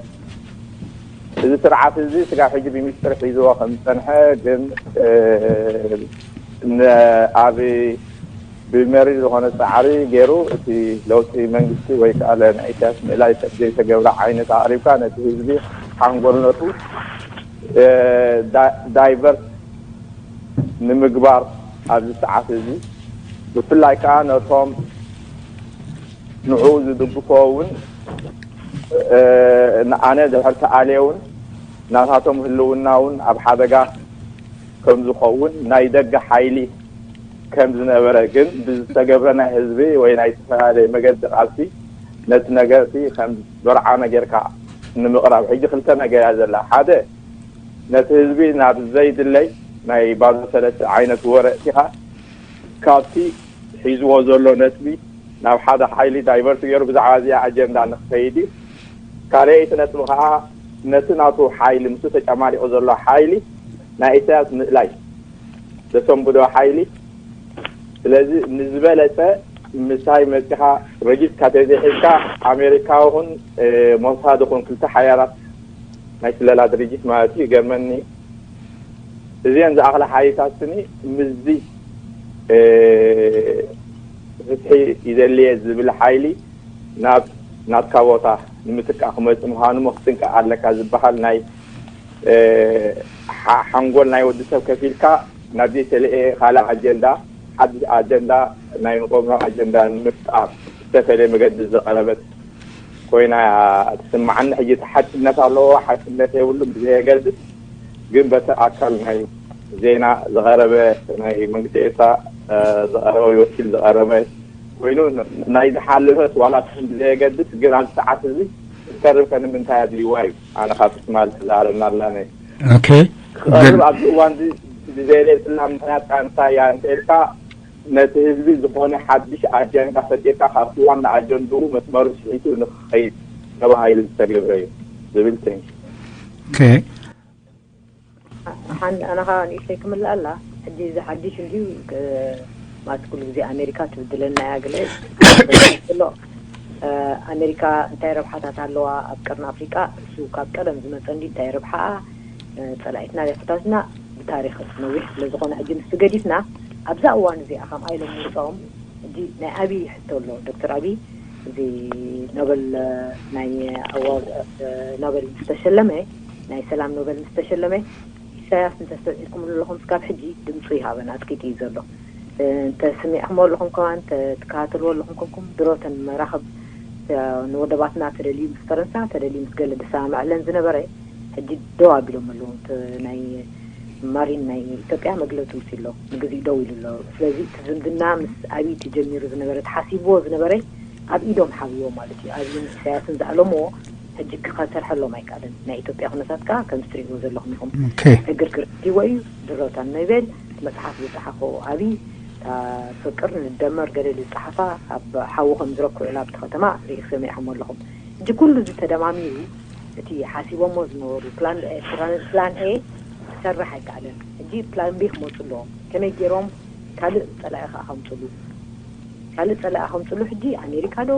እዚ ስርዓት እዚ ስጋብ ሕጂ ብሚስጥር ሒዝዎ ከም ዝፀንሐ ግን ኣብ ብመሪር ዝኾነ ፃዕሪ ገይሩ እቲ ለውጢ መንግስቲ ወይ ከዓ ናይ ኢሳያስ ምእላይ ዘይተገብረ ዓይነት ኣቕሪብካ ነቲ ህዝቢ ሓንጎልነቱ ዳይቨርት ንምግባር ኣብዚ ሰዓት እዚ ብፍላይ ከዓ ነቶም ንዕኡ ዝድግፎ እውን ኣነ ድሕር ተኣልየ እውን ናታቶም ህልውና እውን ኣብ ሓደጋ ከም ዝኸውን ናይ ደገ ሓይሊ ከም ዝነበረ ግን ብዝተገብረ ናይ ህዝቢ ወይ ናይ ዝተፈላለየ መገዲ ቃልሲ ነቲ ነገርቲ ከም በርዓነ ጌርካ ንምቕራብ ሕጂ ክልተ ነገር እያ ዘላ ሓደ ነቲ ህዝቢ ናብ ዘይድለይ ናይ ባዶ ሰለስተ ዓይነት ወረ እቲኻ ካብቲ ሒዝዎ ዘሎ ነጥቢ ናብ ሓደ ሓይሊ ዳይቨርት ገይሩ ብዛዕባ እዚኣ ኣጀንዳ ንክኸይድ እዩ ካልኣይቲ ነጥቢ ከዓ ነቲ ናቱ ሓይሊ ምስ ተጨማሊቑ ዘሎ ሓይሊ ናይ ኢሳያስ ምእላይ ዘሰንብዶ ሓይሊ ስለዚ ንዝበለፀ ምሳይ መፂኻ ረጊፅካ ተዘይሒዝካ ኣሜሪካ ኹን ሞሳድ ኹን ክልተ ሓያላት ናይ ስለላ ድርጅት ማለት እዩ ገርመኒ እዚአን ዝኣኽላ ሓይልታት ስኒ ምስዚ ፍትሒ ይደልየ ዝብል ሓይሊ ናብ ናትካ ቦታ ንምትካእ ክመፅእ ምዃኑ ሞ ክትጥንቀቕ ኣለካ ዝበሃል ናይ ሓንጎል ናይ ወዲ ሰብ ከፊልካ ናብ ዘይተለኤ ካልእ ኣጀንዳ ሓድሽ ኣጀንዳ ናይ ንቆምሮ ኣጀንዳ ንምፍጣር ዝተፈለየ መገዲ ዝቐረበት ኮይና ትስምዓኒ። ሕጂ እቲ ሓቅነት ኣለዎ ሓቅነት የብሉን ብዘየገድስ ግን በቲ ኣካል ናይ ዜና ዝቐረበ ናይ መንግስቲ ኤርትራ ዝቐረበ ወኪል ዝቐረበ ኮይኑ ናይ ዝሓለፈት ዋላ ትኹን ብዘየገድስ ግን ኣብዚ ሰዓት እዚ ክትተርፍ ከ ንምንታይ ኣድልይዋ እዩ ኣነ ካብ ትማል ተዛረብና ኣለና Okay. ክቐርብ ኣብዚ እዋን እዚ ብዘየለ ስላ ምክንያት ቃንሳ እያ እንተ ኢልካ ነቲ ህዝቢ ዝኾነ ሓድሽ ኣጀንዳ ፈጢርካ ካብቲ ዋና ኣጀንድኡ መስመሩ ስሒቱ ንክኸይድ ተባሂሉ ዝተገብረ እዩ ዝብል ተንኪ Okay. ሓን ኣነ ከዓ ንእሽተይ ክምልእ ኣላ ሕጂ እዚ ሓድሽ እንድዩ ማለት ኩሉ ግዜ ኣሜሪካ ትብድለና እያ ገለ ኣሎ ኣሜሪካ እንታይ ረብሓታት ኣለዋ ኣብ ቀርኒ ኣፍሪቃ እሱ ካብ ቀደም ዝመፀ እንዲ እንታይ ረብሓኣ ፀላኢትና ሪሕታትና ብታሪክ ነዊሕ ስለዝኮነ ሕጂ ንሱ ገዲፍና ኣብዛ እዋን እዚኣ ከም ኣይሎም ምርፅኦም ሕጂ ናይ ኣብይ ሕቶ ኣሎ ዶክተር ኣብይ እዚ ኖበል ናይ ኣዋ ኖበል ምስተሸለመ ናይ ሰላም ኖበል ምስተሸለመ ኢሳያስ እንተስተውዒልኩም ኣለኹም ስካብ ሕጂ ድምፁ ይሃበን ኣጥቂጡ እዩ ዘሎ እንተ ስሚዕኹም ኣለኹም ከማን ትከታተልዎ ኣለኹም ኮንኩም ድሮተን መራኸብ ንወደባትና ተደልዩ ምስ ፈረንሳ ተደልዩ ምስ ገለ ዝሰማምዐለን ዝነበረ ሕጂ ደው ኣቢሎም ኣለዉ ናይ ማሪን ናይ ኢትዮጵያ መግለፂ ውፅእ ኣሎ ንግዜኡ ደው ኢሉ ኣሎ ስለዚ እቲ ዝምድና ምስ ኣብይ ተጀሚሩ ዝነበረ ተሓሲብዎ ዝነበረ ኣብ ኢዶም ሓብዎ ማለት እዩ ኣብይን ኢሳያስን ዝኣለምዎ ሕጂ ክኸሰርሐሎም ኣይከኣልን ናይ ኢትዮጵያ ኩነታት ከዓ ከምዚ ትሪእዎ ዘለኹም ኢኹም ዕግርግር ዲዎ እዩ ድሮታን ኖቤል እቲ መፅሓፍ ዝፀሓፎ ኣብይ ፍቅር ንደመር ገለ ዝፀሓፋ ኣብ ሓዊ ከም ዝረክዑላ ኣብቲ ከተማ ሪኢኽ ሰሚዕኹም ኣለኹም ሕጂ ኩሉ እዚ ተደማሚሩ እቲ ሓሲቦሞ ዝነበሩ ፕላን ፕላን ኤ ክሰርሕ ኣይከኣለን ሕጂ ፕላን ቢ ክመፁ ኣለዎም ከመይ ገይሮም ካልእ ፀላኢ ከዓ ከምፅሉ ካልእ ፀላኢ ከምፅሉ ሕጂ ኣሜሪካ ዶ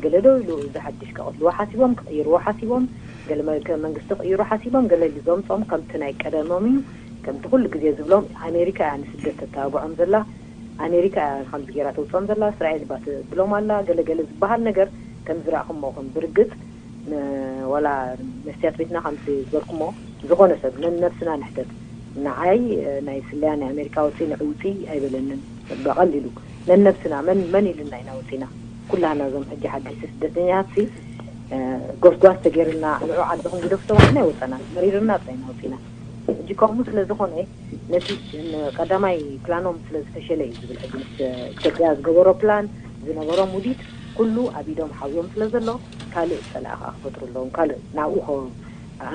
ገለ ደው ኢሉ እዚ ሓድሽ ክቐትልዎ ሓሲቦም፣ ክቕይርዎ ሓሲቦም፣ ገለ መ-፣ ከ-፣ መንግስቲ ክቕይሩ ሓሲቦም፣ ገለ ዘምጾም ከምቲ ናይ ቀደሞም እዩ። ከምቲ ኩሉ ግዜ ዝብሎም፣ ኣሜሪካ እያ ንስደት ተተባብዖም ዘላ፣ ኣሜሪካ እያ ከምዚ ገይራ ተውፅኦም ዘላ፣ እስራኤል እባ ትብሎም ኣላ፣ ገለ ገለ ዝበሃል ነገር ከም ዝረእኹሞ፣ ከም ብርግጽ ን-፣ ዋላ መስትያት ቤትና ከምቲ ዝበልኩሞ፣ ዝኾነ ሰብ ነንነብስና ንሕተት። ንዓይ፣ እ፣ ናይ ስለያ ናይ ኣሜሪካ ውፅኢ ንዕውፂ ኣይበለንን። ብቐሊሉ ነንነብስና መን፣ መን ኢልና ኢና ወፂና? ኩላና እዞም ሕጂ ሓደሽቲ ስደተኛታት ሲ፣ እ፣ ጎስጓስ ተገይርና ንዑ ዓድኹም ግደፉ ተባሂልና ኣይወፀናን። መሪርና ጥራይ ኢና ወፂና። ሕጂ ከምኡ ስለ ዝኾነ ነቲ ቀዳማይ ፕላኖም ስለ ዝፈሸለ እዩ ዝብል ሕጂ ምስ ኢትዮጵያ ዝገበሮ ፕላን ዝነበሮም ውዲት ኩሉ ኣብ ኢዶም ሓውዮም ስለ ዘሎ ካልእ ጸላኢ ከኣ ክፈጥሩ ኣለዎም። ካልእ ናብኡ ከ-፣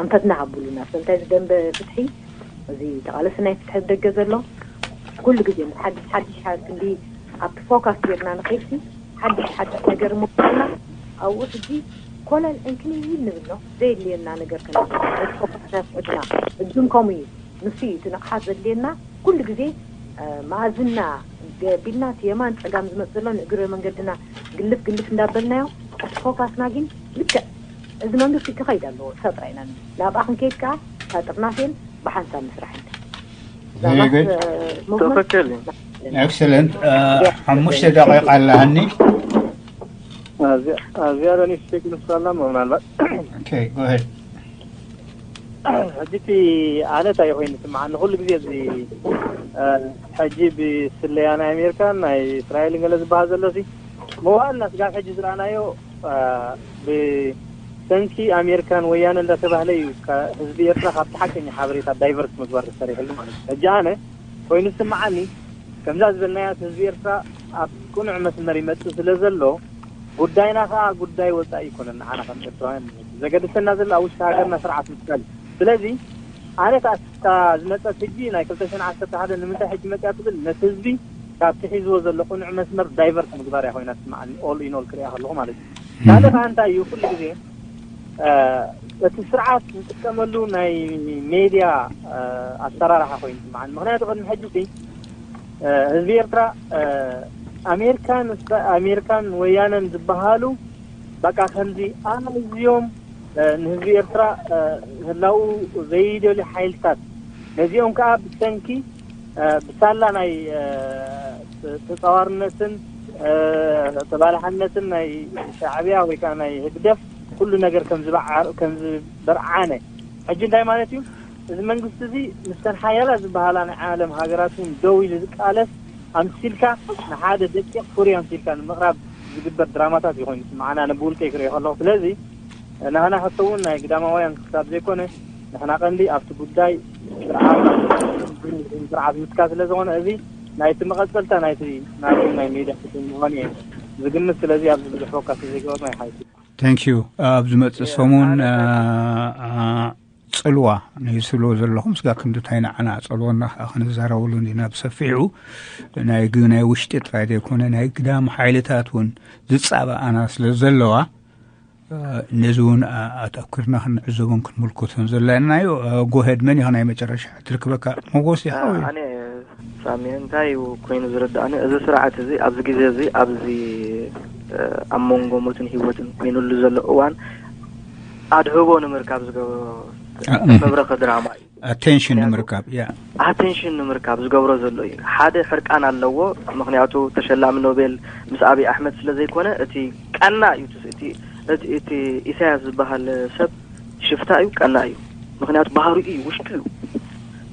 ኣንፈትና ሃቡሉ ናብቲ እንታይ ዝደንበ ፍትሒ፣ እዚ ተቓለሲ ናይ ፍትሒ ደገ ዘሎ ኩሉ ግዜ ምስ ሓድሽ ሓድሽ ሓ-፣ ክንዲ ኣብቲ ፎካስ ጌርና ንኸይድሲ ሓድሽ ሓድሽ ነገር ምኳና ኣብኡ ሕጂ ኮለል ዕንክሊል ንብል ነው። ዘየድልየና ነገር ከና ፎካስ ናይ ፍትሕና እድን ከምኡ እዩ። ንሱ እዩ እቲ ንቕሓት ዘድልየና። ኩሉ ግዜ፣ እ፣ መኣዝና ገቢልና እቲ የማን ጸጋም ዝመጽእ ዘሎ ንእግረ መንገድና ግልፍ ግልፍ እንዳበልናዮ፣ እቲ ፎካስና ግን ልክዕ እዚ መንግስቲ ክኸይድ ኣለዎ። እሳ ጥራይ ኢና ንብል። ናብኣ ክንከይድ ከኣ እታ ጥርናፌን ብሓንሳብ ምስራሕን። Very good. ትኽክል እዩ። Excellent. እ፣ ሓሙሽተ ደቂቃ ኣለሃኒ። ዝያዳ ኒስቴክ ንስራላ ምናልባት Okay, go ahead. ሕጂ እቲ ኣነ እንታይ ኮይኑ ስምዓኒ ኩሉ ግዜ እዚ፣ እ፣ ሕጂ ብስለያ ናይ ኣሜሪካን ናይ እስራኤልን ገለ ዝበሃል ዘሎ ሲ መዋእልና ስጋብ ሕጂ ዝረኣናዮ፣ እ፣ ብሰንኪ ኣሜሪካን ወያነ እንዳተባህለ እዩ ከ-፣ ህዝቢ ኤርትራ ካብቲ ሓቀኛ ሓበሬታ ዳይቨርት ምግባር ተሰሪሕሉ ማለት እዩ። ሕጂ ኣነ ኮይኑ ስምዓኒ ከምዛ ዝበልናያ ህዝቢ ኤርትራ ኣብ ቅኑዕ መስመር ይመጽእ ስለ ዘሎ ጉዳይና ከኣ ጉዳይ ወጻኢ ኣይኮነን። ንዓና ከም ኤርትራውያን ማለት እዩ። ዘገድሰና ዘሎ ኣብ ውሽጢ ሃገርና ስርዓት ምትካል እዩ። ስለዚ ኣነ እታ ዝመጸት ሕጂ ናይ ክልተ ሽሕን ዓሰርተ ሓደ ንምንታይ ሕጂ መጽያ ትብል ነቲ ህዝቢ ካብቲ ሒዝዎ ዘሎ ቅኑዕ መስመር ዳይቨርት ምግባር እያ ኮይና ትስምዓኒ። ኦል ኢን ኦል ክሪኣ ከለኹ ማለት እዩ። ካልእ ከዓ እንታይ እዩ ኩሉ ግዜ፣ እ፣ እቲ ስርዓት ዝጥቀመሉ ናይ ሜድያ፣ እ፣ ኣሰራርሓ ኮይኑ ይስምዓኒ። ምክንያቱ ቅድሚ ሕጂ ሲ፣ እ፣ ህዝቢ ኤርትራ፣ እ፣ ኣሜሪካን እስራ-፣ ኣሜሪካን ወያነን ዝበሃሉ በቃ ከምዚ ኣዝዮም፣ እ፣ ንህዝቢ ኤርትራ፣ እ፣ ህላው ዘይደልዩ ሓይልታት ነዚኦም ከዓ ብሰንኪ፣ እ፣ ብሳላ ናይ፣ እ፣ ተጻዋርነትን፣ እ፣ ተባላሓነትን ናይ ሻዕብያ ወይ ከዓ ናይ ህግደፍ ኩሉ ነገር ከም ዝበዓ-፣ ከም ዝበርዓነ ሕጂ እንታይ ማለት እዩ? እዚ መንግስቲ እዚ ምስተን ሓያላ ዝበሃላ ናይ ዓለም ሃገራት እውን ደው ኢሉ ዝቃለስ ኣምሲልካ ንሓደ ደቂቕ ፍሩይ ኣምሲልካ ንምቕራብ ዝግበር ድራማታት እዩ ኮይኑ ስምዓኒ ኣነ ብውልቀይ ክሪኦ ከለኹ። ስለዚ ናህና ሕቶ እውን ናይ ግዳማውያን ክሳብ ዘይኮነ ንሕና ቀንዲ ኣብቲ ጉዳይ ስርዓት ስርዓት ምትካል ስለ ዝኾነ እዚ ናይቲ መቐጸልታ ናይቲ ናብኡ ናይ ሜድያ ክፍል ምዃኑ እየ ዝግምት። ስለዚ ኣብዚ ብዙሕ ፎካስ ዘይገበርና ይሓይሽ። Thank you. ኣብ ዝመጽእ ሰሙን፣ እ፣ እ፣ ጽልዋ ነዚ ትብልዎ ዘለኹም ስጋ ክንዲ እንታይ ንዓና ጽልወና ከኣ ክንዛረበሉ ኢና ብሰፊሑ። ናይ ግ-፣ ናይ ውሽጢ ጥራይ ዘይኮነ ናይ ግዳም ሓይልታት እውን ዝጻባኣና ስለ ዘለዋ፣ እ፣ ነዚ እውን፣ እ፣ ኣተኩርና ክንዕዘቦን ክንምልከቶን ዘለና እዩ። እ፣ ጎሄድ መን ኢኻ ናይ መጨረሻ ትርክበካ? ሞጎስ ኢኻ ወይ? ኣነ ሳሚ እንታይ እዩ ኮይኑ ዝርዳእኒ፣ እዚ ስርዓት እዚ ኣብዚ ግዜ እዚ ኣብዚ፣ እ፣ ኣብ መንጎ ሞትን ህይወትን ኮይኑሉ ዘሎ እዋን ኣድህቦ ንምርካብ ዝገብሮ እ፣ እ። መብረኸ ድራማ እዩ። ኣቴንሽን ንምርካብ፣ ያ። ኣቴንሽን ንምርካብ ዝገብሮ ዘሎ እዩ። ሓደ ሕርቃን ኣለዎ፣ ምክንያቱ ተሸላሚ ኖቤል ምስ ኣብይ ኣሕመድ ስለ ዘይኮነ እቲ ቀና እዩ። እቲ፣ እቲ፣ እቲ ኢሳያስ ዝበሃል ሰብ ሽፍታ እዩ፣ ቀና እዩ። ምክንያቱ ባህሪኡ እዩ፣ ውሽጡ እዩ።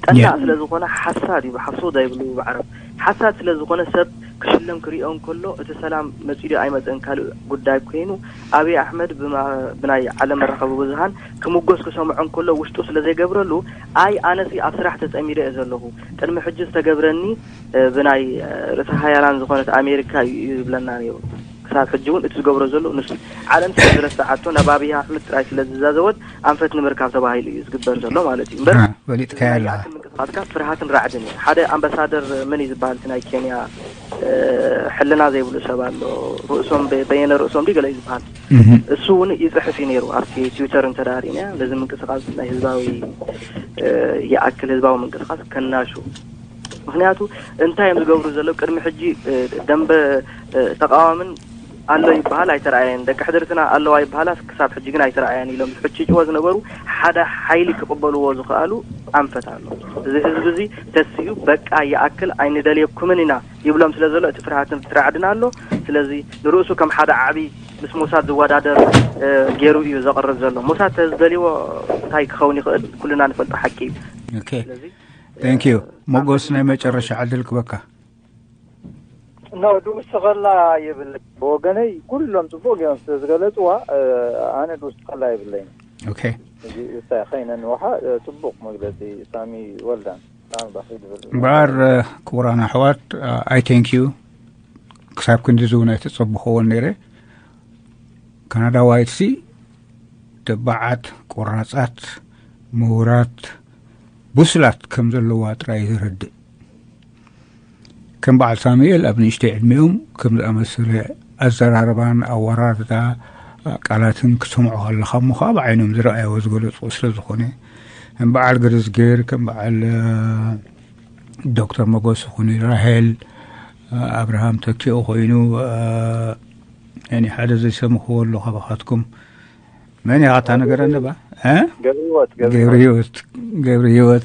ቀና ያ። ስለ ዝኾነ ሓሳድ እዩ፣ ሓሶዳ ይብሉ ብዓረብ። ሓሳድ ስለ ዝኾነ ሰብ ክሽለም ክሪኦ እንከሎ እቲ ሰላም መጺኡ ድዩ ኣይመጽእን ካልእ ጉዳይ ኮይኑ ኣብይ ኣሕመድ ብማ-፣ ብናይ ዓለም መራኸቢ ብዙሃን ክምጎስ ክሰምዖ እንከሎ ውሽጡ ስለ ዘይገብረሉ ኣይ ኣነሲ ኣብ ስራሕ ተጸሚደ እየ ዘለኹ። ቅድሚ ሕጂ ዝተገብረኒ፣ እ፣ ብናይ፣ እ፣ ርእሰ ሓያላን ዝኾነት ኣሜሪካ እዩ፣ እዩ ዝብለና ነይሩ። ክሳብ ሕጂ እውን እቲ ዝገብሮ ዘሎ ንሱ ዓለም ስለ ዝረስዓቶ ናብ ኣብይ ኣሕመድ ጥራይ ስለ ዝዛዘወት ኣንፈት ንምርካብ ተባሂሉ እዩ ዝግበር ዘሎ ማለት እዩ። እምበር እ፣ ፈሊጥካዮ ናይ ኣለኻ። ይኣክል ምንቅስቃስካ ፍርሃትን ራዕድን እዩ። ሓደ ኣምባሳደር መን እዩ ዝበሃል እቲ ናይ ኬንያ፣ እ፣ ሕልና ዘይብሉ ሰብ ኣሎ። ርእሶም በ-፣ በየነ ርእሶም ድዩ ገለ እዩ ዝበሃል። እህ። እሱ እውን ይጽሕፍ እዩ ነይሩ ኣብቲ ትዊተር እንተዳሪእና ነዚ ምንቅስቃስ ናይ ህዝባዊ፣ እ፣ ይኣክል ህዝባዊ ምንቅስቃስ ከናሹ። ምክንያቱ እንታይ እዮም ዝገብሩ ዘለዉ? ቅድሚ ሕጂ፣ እ፣ ደንበ፣ እ፣ ተቃዋምን ኣሎ ይበሃል ኣይተረኣየን፣ ደቂ ሕድርትና ኣለዋ ይበሃላስ ክሳብ ሕጂ ግን ኣይተረኣየን ኢሎም ዝሕጭጭዎ ዝነበሩ ሓደ ሓይሊ ክቕበልዎ ዝኽኣሉ ኣንፈት ኣሎ። እዚ ህዝቢ እዚ ተሲኡ በቃ ይኣክል ኣይንደልየኩምን ኢና ይብሎም ስለ ዘሎ እቲ ፍርሃትን ፍራዕድን ኣሎ። ስለዚ ንርእሱ ከም ሓደ ዓቢ ምስ ሞሳድ ዝወዳደር ገይሩ እዩ ዘቕርብ ዘሎ። ሞሳድ ተዝደልይዎ እንታይ ክኸውን ይኽእል ኩልና ንፈልጦ ሓቂ እዩ። Okay, thank you. ሞጎስ ናይ መጨረሻ ዕድል ክበካ። ኖ ድውስኸላ ይብል ብወገነይ ኩሎም ጽቡቅ ገይሮም ስለ ዝገለጽዋ ኣነ ድውስኸላ ይብለይ። Okay. እዚ እንታይ ኸይነ ንውሓ ጽቡቅ መግለጺ ሳሚ ወልዳን ሳሚ ባኺ ድብል እምበኣር ክቡራን ኣሕዋት፣ I thank you። ክሳብ ክንዲ ዝውን ኣይተጸብኸዎን ነይረ። ካናዳዋይትሲ ተባዓት፣ ቆራጻት፣ ምሁራት፣ ብሱላት ከም ዘለዋ ጥራይ ዘረድእ። ከም በዓል ሳሙኤል ኣብ ንእሽተይ ዕድሚኦም ከም ዝኣመሰለ ኣዘራርባን ኣወራርዳ ቃላትን ክሰምዑ ከለኻ እሞ ከዓ ብዓይኖም ዝረኣይዎ ዝገለፁ ስለ ዝኾነ ከም በዓል ገርዝጌር ከም በዓል ዶክተር መጎስ ኮይኑ ራሄል ኣብርሃም ተኪኦ ኮይኑ እኔ ሓደ ዘይሰምኽዎ ኣሎ ካባኻትኩም መን ኢኻ እታ ነገር እንባ ገብርወት ገብርህይወት ገብርህይወት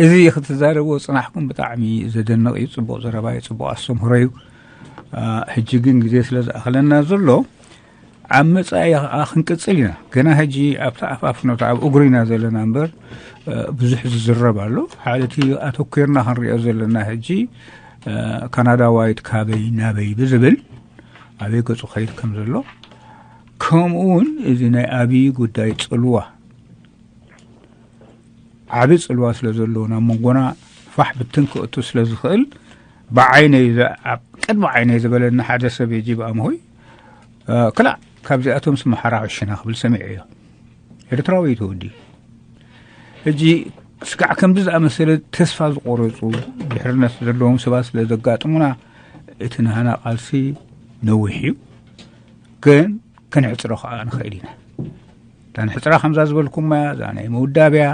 እዚ ክትዛረብዎ ፅናሕኩም ብጣዕሚ ዘደንቕ እዩ። ፅቡቕ ዘረባ እዩ፣ ፅቡቕ ኣስተምህሮ እዩ። ሕጂ ግን ግዜ ስለ ዝኣኸለና ዘሎ ኣብ መፃኢ ከዓ ክንቅፅል ኢና። ገና ሕጂ ኣብቲ ኣፋፍኖት ኣብ እግሩ ኢና ዘለና እምበር ብዙሕ ዝዝረብ ኣሎ። ሓደ እቲ ኣተኮርና ክንሪኦ ዘለና ሕጂ ካናዳዋይት ካበይ ናበይ ብዝብል ኣበይ ገፁ ከይድ ከም ዘሎ ከምኡ እውን እዚ ናይ ኣብዪ ጉዳይ ፅልዋ ዓቢ ፅልዋ ስለ ዘለዎ ናብ መንጎና ፋሕ ብትን ክእቱ ስለ ዝኽእል ብዓይነይ ኣብ ቅድሚ ዓይነይ ዝበለኒ ሓደ ሰብ የጂ ብኣምሆይ ክላእ ካብዚኣቶም ስመሓራ ዕሽና ክብል ሰሚዐዮ። ኤርትራዊ ተወዲ ሕጂ ስጋዕ ከምዚ ዝኣመሰለ ተስፋ ዝቆረፁ ድሕርነት ዘለዎም ሰባት ስለ ዘጋጥሙና እቲ ናህና ቃልሲ ነዊሕ እዩ። ግን ከነሕፅሮ ከዓ ንኽእል ኢና። እታ ንሕፅራ ከምዛ ዝበልኩማ እያ እዛ ናይ ምውዳብ እያ።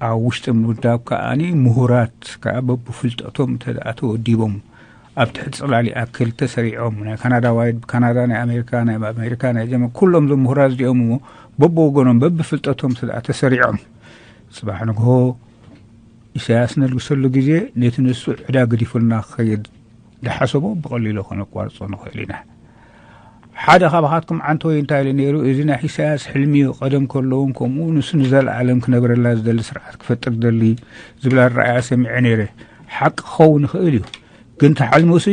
ኣብ ውሽጢ ምውዳብ ከዓኒ ምሁራት ከዓ በብፍልጠቶም እንተ ደኣ ተወዲቦም ኣብ ትሕቲ ፅላል ይኣክል ተሰሪዖም ናይ ካናዳዋይት ብካናዳ ናይ ኣሜሪካ ናይ ኣሜሪካ ናይ ጀርመን ኩሎም እዞም ምሁራት እዚኦም እሞ በብወገኖም በብፍልጠቶም እንተ ደኣ ተሰሪዖም ፅባሕ ንግሆ ኢሳያስ ነልግሰሉ ግዜ ነቲ ንሱ ዕዳ ገዲፉልና ክኸይድ ዝሓሰቦ ብቐሊሉ ከነቋርጾ ንኽእል ኢና። ሓደ ካባኻትኩም ዓንተወይ እንታይ ኢሉ ነይሩ፣ እዚ ናይ ኢሳያስ ሕልሚ እዩ፣ ቀደም ከለውን ከምኡ ንሱ ንዘለኣለም ክነብረላ ዝደሊ ስርዓት ክፈጥር ደሊ ዝብል ኣረኣያ ሰሚዐ ነይረ። ሓቂ ክኸውን ይኽእል እዩ፣ ግን ተሓልሙሲ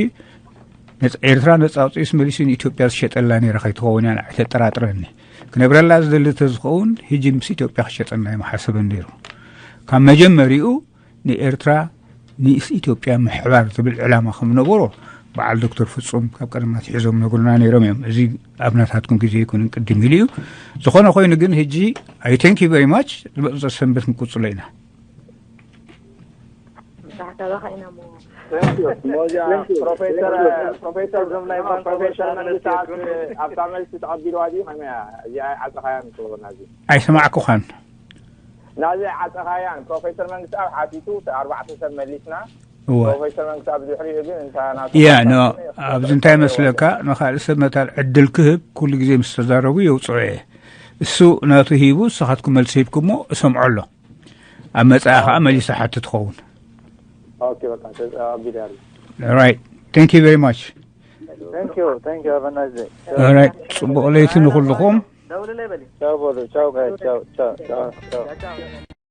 ኤርትራ ነጻ ኣውፂኡስ መሊሱ ንኢትዮጵያ ዝሸጠላ ነይረ ከይትኸውን እያ ንዓይ ተጠራጥረኒ። ክነብረላ ዝደሊ ተዝኸውን ህጂ ምስ ኢትዮጵያ ክሸጠና እዩ መሓሰበን ነይሩ። ካብ መጀመሪኡ ንኤርትራ ንኢስ ኢትዮጵያ ምሕባር ዝብል ዕላማ ከም ነበሮ በዓል ዶክተር ፍጹም ካብ ቀደም ኣትሒዞም ነግሩና ነይሮም እዮም። እዚ ኣብ ናታትኩም ግዜ ኣይኮነን ቅድም ኢሉ እዩ። ዝኾነ ኮይኑ ግን ህጂ I thank you very much። ዝመፅእ ሰንበት ክንቅፅሎ ኢና። ፕሮፌሰር ፕሮፌሰር ፕሮፌሰር መንግስቲ ኣብታ መልሲ ተቐቢልዋ ድዩ ከመይ እያ እዚኣ ዓፀኻያ ንክብርና እዚ ኣይሰማዕኩኻን ናዚ ዓፀኻያን ፕሮፌሰር መንግስቲ ኣብ ሓቲቱ ኣርባዕተ ሰብ መሊስና እወ ፕሮፌሰር መንግስቲ ኣብ ድሕሪኡ ግን እንታ ናቱ ያ ኖ ኣብዚ እንታይ መስለካ ንካልእ ሰብ መታል ዕድል ክህብ ኩሉ ግዜ ምስ ተዛረቡ የውፅዑ እየ እሱ ናቱ ሂቡ ንስኻትኩም መልሲ ሂብኩሞ እሰምዖ ኣሎ ኣብ መፃኢ ከዓ መሊሱ ሓቲ ትኸውን ኦኬ በቃ ተቐቢለ ያለ right thank you very much Thank you. Thank you. Have a nice day. All right ፅቡቕ ለይቲ ንኩልኹም ደውልለይ በሊ Ciao, brother. Ciao, guys. Ciao, ciao, ciao, ciao.